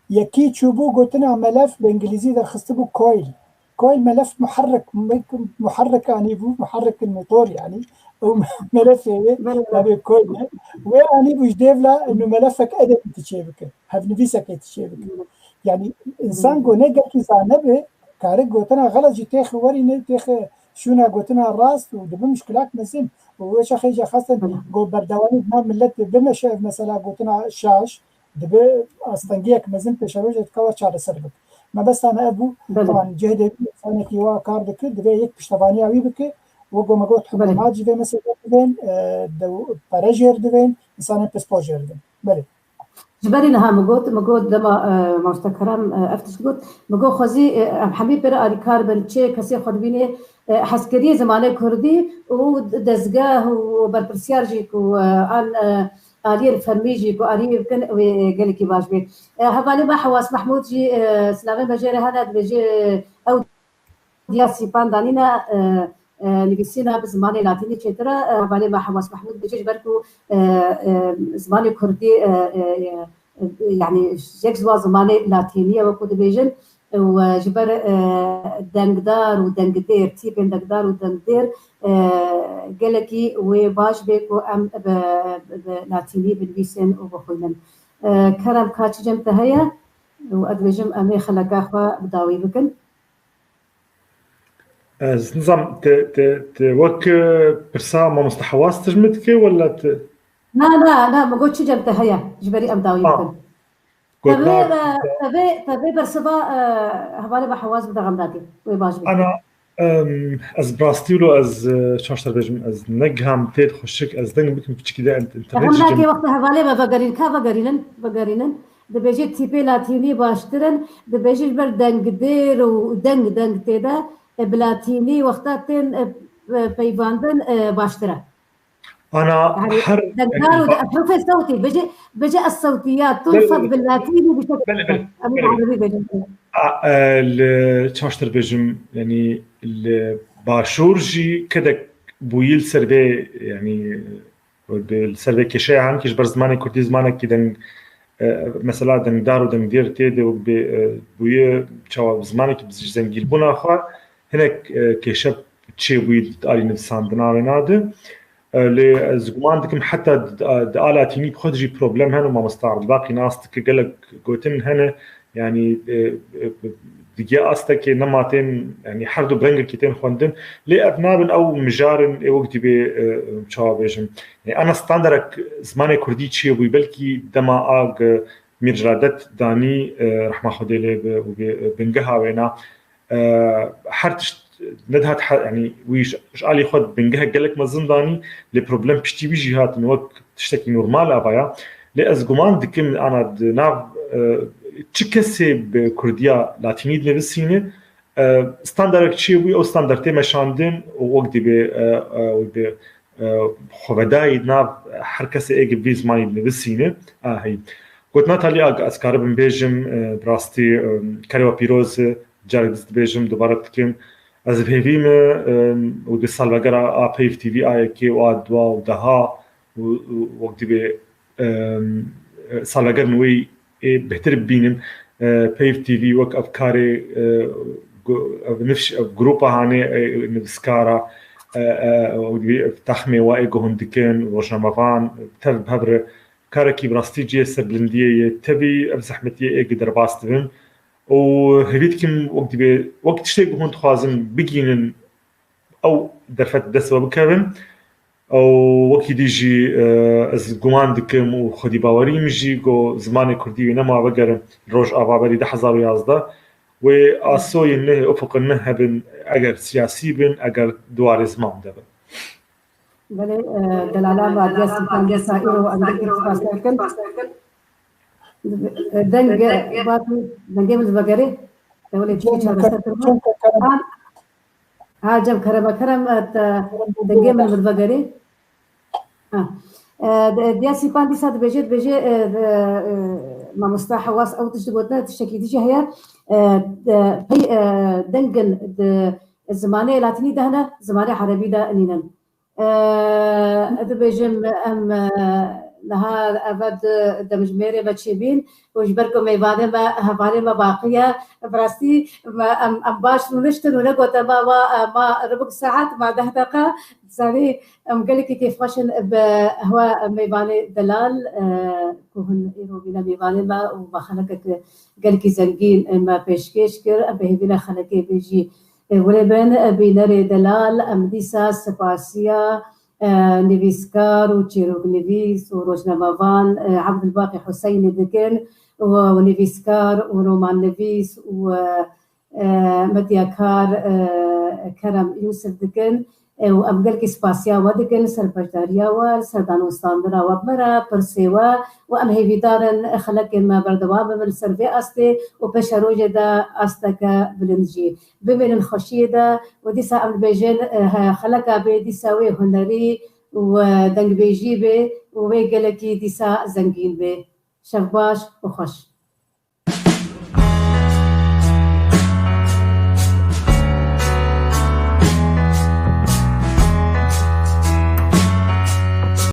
Yekî çûbû gotina melef, bi îngilîzî derxistibû coil. Koy melef muharrik, muharrik anîbû, muharrik motor yani. Ew melefê wê, navê koy ne. Wê anîbû ji dêvla, inu melefek edebî tu çê bike. Hevnivîsekê tu çê bike. Yani insan go ne gelkî zane be, kare gotina xelet jî têxe werîne, têxe şûna gotina rast û dibe muşkilak mezin. Û wê çaxê jî xastin go berdewamî nav millet bimeşe ev mesela gotina şaş. Dibe astengiyek mezin pêşerojê dika we çareser bike. Mebesta me ev bû, teban cihê de bî, insanekî wa kar dike, divê yek piştevaniya wî bike, wek ku me got, hikûmat jî vê meselê dibên, e, pere jêr dibên, insanên pispor jêr dibên. Belê. Ji berî niha min got, min got dema, e, mamoste Kerem, e, ev tişt got, min got xwezî, e, em hemî pêre alîkar bin, çi kesê xwe dibînê, e, hezkiriyê zimanê kurdî û dezgeh û berpirsiyar jî ku, e, an, e, aliyên fermî jî ku aliyê bikin, wê gelekî baş bê. E, hevalê me Hewas Mehmûd jî, e, silavên me jê re hene, dibêje, e, ew diya Sîpan danîne, e, e, nivîsîna bi zimanê latînî çêtir e. E, hevalê me Hewas Mehmûd dibêje, ji ber ku, e, e, zimanê kurdî, e, e, e, yani yek ji wan zimanê latînî ye, wekû dibêjin, û, e, ji ber, e, dengdar û dengdêr, tîpên dengdar û dengdêr, e, gelekî wê baş bê ku em bi, bi latînî binivîsin û bixwînin. E, Kerem, ka çi cem te heye? Û ez dibêjim em ê xeleka xwe bi dawî bikin. Ez nizam, te, te, te wek, e, pirsa mamoste Hewas tişt min dike, wela te? Na, na, na, min got çi cem te heye, ji berî em dawî bikin. Tevê, tevê, tevê bersiva, e, hevalê me Hewas bide, xem nake. Wê baş bê. Ana, em, ez bi rastî wilo ez, e, çaş te bêjim, ez ne giham tê xweşik, ez deng bikim piçikî de ent-, Xem internetê nake, cem. Wexta hevalê me vegerîn, ka vegerînin, vegerînin. Dibêje tîpê latînî baştir in, dibêje ji ber dengdêr û deng, deng tê de, e, bi latînî wexta tên, e, e, peyvandin, e, baştir e. Ana her dengdar û ehrufê sewtî, bêje, bêje es sewtiyat tulfat bil latînî bi şekl. Em ê erebî bêjin. A, e, li çaştir bêjim, yanî li başûr jî kedek bûyî li ser vê, yanî li ser vê kêşeya hemkî ji ber zimanê kurdî zimanekî deng, e, mesela dengdar û dengdêr tê de û bê, e, bûye çawa zimanekî bi zengînbûna xwe hinek, e, kêşe çêbûyî di alî nivîsandina wêna de. E, lê ez guman dikim heta di, di, di a latînî bi xwe de jî problem hene û mamosta Abdulbaqî nas dike gelek gotin hene, yanî, e, e, digiya astekê nema tên, yanî her du bi rengekî tên xwendin. Lê ev nabin ew mijarin ê wek dibê, e, çawa bêjim. Yanî ana standarek zimanê kurdî çêbûyî, belkî dema a g-, Mîr Celadet danî, e, rehma Xwedê lê be û bê, e, bingeha wêna, e, her tişt nedihat he-, yanî wî ji, ji alî xwe bingehek gelek mezin danî, lê problem piştî wî jî hatin wek tiştekî normal avaya. Lê ez guman dikim ana di nav, e, çi kesê bi kurdiya latînî dinivîsîne, e, standarek çêbûyî, ew standard tê meşandin û wek dibê, e, e, wek dibê, e, xwevedayî di nav her kesê ê gi vî zimanî dinivîsîne. A, hey. Gotina Talî a, ez karibim bêjim, e, bi rastî, e, kerê we pîroz e, carek dî dibêjim, dubare dikim. Ez bi hêvî me, e, û di salvegera a Peyv T V, A Y K û a dua û deha û, û wek dibê, e, salvegerên wê ê bêhtir bibînim. E, Peyv T V wek ev karê, e, gu-, ev nifş, ev grupa hanê, e, nivîskara, e, e, ew dibê ev texmê we ê guhun dikin, rojnamevan, tev bi hev re karekî bi rastî cihê serbilindiyê ye, tevî ev zehmetiyê ê gi derbas dibin. Û hêvî dikim wek dibê, wek tiştê ku hûn dixwazin bigihînin, ew derfet dest we bikevin. Ew wekî dî jî, e, ez guman dikim û xwedî bawerî min jî ku zimanê kurdî wê nema vegerin rojava berî du hezar û yazdeh. Wê asoyên nehê, ufuqên neh hebin, eger siyasî bin, eger di warê ziman de bin. Belê, e, delala me diya Sîkan dîsa îro em gelekî spas dikin. E, deng, e, Batî, dengê min divegerê. Ewilê çi çarese kirme. Ha, ha, cem kerem, kerem, e, te, dengê min divegerê. Ha. E, de-, diya Sîkan dîsa dibêje, dibêje, e, de, e, mamosta Hewas ew tişt digotine, tiştekî dî jî heye. E, de, pey, e, dengin di zimanê latînî de hene, zimanê erebî de nînin. E, dibêjim em, e, niha eve di demjimêrê me çêbîn û ji ber ku mêvanê me, hevalê me baqî ye, bi rastî me, em, em baş rûniştin û negote me, wa, e, ma ribik saet, ma deh deqa, zanî em gelekî kêfxweş in bi hewa mêvanê delal, e, ku hûn îro bîne mêvanê me û me xelekek gelekî zengîn, e, me pêşkêş kir. Em bi hêvî ne xelekê bê jî, e, wile bin, e, bînerê delal. Em dîsa spasiya, e, nivîskar û çîroknivîs û rojnamevan, e, Ebdulbaqî Huseynî dikin û, û nivîskar û romannivîs û, e, e, medyakar, e, Kerem Yûsif dikin, e, û em gelkî spasiya we dikin, ser beşdariya we, ser danûstandina we bi me re, pirsê we û em hêvîdar in xelekên me berdewam bibin ser vê astê û pêşerojê de asteke bilind jî. Bimînin xweşiyê de û dîsa em dibêjin, e, he, xeleka bê dîsa wê hunerî û, e, dengbêjî bê û wê gelekî dîsa zengîn bê. Şev baş û xweş.